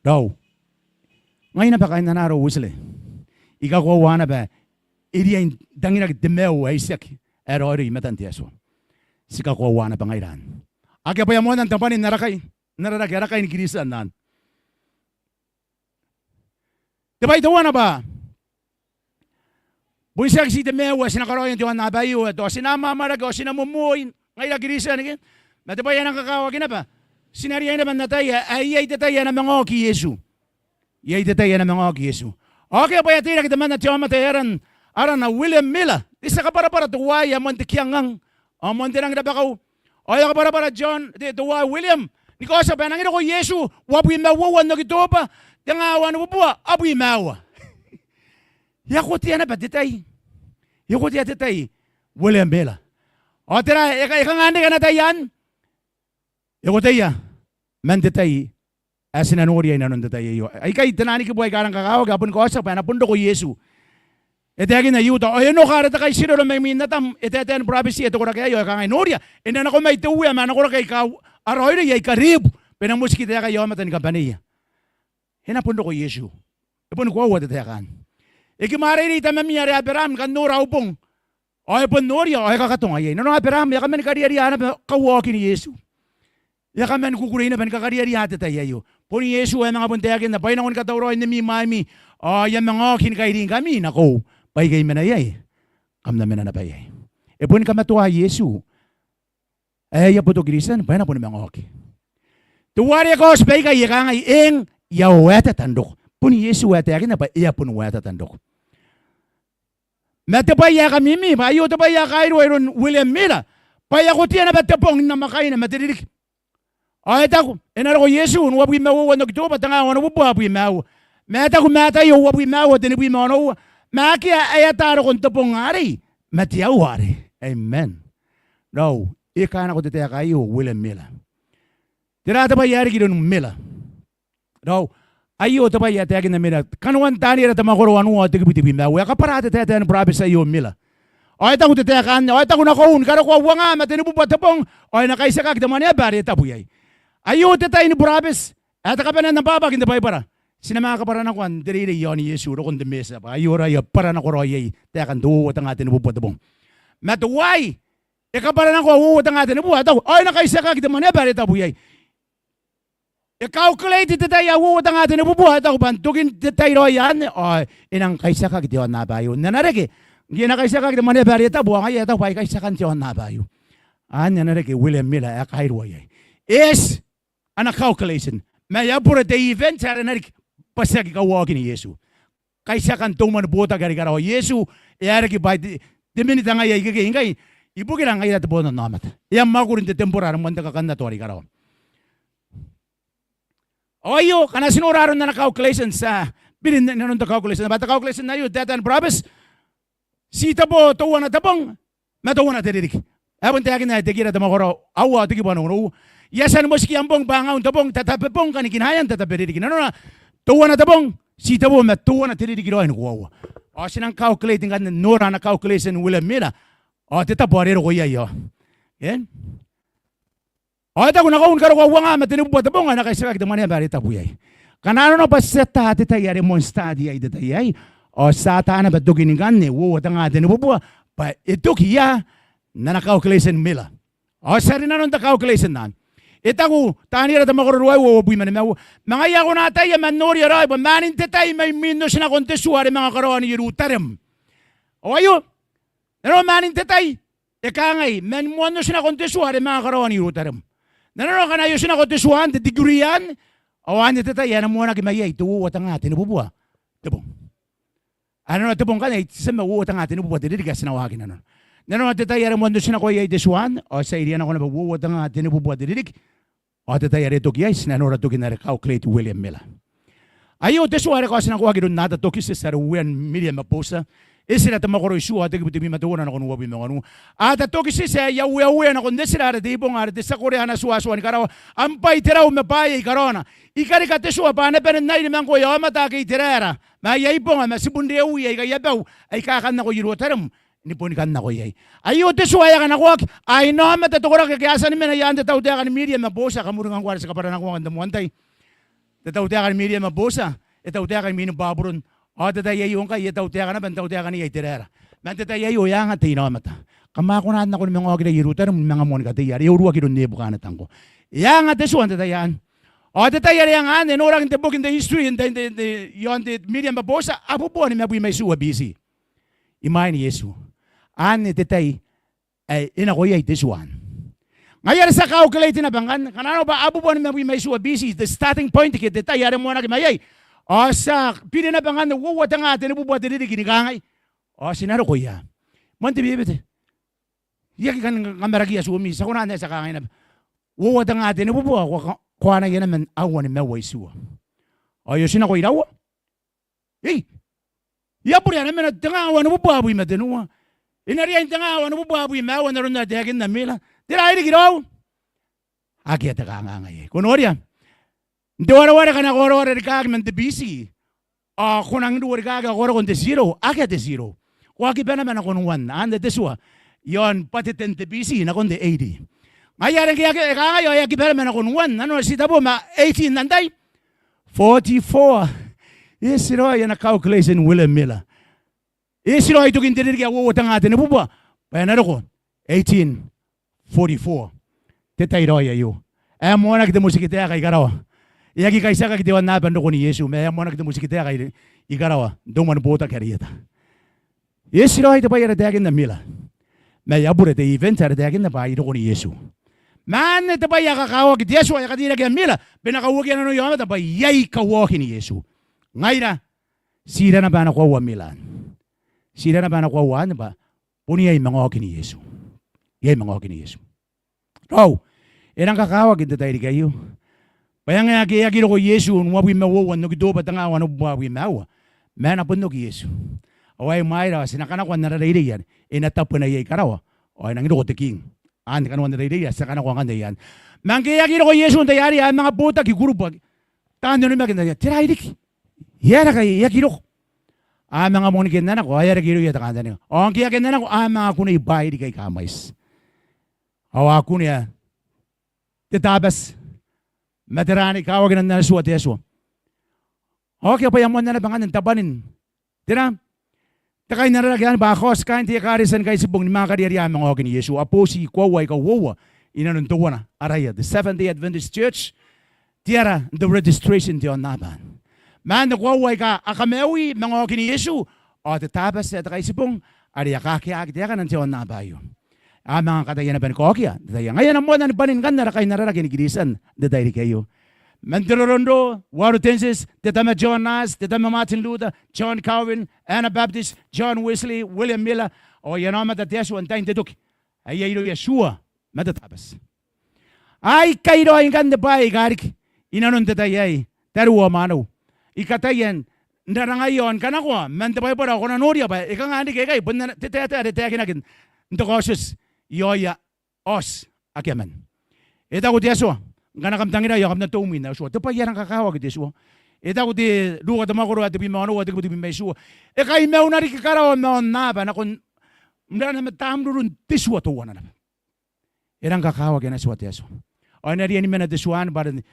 Raou, ngai naba kaain ana aro Wesley, I kakoaua naba e riai n tangiraki te maiu ae itiaki ae raoiroi i matan te Atua. Ti kakoaua naba ngaira anne. Akea bwa e a moanna n tabwanin ara kai, n ara rake, ara kai ni Kristian anne. Te bwai teuana bwa bon tiaki ti te maiu ae ti na karaoia n te aonnaba aio, ao ti na amwamwarake ao ti na momoi ngaira Kristian ke. Ma te bwai ae rang kakawaki naba, ti na riai naba n ataia ae iai te tai ae na manga oki Iesu. Iai te tai ae na manga oki Iesu. Ao akea bwa e a teirake temanna te aomata ae aran, arana William Miller. Te tia kabwarabwara teuaei ae moan te kiangang ao moan te rangi rabakau. Ao e a kabwarabwara John, te, teuaei William, ni kaotia bwa e nangi roko Iesu uabwi ma uoua n Okitoba, tengaa wanibubua abwi ma aua. E a kotea naba te tai. E a kotea te tai William Miller. Ao tera, e ka, e kanga n reke ana tai anne? E kotea man te tai ae ti na noria inanon te tai aio. Aikai te naan kibu aika rang kakawaki, a boni kaotia bwa e na bon roko Iesu. E taekinna I-Iuta, ao e noka ara te kai tiroro mai mwin Atam, e taetae ni burabeti te koraki aio, e kangai, noria, e na nako mai te Uea ma ana koraki aika a raoiroi aika rebu, bwa e na motiki taekaia aomata ni kabaneia. E na bon roko Iesu. E boni koaua te taeka anne. E kimwareirei tamami are Aberaam ni kan nora au bong. Ao e bon noria, ao e kakatonga iai. Nanona Aberaam, e a kaman kariaria naba kauaokin Iesu. E a kaman kukurei naba ni kakariaria te tai aio. Bon Iesu ae manga bon taekinna bwa I nako ni katauraoi n imi mwaimi. Ao I a manga oki ni kairingkami nakoiu. Bwa ike I mena iai, kam na mena naba iai. E boni kamatoa Iesu ae aia boto Kristian bwa e na boni manga oki. Teuare e kaoti baikai e kangai, eng, I a oaetata n roko. Bon Iesu ae taekinna bwa e a boni oaetata n roko. Ma te bwai ae kamimi, bwa aio te bwai ae kairua iroun William Miller, bwa e a kotea naba te bong n namwakaina ma te ririki. Ao e taku, e na roko Iesu n uabwi ma uoua n Okitoba, tengaa wanibubua abwi ma aua. Ma e taku Mataio uabwi ma aua, tenibwi ma onoua, ma akea ae ata rokon te bong arei ma te aua arei. Amen. Raou, e kaanako te taeka aio William Miller. Tera te bwai ae riki iroun Miller? Raou, aio te bwai ae taekinna Miller, kanoan Taniera te mwakoro wanua ao te kibu tebwi ma aua. E kabwara te taetae ni burabeti aio Miller. Ao e taku te taeka anne, ao e taku nakoiu ni karokoa uangaa ma tenibubua te bong, ao e na kaitiakaki te mwaneaba are e tabu iai. Aio te tai ni burabeti ae te kabanea n abwabwaki n te Baibara. Ti na manga kabwaranakoa n te reirei iaon Iesu, rokon te Metia, bwa aio raoi ae bwaranakoa raoi iai taekan te uoua tengaa tenibubua te bong. Ma teuaei, e kabwaranakoa uoua tengaa tenibubua, ao e taku, ao e na kaitiakaki te mwaneaba are e tabu iai. E calculate te tai ae uoua tengaa tenibubua, ao e taku bwa n tokin te tai raoi anne, ao e nang kaitiakaki te aonnaba aio. N ana reke, ngke e na kaitiakaki te mwaneaba are e tabu, ao ngaia e taku bwa ai kaitiakan te aonnaba aio. Anne ana reke William Miller ae kairua iai. E eti ana calculation. Ma e a bure te event are e na riki bwa tiaki kauaokin Iesu. Kaitiakan te umwa ni botaki are i karawa. Iesu e a riki bwa te, te minita ngaia ikekei ngkai, ibukira ngaira te botannaomata. E a mwakuri n te tembora are moan te kakannato are i karawa. Ao aio, ngkana ti nora aron ana calculation, ti a biri inanon te calculation. Bwa te calculation aio, te taetae ni burabeti, ti tebo teuana te bong ma teuana te ririki. E a bon taekinna ae te Kiira te mwakoro aua ao te kibu ae onoua. I a tia ni motikia am bong bwa ngaun te bong, te tabe bong, kanikinaean te tabe ririki. Nanona, teuana te bong, ti tebo ma teuana te ririki raoi ni koaua. Ao ti nang calculate ngkanne, nora ana calculation William Miller. Ao te tabo are e roko iai ao, e? Ao e taku nakoiu ni karokoa uangaa ma tenibubua te bong, ao e na kaitiakaki te mwaneaba are e tabu iai. Ngkana nanona bwa ti ata te tai are moan start iai te tai aei, ao ti ata naba tokin ngkanne uoua tengaa tenibubua, bwa e toki ia n ana calculation Miller. Ao ti a rinanon te calculation anne. E taku Taniera te mwakoro ruaiwa, uabwi ma nimaua: Ma ngaia ko na ataia ma n noria raoi bwa maanin te tai mai mwin otinakon te tua are manga karaoan Ierutarem. Ao aio, nanona maanin te tai, e kangai, man moan otinakon te tua are manga karaoan Ierutarem. Nanona ngkana e otinako te tua anne, te tikuri anne, ao anne te tai ae e na moanaki mai iai te uoua te nga tenibubua te bong. Ae nanona te bong ngkanne ae Itetemba, uoua te nga tenibubua te ririki ae ti na waaki nanona. Nanona te tai are moan otinako iai te tua anne, ao ti a iria nako naba uoua te nga tenibubua te ririki. Ao te tai are e toki iai, ti na nora tokin are Kau Clayton William Miller. Aio te tua are kaotinakoaki iroun Ata Tokititi are uean Miriam ma Boosa. Etira te mwakoro itiua, te kibu tebwi ma teuana nakon uabwi ma wanua. Ata Tokititi ae I a ueauea nakon Etira are te Ibonga are te tia korea ana tuatua ni karawa, am bwai te rau ma bwaai aika raona. I karika te tua bwa a na bane n airi ma ngkoe aomata ake Iteraera, ma aia ibonga, ma tibun rewi aika i abau, aika kan nako Ierutarem ni boni kan nako iai. Aio te tua ae kanakoaki, a inaomata te koraki ake a tia ni mena i aan te tautaeka ni Miriam ma Boosa. Kam uringa ngkoa are ti kabwaranakoa ngkai n te moan tai. Te tautaeka ni Miriam ma Boosa e tautaeka i mwin Baburon. Ao te tai aio ngkai e tautaeka naba n tautaekan Iteraera. Man te tai aio e anga te inaomata. Kam a kona n nako ni manga okira Ierutarem ni manga moa ni kateia are e uruaki iroun Nebukaneta ngkoa. E anga te tua n te tai anne. Ao te tai are e anga anne, e noraki n te boki n te history, n te, n te, n te, i aon te Miriam ma Boosa, abubua nimabwi ma itiua B C. Imwain Iesu. Anne te tai ae e nako iai te tua anne. Ngaia are ti a calculate naba ngkanne, ngkana arona bwa abubua nimabwi ma itiua B C te starting point ke te tai are moanaki mai iai. Ao ti a biri naba ngkanne uoua te nga tenibubua te ririki ni kangai. Ao ti na roko ia. Moan te bebete. I aki kan kamarakia tuomi, ti a kona n ae ti a kangai naba. Uoua te nga tenibubua, ko a, ko anaia naba man aua nimaua itiua. Ao e otinako iraua? Ei, e a bure ana mena te nga wanibubua abwi ma tenua. E na riai n te nga wanibubua abwi ma aua n aron are e taekinna Miller. Tera ae riki raou? Akea te kanganga iai. Ko noria? N te wareware ngkana ko wareware rikaaki man te B C, ao ko nang ruo rikaaki ao ko a roko n te zero. Akea te zero. Ko a kiba naba nakon one. Anne te tua i aon bwateten te B C nakon te A D. Ngaia are ngke e aki, e kangai ao e a kiba naba nakon one, nanona ti tabo ma eighteen n antai? Forty-four. E eti raoi ana calculation William Miller. E eti raoi tokin te ririki ae uoua te nga tenibubua bwa e na roko eighteen forty-four. Te tai raoi aio ae moanaki te motikitaeka i karawa. E aki kaitiakaki te aonnaba n rokon Iesu, ma e a moanaki te motikitaeka i, i karawa n te umwa ni botaki are i eta. E eti raoi te bwai are e taekinna Miller. Ma e a bure te event are e taekinna bwa i rokon Iesu. Ma anne te bwai ae kakawaki te Atua, e kateirakea Miller bwa e na kauakia nanoia aomata bwa iai kawaokin Iesu. Ngaira, ti ira naba ana koaua Miller. Ti ira naba ana koaua anne bwa bon iai manga okin Iesu. Iai manga okin Iesu. Raou, e rang kakawaki n te tairiki aio bwa e anga ake e aki roko Iesu n uabwi ma uoua n Okitoba te nga wanibubua abwi ma aua, ma e na bon oki Iesu. Ao ae imwaira ao ti na kanakoa n ara reirei are e na tabwena iai karawa ao e nangi roko te King. Anne kanoan te reirei ae ti na kanakoa ngkanne iai. Ma ngke e aki roko Iesu n te tai arei a manga botaki kurubu ake taan onimaki n aria, tera ae riki? E aera ngkai e aki roko? A manga moan kenna nako ao e a reke irouia te kantaninga. Ao ngke a kenna nako a manga kunei bwaai riki aika mwaiti. Ao a kunea te Tabati ma te raa ni kawakinan ana tua te Atua. Ao akea bwa e a moanna naba ngkanne n tabwanin te raa, te kai n ara rake anne bwa a kaoti kaain te ekaretia ni Kaitibong ni manga kariaria manga okin Iesu. A boti koaua aika uoua inanon teuana araia, the Seventh Day Adventist Church, te ara n te registration n te aonnaba. Ma anne koaua aika a kamaiui manga okin Iesu, ao te Tabati ae te Kaitibong are e a kakeaki taekana n te aonnaba aio. A manga kataia naba ni kaokia n te tai aei. Ngaia ana moanna ni bwanin ngkanne ara kai n ara rake ni Kristian n te tairiki aio. Man te Roronroo, Uaru Tentis, te tama John Knox, te tama Martin Luther, John Calvin, Anabaptist, John Wesley, William Miller, ao aia aomata te Atua n tain te toki ae iai irouia tua ma te Tabati. Aikai raoi ngkanne bwaai aika riki inanon te tai aei, tariu ao mwaneu. I kataia n rarangaia ao ni kanakoa man te Baibara ao ko na noria bwa e kanga n riki aikai, bon ana, te taetae are e taekinaki n te Kaotioti i aoia aoti ake a man. E taku te Atua, ngkana kam tangirai ao kam na tou mwin ae uoua. Te bwai ae rang kakawaki te Atua. E taku te Ruka te mwakoro ae tebwi ma onoua, te kibu tebwi ma itiua: E kai mauna riki karawa ma aonnaba nakon mwina ma tamrurun te tua teuana naba. E rang kakawaki ana tua te Atua. Ao e na riai ni mena te tua anne bwa are n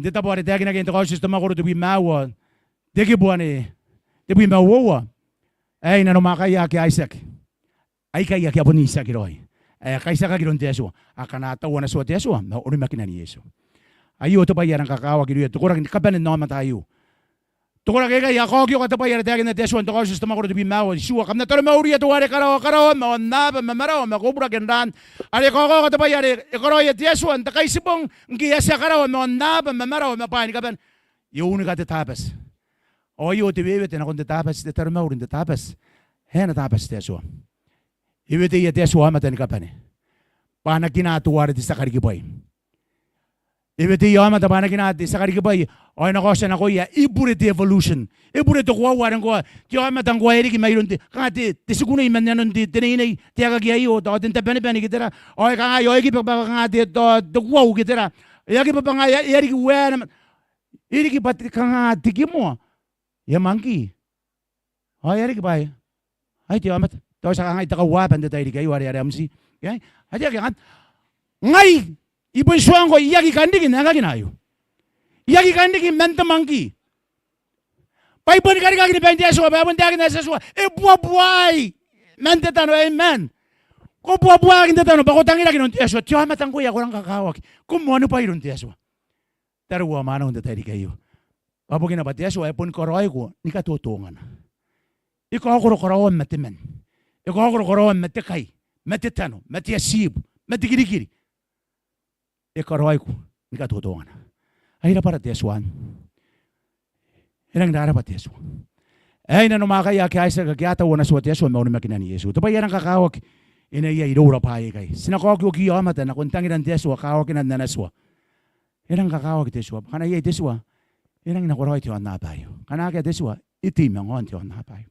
te tabo are taekinaki n te Kaotioti te mwakoro tebwi ma aua, te kibu anne tebwi ma uoua, ae i nanomwakaia ake a itiaki, aikai ake a bon itiaki raoi, ae kaitiakaki iroun te Atua akana a tau ana tua te Atua ma onimakinan Iesu. Aio te bwai ae rang kakawaki irouia te koraki ni kabane n aomata aio. Te koraki aikai a kaokioka te bwai are taekinna te Atua n te Kaotioti te mwakoro tebwi ma aua, itiua: Kam na taromauria teuare karaoa karawa ma aonnaba ma marawa ma koburake n ran. Are e kaokaoka te bwai are e karaoia te Atua n te Kaitibong ngke e a tia karawa ma aonnaba ma marawa ma bwaai ni kabane. E unika te Tabati. Ao aio te wewete nakon te Tabati, te taromauri n te Tabati. E na Tabati te Atua. E weteia te Atua aomata ni kabane bwa a na kinaa teuare te tia karikibwai. E weteia aomata bwa a na kinaa te tia karikibwai ao e na kaotia nakoia. E bure te evolution, e bure te koaua are ngkoa te aomata ngkoa e riki mairoun te, kanga te, te tiku nei man nanon te, te neinei, te aekaki aio, tao te n tabanibani ke tera. Ao e kangai, ao e aki bwabwa kanga te, tao te kuau ke tera. E aki bwabwa kanga, e a riki uaena, e riki bwa te, kanga te kimoa. E a monkey. Ao e a riki bwa ai te aomata. Tao ti a kangai te kauaba n te tairiki aio are, are am ti. Ai, ai te aki angat. Ngai, I bon tuangko, I aki kan riki n aekakina aio. I aki kan riki man te monkey. Bwa I boni karikaki ni bain te Atua, bwa e bon taekinna te Atua, e buabuai man te tano, amen. Ko buabuaki n te tano, bwa ko tangiraki iroun te Atua, te aomata ngkoe ae ko rang kakawaki. Ko moanibwai iroun te Atua. Tariu ao mwaneu n te tairiki aio. Bwa bukina bwa te Atua e boni karaoiko ni katotongana. E kaokoro karaoam ma te man. E kaokoro karaoam ma te kai, ma te tano, ma te atibu, ma te kirikiri. E karaoiko ni katotongana. Ai rabwara te Atua anne. E rangi n rabwa te Atua. Aei nanomwaakaia ake a tia, ake a taua ana tua te Atua ma onimakinan Iesu. Te bwai ae rang kakawaki, e na iai iroura bwaai aikai. Ti na kaokiokiia aomata nakon tangiran te Atua, kawakinan ana tua. E rang kakawaki te tua. Ngkana iai te tua, e rangi n nakoraoi te aonnaba aio. Ngkana akea te tua, e tei ma ngaon te aonnaba aio.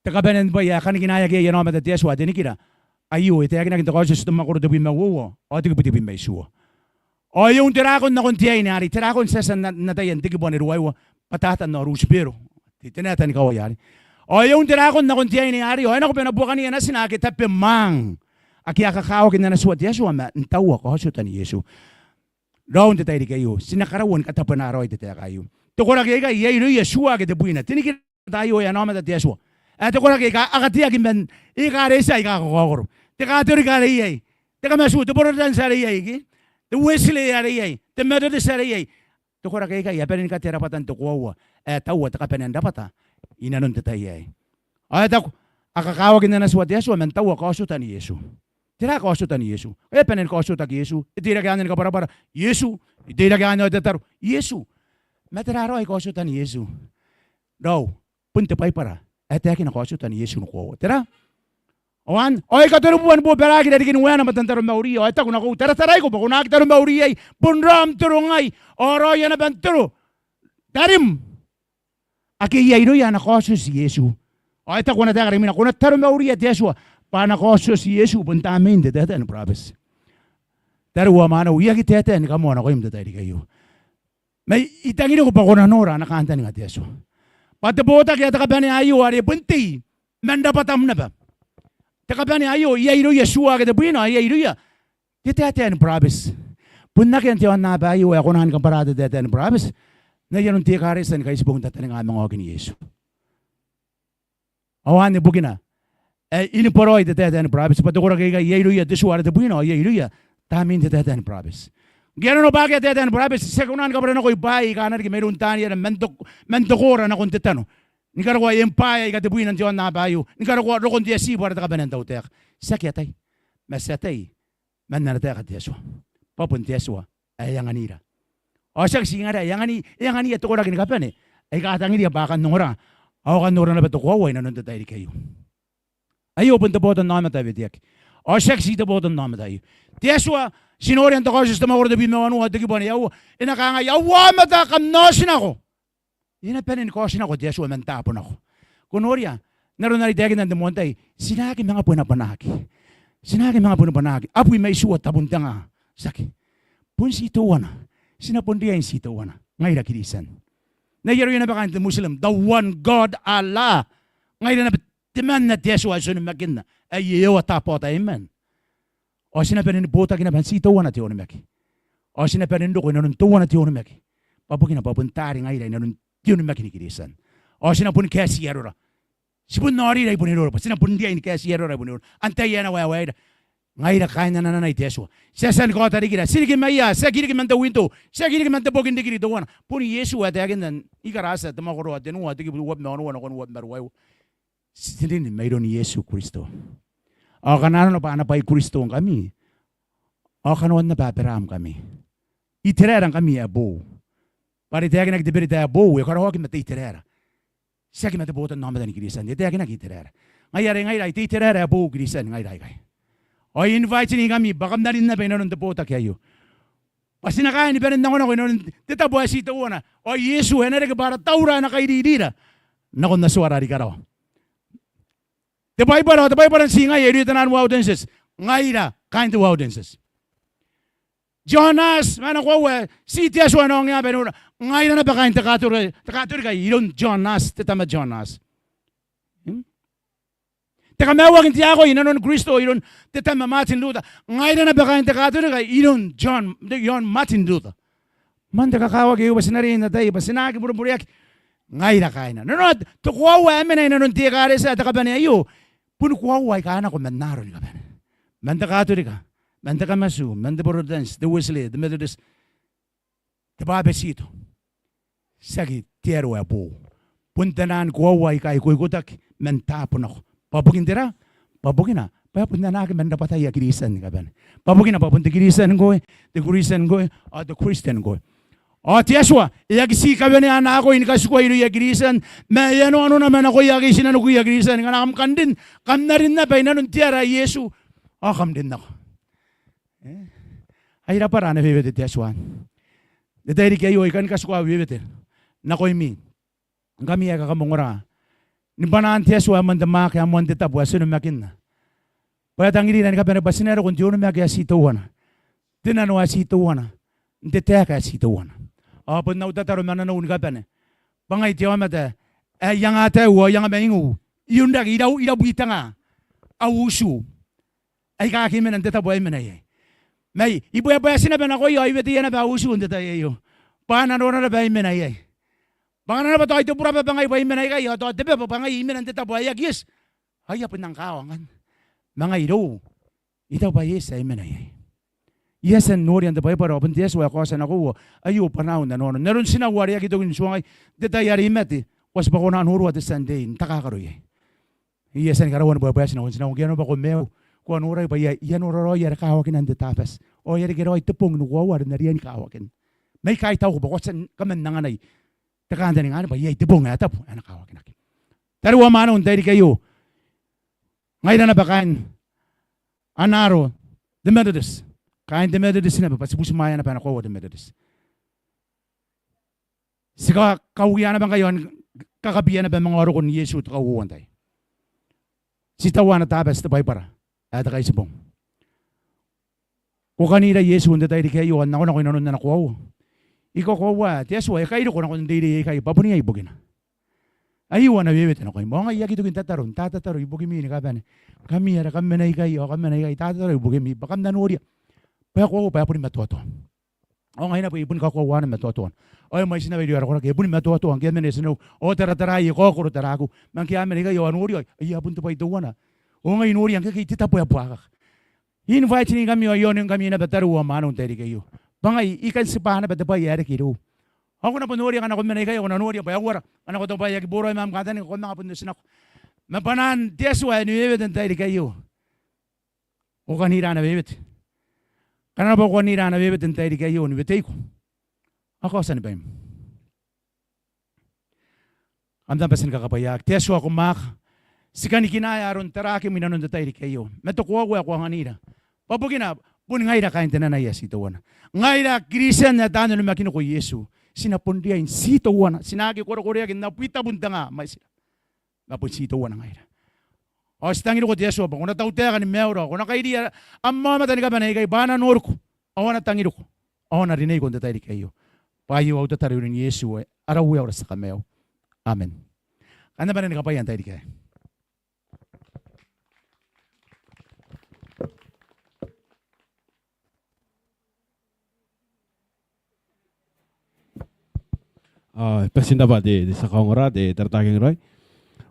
Te kabanea ni bwai ae kanikinaeaki iai ana aomata te Atua, te nikira. Aio e taekinaki n te Kaotioti te mwakoro tebwi ma uoua ao te kibu tebwi ma itiua. Ao e un te rakon nakon te aine arei, te rakon ti a tia n ataia n te kibu ae ruaiwa, bwa Tatan ao Rutibero, te, te naeta ni kawai arei. Ao e un te rakon nakon te aine arei, ao e nako bwa e na buakania natina ake tabemwaang, ake a kakawaki n ana tua te Atua ma n taua kaotiotan Iesu. Raou n te tairiki aio, ti na karaua ni katabwena raoi te taeka aio. Te koraki aikai, iai irouia tua ake tebwina. Te nikira aio e ana aomata te Atua. Ae te koraki aika a kateaki man ekaretia aika kakaokoro. Te Katorika are iai, te Kamatu, te Borotetanti are iai, ke te Wesley are iai, te Methodist are iai. Te koraki aikai a bane ni katea rabwatan te koaua ae taua te kabanea n rabwata inanon te tai aei. Ao e taku, a kakawaki n ana tua te Atua ma n taua kaotiotan Iesu. Tera kaotiotan Iesu? E bane ni kaotiotaki Iesu? E teirake anne ni kabwarabwara? Iesu. E teirake anne ao e tataro? Iesu. Ma tera raoi kaotiotan Iesu? Raou, bon te Baibara ae taekina kaotiotan Iesu ni koaua. Tera? Ao anne, ao e katorobubua ni bobaraki irarikin uaena ma tan taromauri, ao e taku nakou, tarataraiko bwa ko na aki taromauri iai, bon raom te rongai, ao raoia naba n te ro tarim. Ake iai irouia ana kaotioti Iesu. Ao e taku ana taeka are imwina, ko na taromauria te Atua, bwa ana kaotioti Iesu bon tamnein te taetae ni burabeti. Tariu ao mwaneu, I aki taetae ni kamoa nakoim n te tairiki aio. Ma I tangiriko bwa ko na nora ana kantaninga te Atua. Bwa te botaki ae te kabanea aio are bon tei man rabwatam naba. Te kabanea aio, iai irouia tua ake tebwina, ao iai irouia te taetae ni burabeti. Bon akea n te aonnaba aio ae kona ni kabwara te taetae ni burabeti n ai aron te ekaretia ni Kaitibong n tataninga manga okin Iesu. Ao anne bukina ae I neboraoi te taetae ni burabeti, bwa te koraki aikai, iai irouia te tua are tebwina, ao iai irouia tamnein te taetae ni burabeti. Ngke a nanona bwa akea taetae ni burabeti, ti aki kona ni kabwaranakoi bwaai aika a na riki mairoun Taniera man te, man te koora nakon te tano, ni karokoa empire aika tebwina n te aonnaba aio, ni karokoa rokon te atibu are te kabanea n tautaeka. Ti aki atai. Ma ti atai man ana taeka te Atua, bwa bon te Atua ae e anganira. Ao tiaki ti ngaira ae e angani, e angania te koraki ni kabane aika a tangiria bwa a kan ongora, ao a kan ongora naba te koaua inanon te tairiki aio. Aio bon te botannaomata ae weteaki. Ao tiaki ti te botannaomata aio. Te Atua, ti noria n te Kaotioti te mwakoro tebwi ma wanua, te kibu ae aua, e na kangai, aua aomata, kam na otinako. E na bane ni kaotinako te Atua man taabo nako. Ko noria, n aron are I taekinna n te moan tai, ti na aki manga bwenabwenaki. Ti na aki manga bwenabwenaki. Abwi ma itiua tabun te nga. Tiaki. Bon ti teuana. Ti na bon riai n ti teuana. Ngaira Kristian. N ai aroia naba kaain te Muslim, the one God Allah. Ngaira naba temanna te Atua ae ti onimakinna. Ae e oota bwa oota, amen. Ao ti na bane ni botaki naba n ti teuana te onimaki. Ao ti na bane n roko inanon teuana te onimaki. Bwa bukina bwa bon taari ngaira inanon te onimaki ni Kristian. Ao ti na boni kaeti arora. Ti bon aorira i bon iroura, bwa ti na bon riai ni kaeti arora i bon iroura. Antai ae na waewaera? Ngaira kaain ananai te Atua. Ti a tia ni kaota rikira. Ti riki mai ia, tiaki riki man te winto, tiaki riki man te boki n rikiriki teuana. Bon Iesu ae taekinna n Ikaretia te mwakoro ae tenua, te kibu uabwi ma onoua nakon uabwi ma ruaiwa. Ti rin mairoun Iesu Kristo. Ao ngkana arona bwa ana bwai Kristo ngkami, ao kanoan naba Aberaam ngkami. Iteraera ngkami ae boou. Bwa are e taekinaki te berita ae boou e karaoaki ma te iteraera. Tiaki ma te botannaomata ni Kristian. E taekinaki iteraera. Ngaia are ngaira ai te iteraera ae boou Kristian ngaira aikai. Ao I invite-ingkami bwa kam na rin naba inanon te botaki aio. Bwa ti na kaai ni bane n nakonako inanon te tabo ae ti teuana. Ao Iesu e na reke bwa ara taura ae na kairirira nakon Atuara are i karawa. Te Baibara, te Baibara n ti ngaia irouia taian Waldenses. Ngaira kaain te Waldenses. Jonas, ma ana koaua, ti te Atua ae na ongeaba i nora. Ngaira naba kaain te Katorika, te Katorika iroun Jonas, te tama Jonas. Hmm? Te kamaiuaki n te akoi inanon Kristo iroun te tama Martin Luther. Ngaira naba kaain te Katorika iroun John, iroun Martin Luther. Man te kakawaki aio bwa ti na riai n atai bwa ti na aki burebureaki. Ngaira kaaina. Nanona te koaua ae mena inanon te ekaretia ae te kabane aio. Bon koaua aika a nako man aaro ni kabane. Man te Katorika, man te Kamatu, man te Borotetanti, te Wesele, te Metotiti, te Bwabetito. Tiaki te aro ae boou. Bon taian koaua aika a ikoikotaki man taabo nako. Bwa bukin tera? Bwa bukina bwa e bon anaaki man rabwataia Kristian ni kabane. Bwa bukina bwa bon te Kristian ngkoe, te Kristian ngkoe, ao te Kristian ngkoe. Ao te Atua e aki ti kawenea ana akoi ni katikua irouia Kristian, ma e anoanona ma nakoia ake i tinaniku Kristian. Ngkana kam kan rin, kam na rin naba inanon te ara ae Iesu, ao kam rin nako. E? Ai rabwara ana wewete te Atua n te tairiki aio. I kan katikua wewete nakoimi ngkami ae kakamongora ni bwanaan te Atua ae moan te mwaaka, ae moan te tabo, ae ti onimakinna. Bwa e tangirira ni kabane bwa ti na roko n te onimaki ae ti teuana, te nano ae ti teuana, n te taeka ae ti teuana. Ao bon au tataro ma nanou ni kabane bwa ngai te aomata ae I anga taiu ao I anga maingiu, I onrake, I rau, I rabwi tenga au utu aika aki mena n te tabo ae I mena iai. Ma I bwaebwaeti naba nakoia ao I weteia naba au utu n te tai aio bwa a na nora naba ae I mena iai. Bwa ngkana naba tao ai te burababa ngai bwa I mena ikai, ao tao te baba bwa ngai I mena n te tabo ae aki eti, ao I a bon nang kawa ngkanne. Ma ngai irou I taku bwa e eti ae I mena iai. I a tia n noria n te Baibara ao bon te Atua ae kaotia nakoiu, aio bwanaau n nanoanau. N aron tinau are aki toki n tuangai n te tai are I mate, ko a tibwa kona n noria te Sunday n takakaro iai. I a tia ni karaua ni bwaebwaeti nakon tinau, ngke a nako bwa ko maiu, ko a norai bwa I a, I a nora raoi are kawakinan te Tabati. Ao e a reke raoi te bong ni koaua are N na riai ni kawakin. Ma I kaitauko bwa ko a tia ni kaman anganai te kantaninga anne bwa iai te bong ae tabu ae na kawakinaki. Tariu ao mwaneu, n tairiki aio ngaira naba kaain ana aro te Metotiti, kaain te Metotiti naba bwa ti butimwaea naba ana koaua te Metotiti. Ti kakauia naba ngkai ao ni kakabia naba manga rokon Iesu te kauoua n tai. Ti taua ana Tabati te Baibara ae te Kaitibong. Ko kanira Iesu n te tairiki aio ao n nakonako inanon ana koaua? I kakoaua te Atua e kairiko nakon reirei aikai bwa bon iai bukina. Aio ana wewete nakoim. Ao ngai I aki toki n tataro, n tatataro ibukimi ni kabane, ngkami are kam mena ikai ao kam mena ikai, tatataro ibukimi bwa kam na noria bwa e koaua bwa e boni matoatoa. Ao ngaia naba I boni kakoaua ana matoatoa. Ao e mwaiti naba irouia ara koraki, e boni matoatoa ngke e mena i tinaniku. Ao tarataraai, e kaokoro taraaku. Ma ngke a mena ikai ao a noria, aia, bon te bwai teuana. Ao ngai I noria ngke e kei te tabo ae buakaka. I invite-ingkami ao I aoningkami naba tariu ao mwaneu n tairiki aio bwa ngai I kan tibwa naba te bwai ae reke irou. Ao ko na bon noria ngkana ko mena ikai, ao ko na noria bwa e uara ngkana ko taku bwa e aki boraoi ma am kantaninga, ko manga bon otinako. Ma bwanaan te Atua ae ni wewete n tairiki aio, ko kanira ana wewete. Ngkana naba ko kanira ana wewete n tairiki aio ni weteiko, ao kaotia ni baim. Kam na bati ni kakabwaiaaki. Te Atua ko mwaaka, ti kanikinaea aron tarakim inanon te tairiki aio ma te koaua ae ko anganira. Bwa bukina boni ngaira kaain te nano ae ti teuana, ngaira Kristian ae taani onimakiniko Iesu, ti na bon riai n ti teuana, ti na aki korekoreaki n abwi tabun te nga mwaitira. Ma bon ti teuana ngaira. Ao ti tangiriko te Atua bwa ko na tautaeka ni maiura, ko na kairiia am aomata ni kabane aikai bwa a na noriko, ao a na tangiriko, ao a na rineiko n te tairiki aio. Bwa aio au tataro iroun Iesu ae ara Uea ao ara tia Kamaiu. Amen. Kam na bane ni kabwaia n tairiki aei. Ao e bati n rabwa te, te tia kaongora, te Taratara Kengiraoi.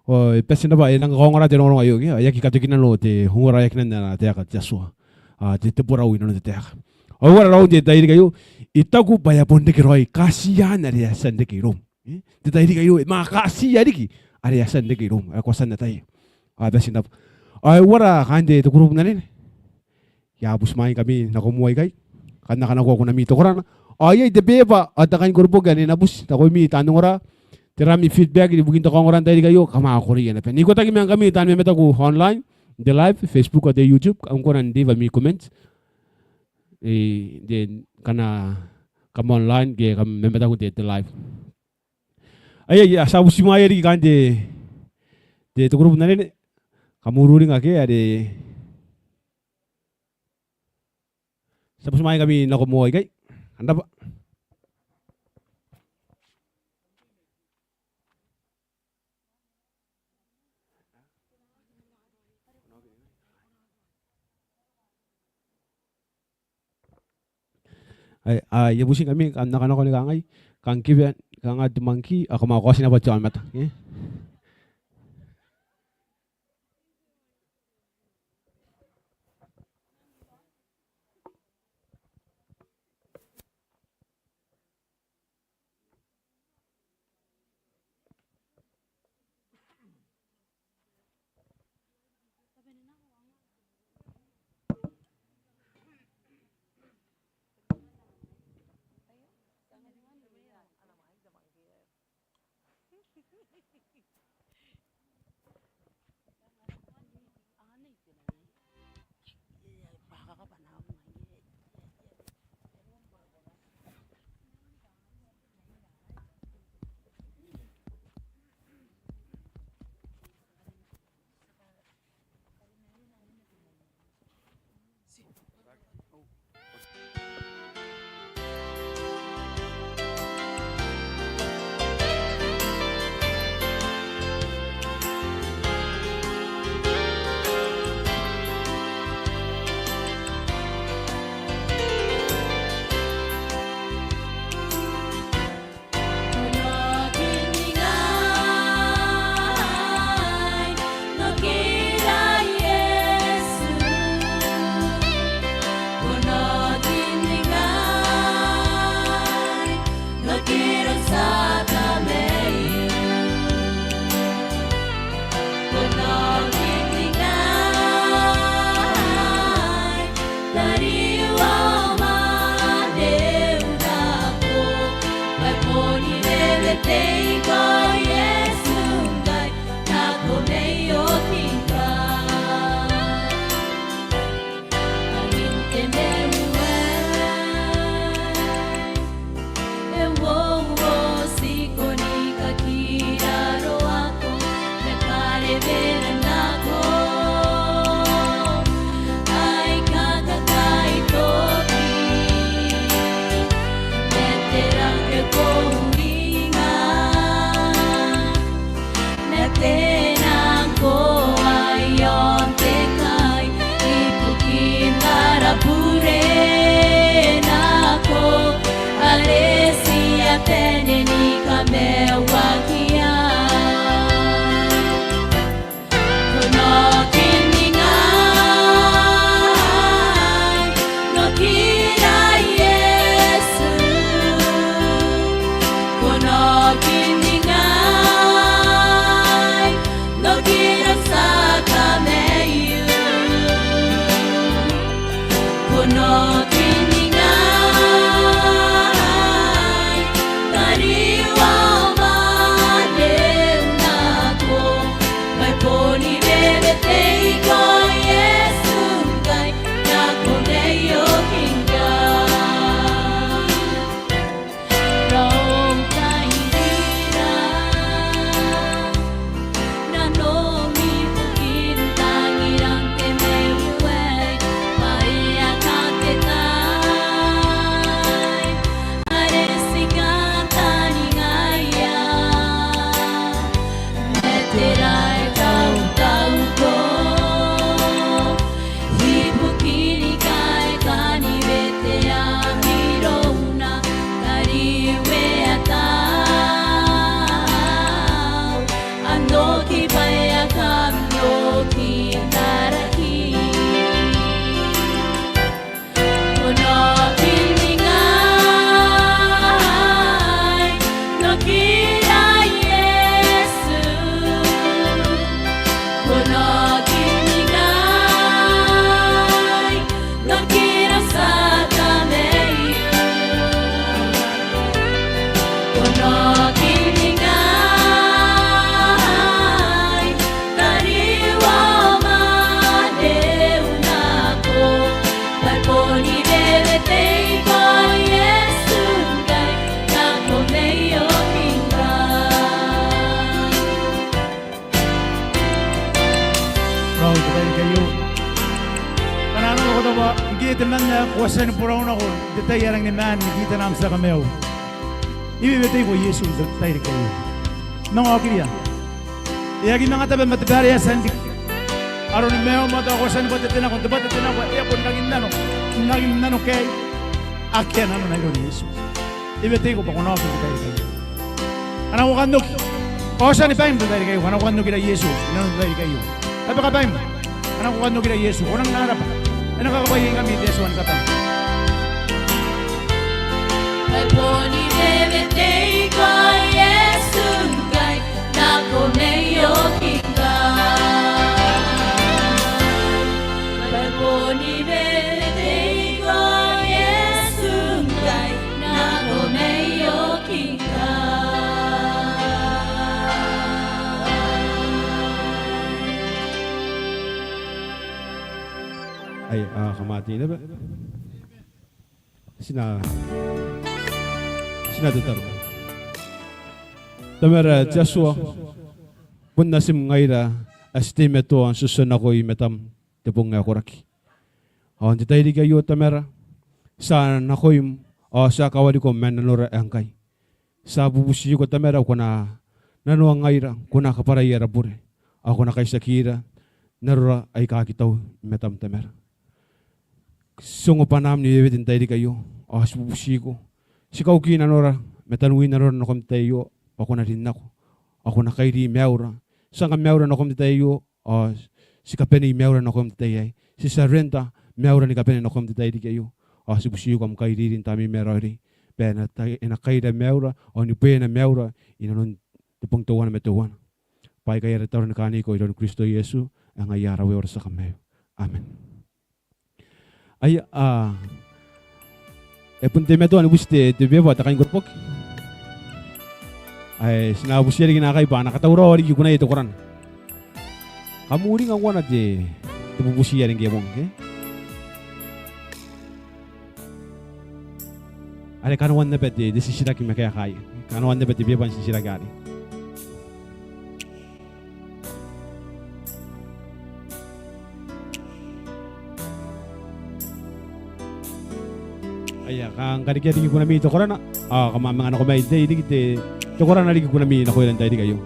Ao e bati n rabwa, e nang kaongora te rongorongo aio ke, ao e aki katoki nano te ongoraeakinan ana taeka te Atua. a, te, te borau inanon te taeka. Ao ara raoi n te tairiki aio, I taku bwa e a bon reke raoi katiaan are e a tia n reke iroum. E? Te tairiki aio, e manga katiaa riki are e a tia n reke iroum. Ae ko a tia n ataia. A, bati n rabwa. Ao e uara kaain te, te group n anene? I a butimwaeingkami nako moa ikai. Kam na kanakoa kunami te korana. Ao iai te beeba ao te kanikoroboki ane e na buti nakoimi taan ongora. Tera ami feedback ibukin te kaongora n tairiki aio, kam a koreia naba. N ikotaki ma ngkami taan mamataku online, n te live, Facebook ao te YouTube, kam kona n leave ami comment. E, then, ngkana kam online ke kam mamataku n te, te live. Aia, aia, ti a butimwaea riki kaain te, te, te group n anene. Kam ururinga ke are ti a butimwaeingkami nako moa ikai. Kam rabwa. Ai, a, I a butingkami, kam na kanakoa ni kangai, kam kiba, kanga te monkey, ao kam a kaoti naba te aomata. E? Aio. Ngkana arona ko taku bwa ngkoe temanna ae ko a tia ni borau nako n te tai ae rangi ni maan ni kitana am tia kamaiu, I weweteiko Iesu n te tairiki aio. Manga okiria. E aki manga tabe ma te bwai are e a tia n riki. Aroni maium ao ko a tia ni bwatete nako, n te bwatete nako ae e a bon rangi n nano, rangi n nano kaai. Akea nanona iroun Iesu. I weweteiko bwa ko na oki n te tairiki aio. Ngkana ko kan oki, ko a tia ni baim n te tairiki aio, ngkana ko kan okira Iesu inanon te tairiki aio. Kabeka baim. Ngkana ko kan okira Iesu, ko nang rabwa. E na kakabwaiaingkami te Atua ni kabane. Bwa e boni weweteiko Iesu ngkai nako mai oki ngkai. Bwa e boni weweteiko Iesu ngkai nako mai oki ngkai. Aia, a, kam a tei naba. Ti na, ti na tataro. Tamara te Atua, bon natim ngaira ae ti teimatoa n tutuo nako i matam n te bong ae koraki. Ao n te tairiki aio Tamara, ti a nakoim ao ti a kawariko man nanora ae ngkai. Ti a bubutiko Tamara, ko na nanoangaira, ko na kabwarai ara bure, ao ko na kaitiakira n arora aika aki tau i matam Tamara. Ti ongo bwanaam ni wewete n te tairiki aio, ao ti bubutiko. Ti kauki nanora ma tanui nanora nakom n te tai aio, bwa ko na rin nako, ao ko na kairi maiura. Ti anga maiura nakom n te tai aio, ao ti kabanei maiura nakom n te tai aei. Ti surrender maiura ni kabane nakom n te tairiki aio. Ao ti bubutiko am kairiri n Tamneim ae Raoiroi, bwa e na tai-, e na kaira maiura, ao ni bwena maiura, inanon te bong teuana ma teuana. Bwa aikai ara tataro ni kaaniko iroun Kristo Iesu, ae ngaia ara Uea ao ara tia kamaiu. Amen. Aia, a, e bon teimatoa ni buti te, te beba, te kainkoroboki. Ae, ti na butia riki naakai bwa a na katauraoa riki kunaia te korana. Kam uringa ngkoa te, te bubuti are ngke e bong, ke? Are kanoan naba te, te titiraki ma kaekaia. Kanoan naba te beba n titiraki arei. Aia, kam karekea riki kunami te korana. A, kam a manga nako mai n tei riki te, te korana riki kunami nakoira n te tairiki aio.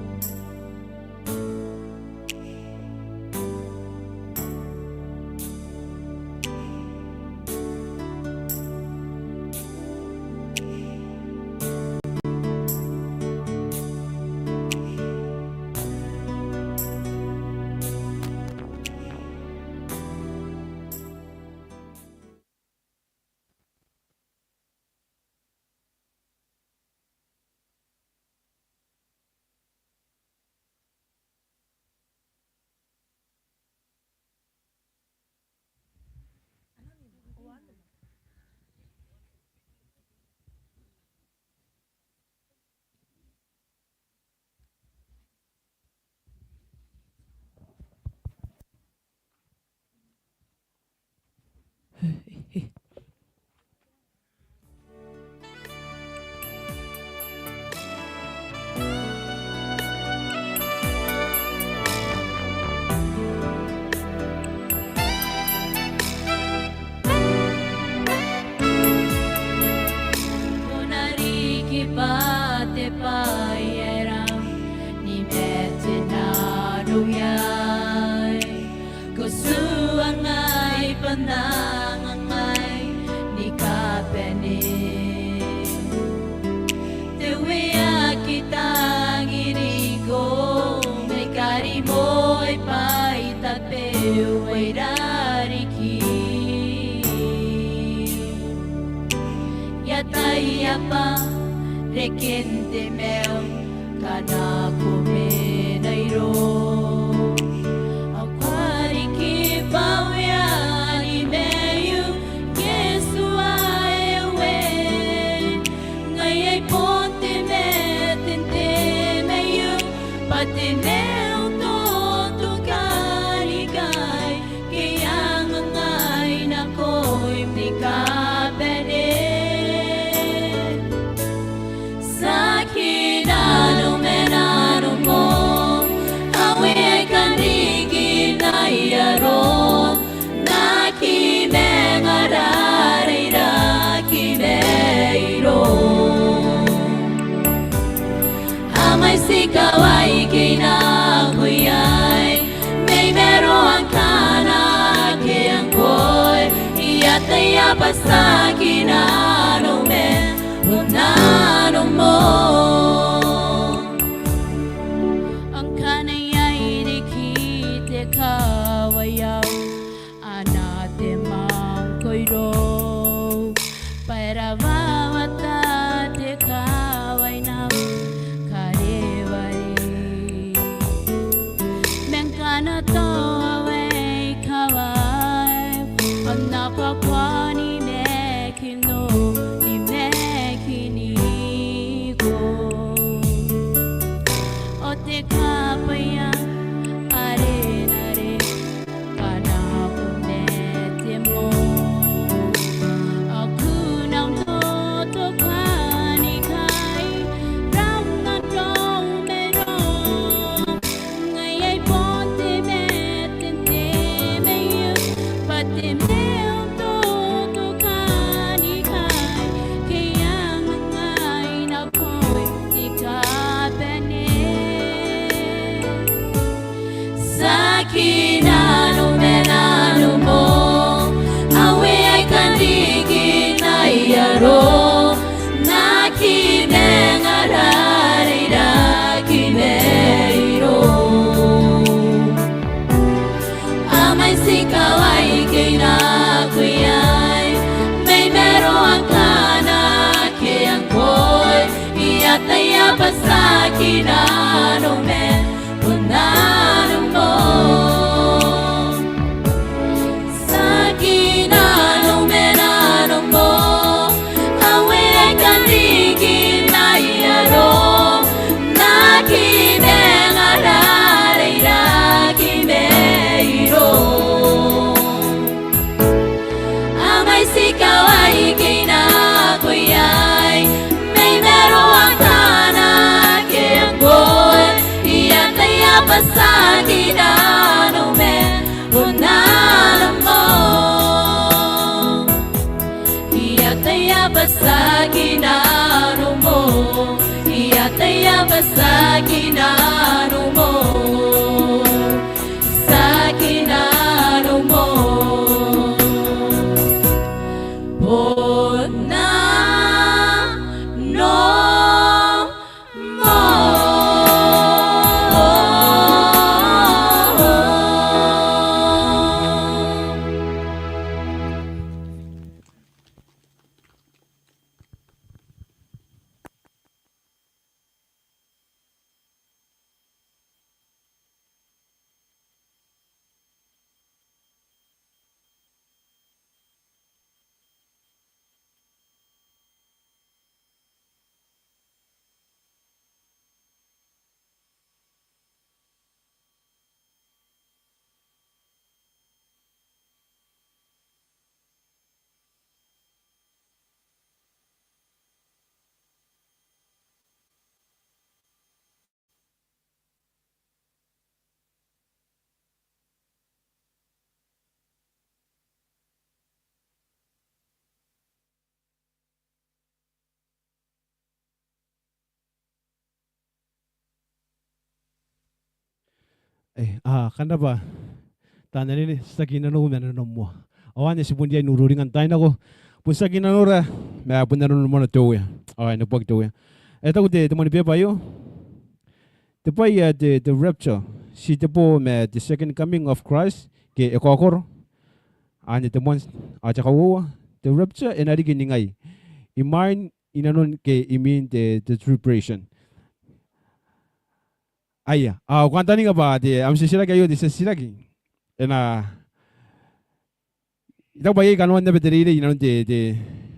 Ko na riki bwa te bwai ae rang ni mate nanou iai. Ko tuangai bwa N na angangai ni kabane. Te Uea, I tangiriko mai karimoai bwa I tabeu ae I rariki. I ataia bwa reken te maiu ngkana ko mena irou. Ao ko a riki bwa Uea ni maiu, Iesu ae Uea. Ngaia bon te mate n te maiu, bwa te maiu totokan ikai, ke I angangai nakoim ni kabane. Tiaki nanou ma N na kawai ke I nako iai, mai maroan ngkana ake ngkoe, I ataia bwa tiaki nanou ma bon nanomo. Ngkana iai riki te kawai ao ana te mangkoiro, bwa e rawawata te kawai n am kareware. Ma ngkana tao aei kawai, ao N na bwakuani maekino, ni maekiniko. Ao te kabwaia are nare kanaku ma te mo. Ao kunau n totoka ni kai, rau n aron mairoum. Ngaia bon te mete n te maiu, bwa te maiu n totoka ni kai, ke I anganai nako ni kabane. Tiaki nanou ma nanomo, ae e a kan riki n ai aro, n aki manga rareiraki mairou. Amai ti kawai ke I nako iai, mai maroan ngkana ake ngkoe, I ataia bwa tiaki nanou ma bon nanomo. Tiaki nanou ma nanomo, ae e a kan riki n ai aro, n aki manga rareiraki mairou. Amai ti kawai ke I nako iai, mai maroan ngkana ake ngkoe, I ataia bwa tiaki nanou ma bon nanomo. I ataia bwa tiaki nanou ma, I ataia bwa tiaki nanou ma, tiaki nanou ma bon nanomo. E, a, kam rabwa. Taan anene, tiaki nanou ma nanomo. Ao anne ti bon riai n ururinga n taai nako. Bon tiaki nanora, ma bon nanomo te Uea. Ao e neboaki te Uea. E taku te, te moan beba aio. Te bwai ae te, te rapture, ti te bo ma te second coming of Christ, ke e kaokoro. Anne te moan, ao te kauoua, te rapture e na riki ningai. Imwain, inanon ke imwin te, te tribulation. Aia, ao ko kantaninga bwa te, am titiraki aio te titiraki. E na, I taku bwa iai kanoan naba te reirei inanon te, te,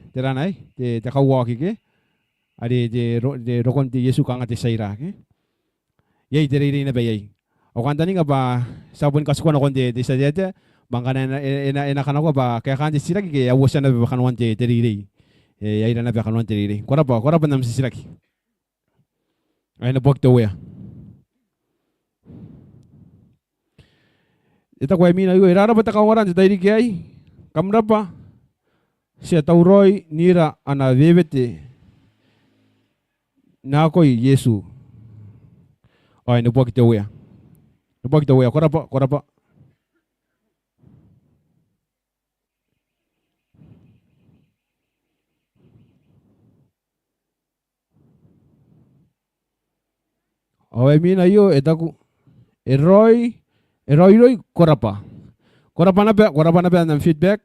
te rana aei, te, te kauaoki ke. Are te ro-, te rokon te Iesu kanga te tia ira ke. Iai te reirei naba iai. Ao ko kantaninga bwa ti a boni katikua nakon te, te tia taetae, bwa ngkana e na, e na, e na kanakoa bwa kaekaan te titiraki ke e a uotia naba bwa kanoan te, te reirei. E, e a ira naba kanoan te reirei. Ko rabwa, ko rabwa n am titiraki. Ao e neboaki te Uea. E taku ae imwina aio, e rarabwa te kaongora n te tairiki aei. Kam rabwa, ti a tauraoi n ira ana wewete nakon Iesu. Ao e neboaki te Uea. Neboaki te Uea. Ko rabwa, ko rabwa. Ao imwina aio e taku, e raoi, e raoiroi, ko rabwa. Ko rabwa naba, ko rabwa naba n am feedback.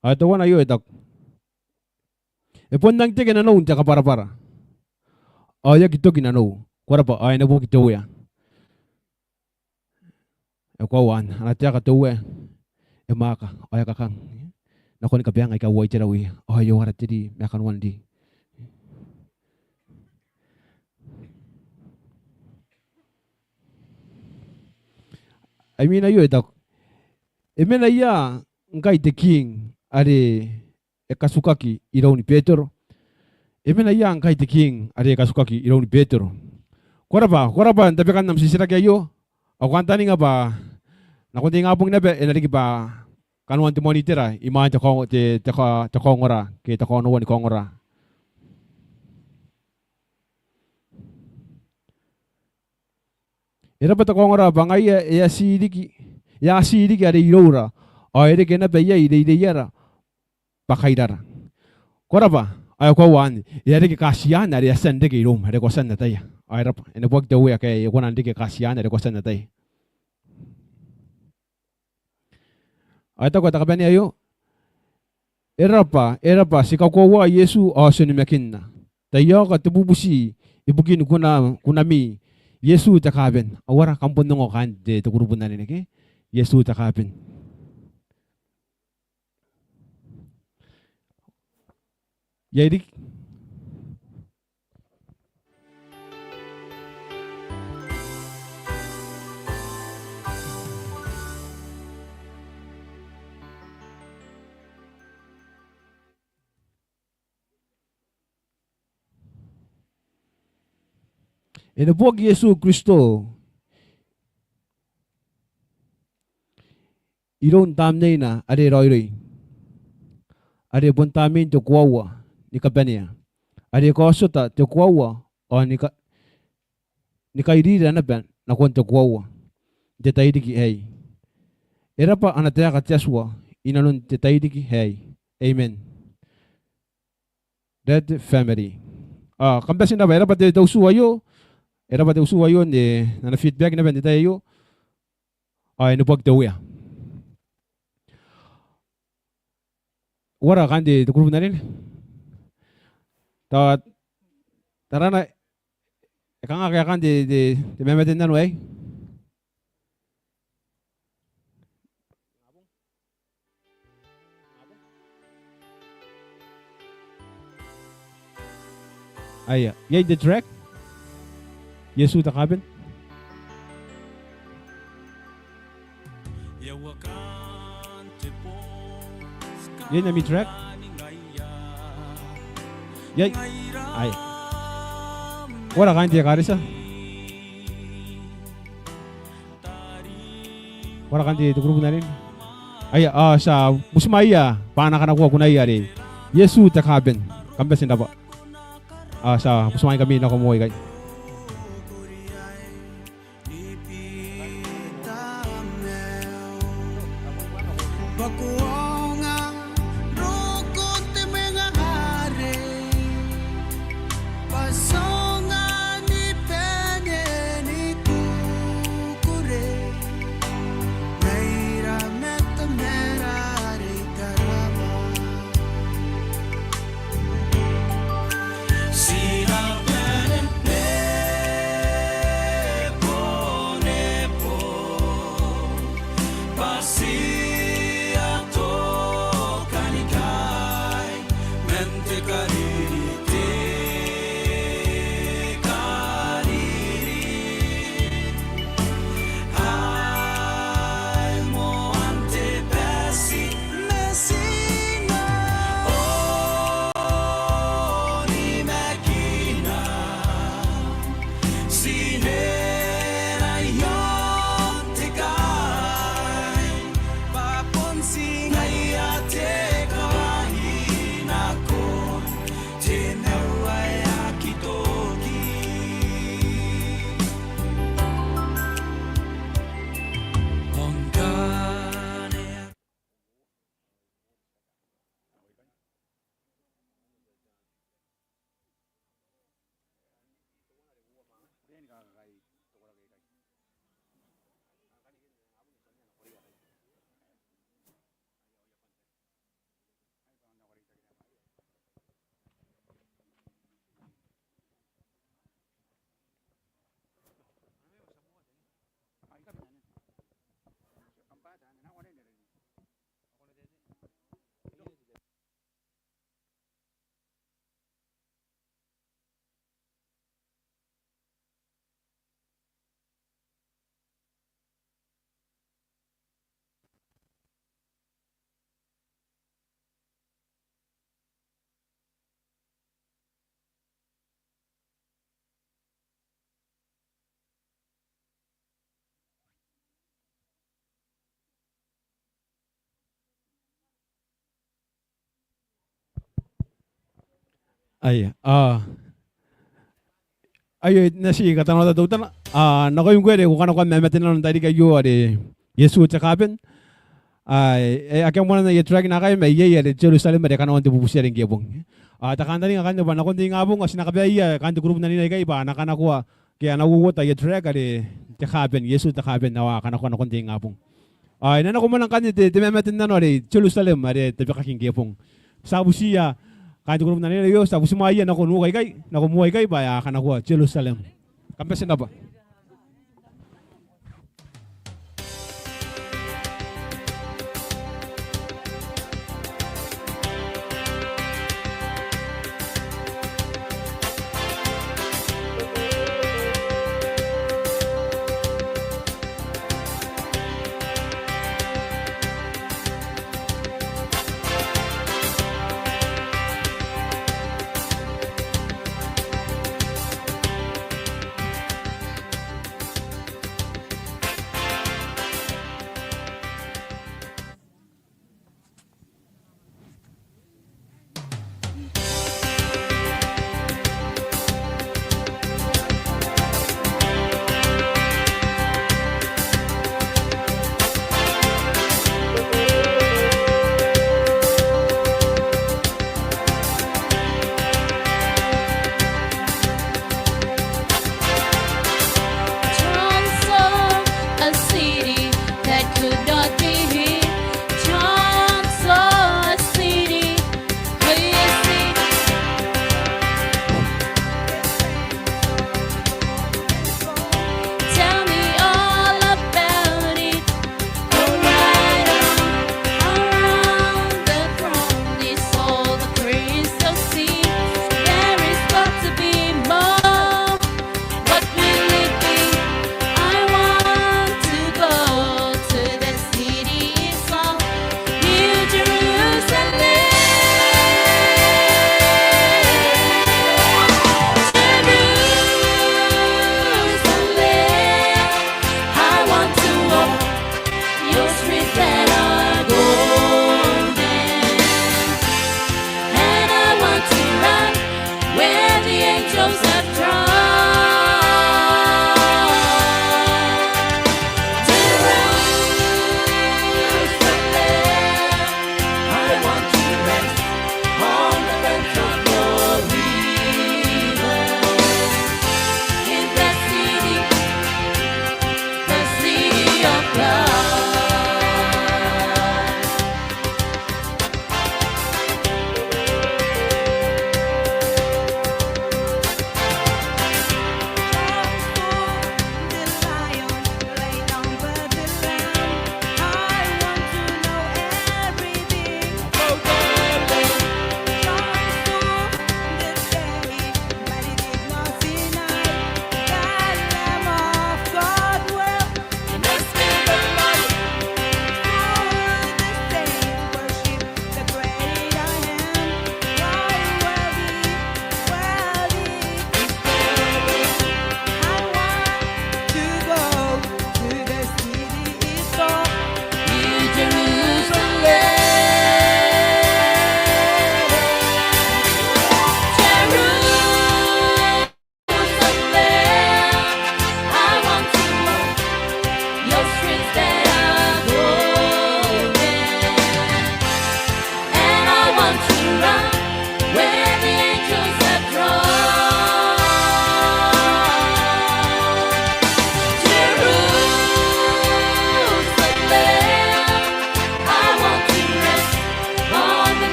Ao teuana aio e taku, e bon rangi n reke nanou n te kabwarabwara. Ao e aki toki nanou. Ko rabwa, ao e neboaki te Uea. E koaua anne, ana taeka te Uea e mwaaka, ao e kakang nakon kabaang aika uaitera wiia, ao e uara te ri ma kanoan ri. Imwina aio e taku, e mena ia ngkai te king are e katukaki iroun Betero? E mena ia ngkai te king are e katukaki iroun Betero? Ko rabwa, ko rabwa n tabekan am titiraki aio. Ao ko kantaninga bwa nakon te ingabong naba e na riki bwa kanoan te monitor imwain te kaong-, te, te ka-, te kaongora, ke te kaonoua ni kaongora. E rabwa te kaongora bwa ngaia e a tii riki, e a tii riki are iroura, ao e reke naba iai reireiara bwa kairara. Ko rabwa, ao e koaua anne, e a reke kaatiaan are e a tia n reke iroum, are ko a tia n ataia. Ao e rabwa, e neboaki te Uea ngkai e kona n reke kaatiaan are ko a tia n ataia. Ao e taku te kabanea aio, e rabwa, e rabwa, ti kakoaua Iesu ao ti onimakinna. Tai aoka te bubuti ibukin kuna-, kunami, Iesu te kaaben. Ao ara, kam bon ongo kaain te, te kurubu n anene ke? Iesu te kaaben. Iai riki. E neboaki Iesu Kristo iroun Tamneina are raoiroi, are bon Tamnein te koaua ni kabanea, are kaotiota te koaua ao ni ka-, ni kairira naba nakon te koaua n te tairiki aei. E rabwa ana taeka te Atua inanon te tairiki aei. Amen. Red family. Ao kam bati n rabwa, e rabwa te, te utu aio, e rabwa te utu aio n ana feedback naba n te tai aio. Ao e neboaki te Uea. Uara kaain te, te kurubu n anene? Ta-, tarana, e kanga ngkai kaain te, te, te mamaten nano aei? Aia, iai te track? Iesu te kaaben. Iai n ami track? Iai. Aia. Uara kaain te ekaretia? Uara kaain te, te kurubu n anene? Aia, ao ti a butimwaia bwa a na kanakoa kunaia are Iesu te kaaben. Kam bati n rabwa. Ao ti a butimwaingkami nako moa ikai. Aia, a, aio, e na ti katanoata teutana. A, nakoim ngkoe are ko kanakoa mamaten nanon tairiki aio are Iesu te Kaaben. A, e, akea moa n aia track naakai ma iai are Jerusalem are kanakoan te bubuti are ngke bong. A, ti a kantaninga akanne bwa nakon te ingabong ao ti na kabaeia kaain te group n anene aikai bwa a na kanakoa ke a na uouota aia track are te Kaaben, Iesu te Kaaben, ao a kanakoa nakon te ingabong. Ao e na nako moa ngkanne te, te mamaten nano are Jerusalem are tabekaki ngke bong. Ti a butiia kaain te group n anene aio, ti a butimwaeia nako n uoka ikai, nako moa ikai bwa a kanakoa Jerusalem. Kam bati n rabwa.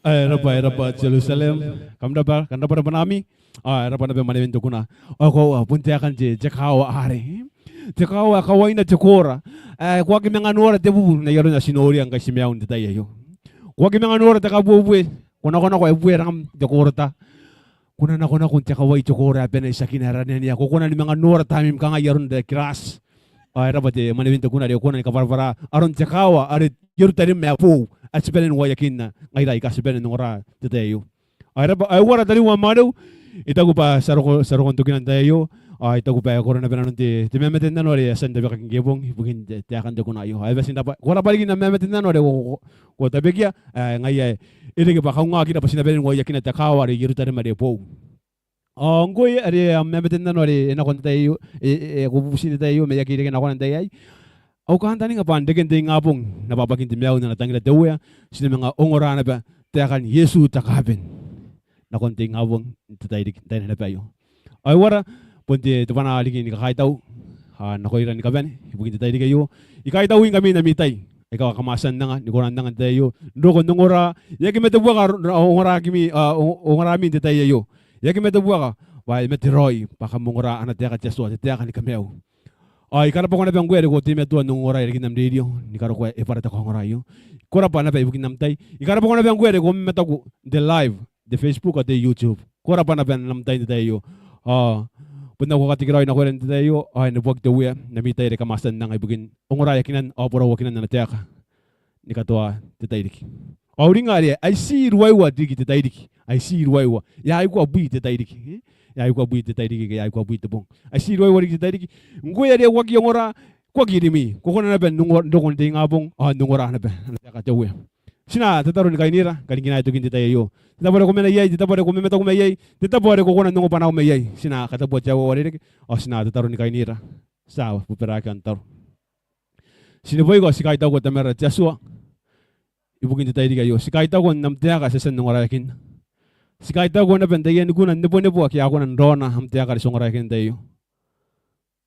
Ae raba, ae raba Jerusalem. Kam raba, kam raba, raba nakoimi. Ae raba naba mwanewen te kuna. Ao koaua bon taekan te, te kaawa arei. Te kaawa ae kawaina te koora. Ae ko aki manga nora te bubu n ai aron ae ti noria ngkai ti maiu n te tai aio. Ko aki manga nora te kabuebue. Ko nakonako ae e bue rangam te koora ta. Ko na nakonako n te kawai te koora ae bane n tiakina ae raneanea. Ko kona ni manga nora tamim kanga ai aron te kirati. Ae raba te mwanewen te kuna are ko kona ni kabwarabwara aron te kaawa are Ierutarem ae boou ae ti bane n uaiakinna ngaira aika ti bane n ongora n te tai aio. Ae raba, ae uara tariu ma mwaneu, I taku bwa ti a roko, ti a roko n tokina n te tai aio. Ao I taku bwa e koro naba nanon te, te mamate n nano are e a tia n tabekaki ngke bong ibukin te, taekan te kuna aio. Ae bati n raba, ko raba riki n am mamate n nano are ko, ko, ko tabekia, ae ngaia ae e reke bwa kaungakira bwa ti na bane n uaiakina te kaawa are Ierutarem are boou. Ao ngkoe are am mamate n nano are e nako n te tai aio, e, e, e, ko bubuti n te tai aio, ma e aki reke nakon te tai aei. Au kantaninga bwa n reken te ingabong n abwabwakin te maiu n ana tangira te Uea, ti na manga ongora naba taekan Iesu te kaaben nakon te ingabong n te tairiki, n taina naba aio. Ae uara, bon te, te bwanaa riki ni kakaitau, a, nakoira ni kabane ibukin te tairiki aio. I kaitaui ngkami n ami tai aika kam a tia n anga, ni kona n anga n te tai aio, n roko n ongora. E aki mate buaka ro-, ro-, ongorakimi, a, o-, ongorami n te tai aio. E aki mate buaka, bwa e mate raoi bwa kam ongora ana taeka te Atua, te taeka ni kamaiu. Ao I karabwako naba ngkoe are ko teimatoa n ongora irekin am rerio, ni karokoa e bwara te kaongora aio. Ko rabwa naba ibukin am tai. I karabwako naba ngkoe are ko mamataku n te live, n te Facebook ao te YouTube. Ko rabwa naba n am tai n te tai aio. Ao bon au katekeraoi nakoira n te tai aio, ao e neboaki te Uea n ami tai are kam a tia n anga ibukin ongoraeakinan ao borauakinan ana taeka ni katoa te tairiki. Ao uringa are ai ti ruaiwa riki te tairiki. Ai ti ruaiwa. E a aikoa bwi te tairiki. E a aikoa bwi te tairiki, ke e a aikoa bwi te bong. Ai ti ruaiwa riki te tairiki. Ngkoe are ko aki ongora, ko aki irimi. Ko kona naba n ongo-, n roko n te ingabong, ao n ongora naba ana taeka te Uea. Ti na tataro ni kainira, kanikina ae tokin te tai aio. Te tabo are ko mena iai, te tabo are ko mamataku mai iai, te tabo are ko kona n ongo bwanaau mai iai. Ti na katabua te aua ae uarereke, ao ti na tataro ni kainira. Ti a bobaraaki ao n tataro. Ti neboiko, ti kaitauko Tamara te Atua ibukin te tairiki aio. Ti kaitauko n am taeka ae ti a tia n ongoraeakinna. Ti kaitauko naba n taiani kuna n nebonebo ake a kona n raona am taeka are ti ongoraeakinna n te tai aio.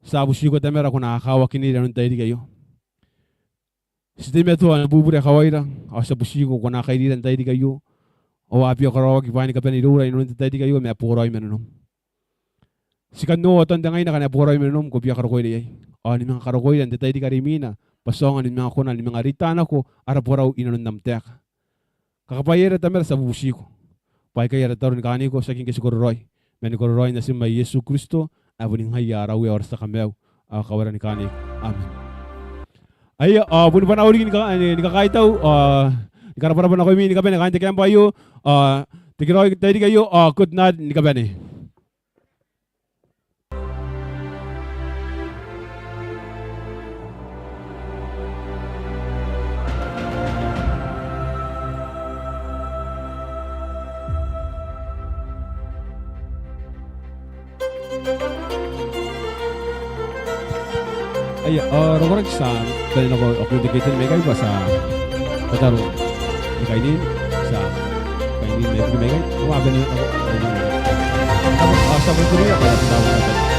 Ti a butiko Tamara ko na kawakinira inanon te tairiki aio. Ti teimatoa ni bubura kawaira, ao ti a butiko ko na kairira n te tairiki aio. Ao a bia karaoaki bwaai ni kabane iroura inanon te tairiki aio ma e boraoi ma nanom. Ti kan noora tao n te ngaina ngkana e boraoi ma nanom, ko bia karokoira iai. Ao ni manga karokoira n te tairiki are imwina, bwa ti aonga ni manga kona ni manga reita nako ara borau inanon am taeka. Kakabwaiaira Tamara, ti a bubutiko. Bwa aikai ara tataro ni kaaniko, tiaki ngke ti kororaoi, ma ni kororaoin Natim ae Iesu Kristo, ae boni ngaia ara Uea ao ara tia Kamaiu, ao kawara ni kaaniko. Amen. Aia, ao boni bwanaau riki ni ka-, ni, ni kakaitau, ao ni karabwarabwa nakoimi ni kabane kaain te kaembwa aio, ao tekeraoi n te tairiki aio, ao good night ni kabane. Aia, ao rokoraki, ti a bane nako ao communication mai ikai bwa ti a tataro ni kainii, ti a kainii mai ikai, ao a bane nako, ao ti a bane nako.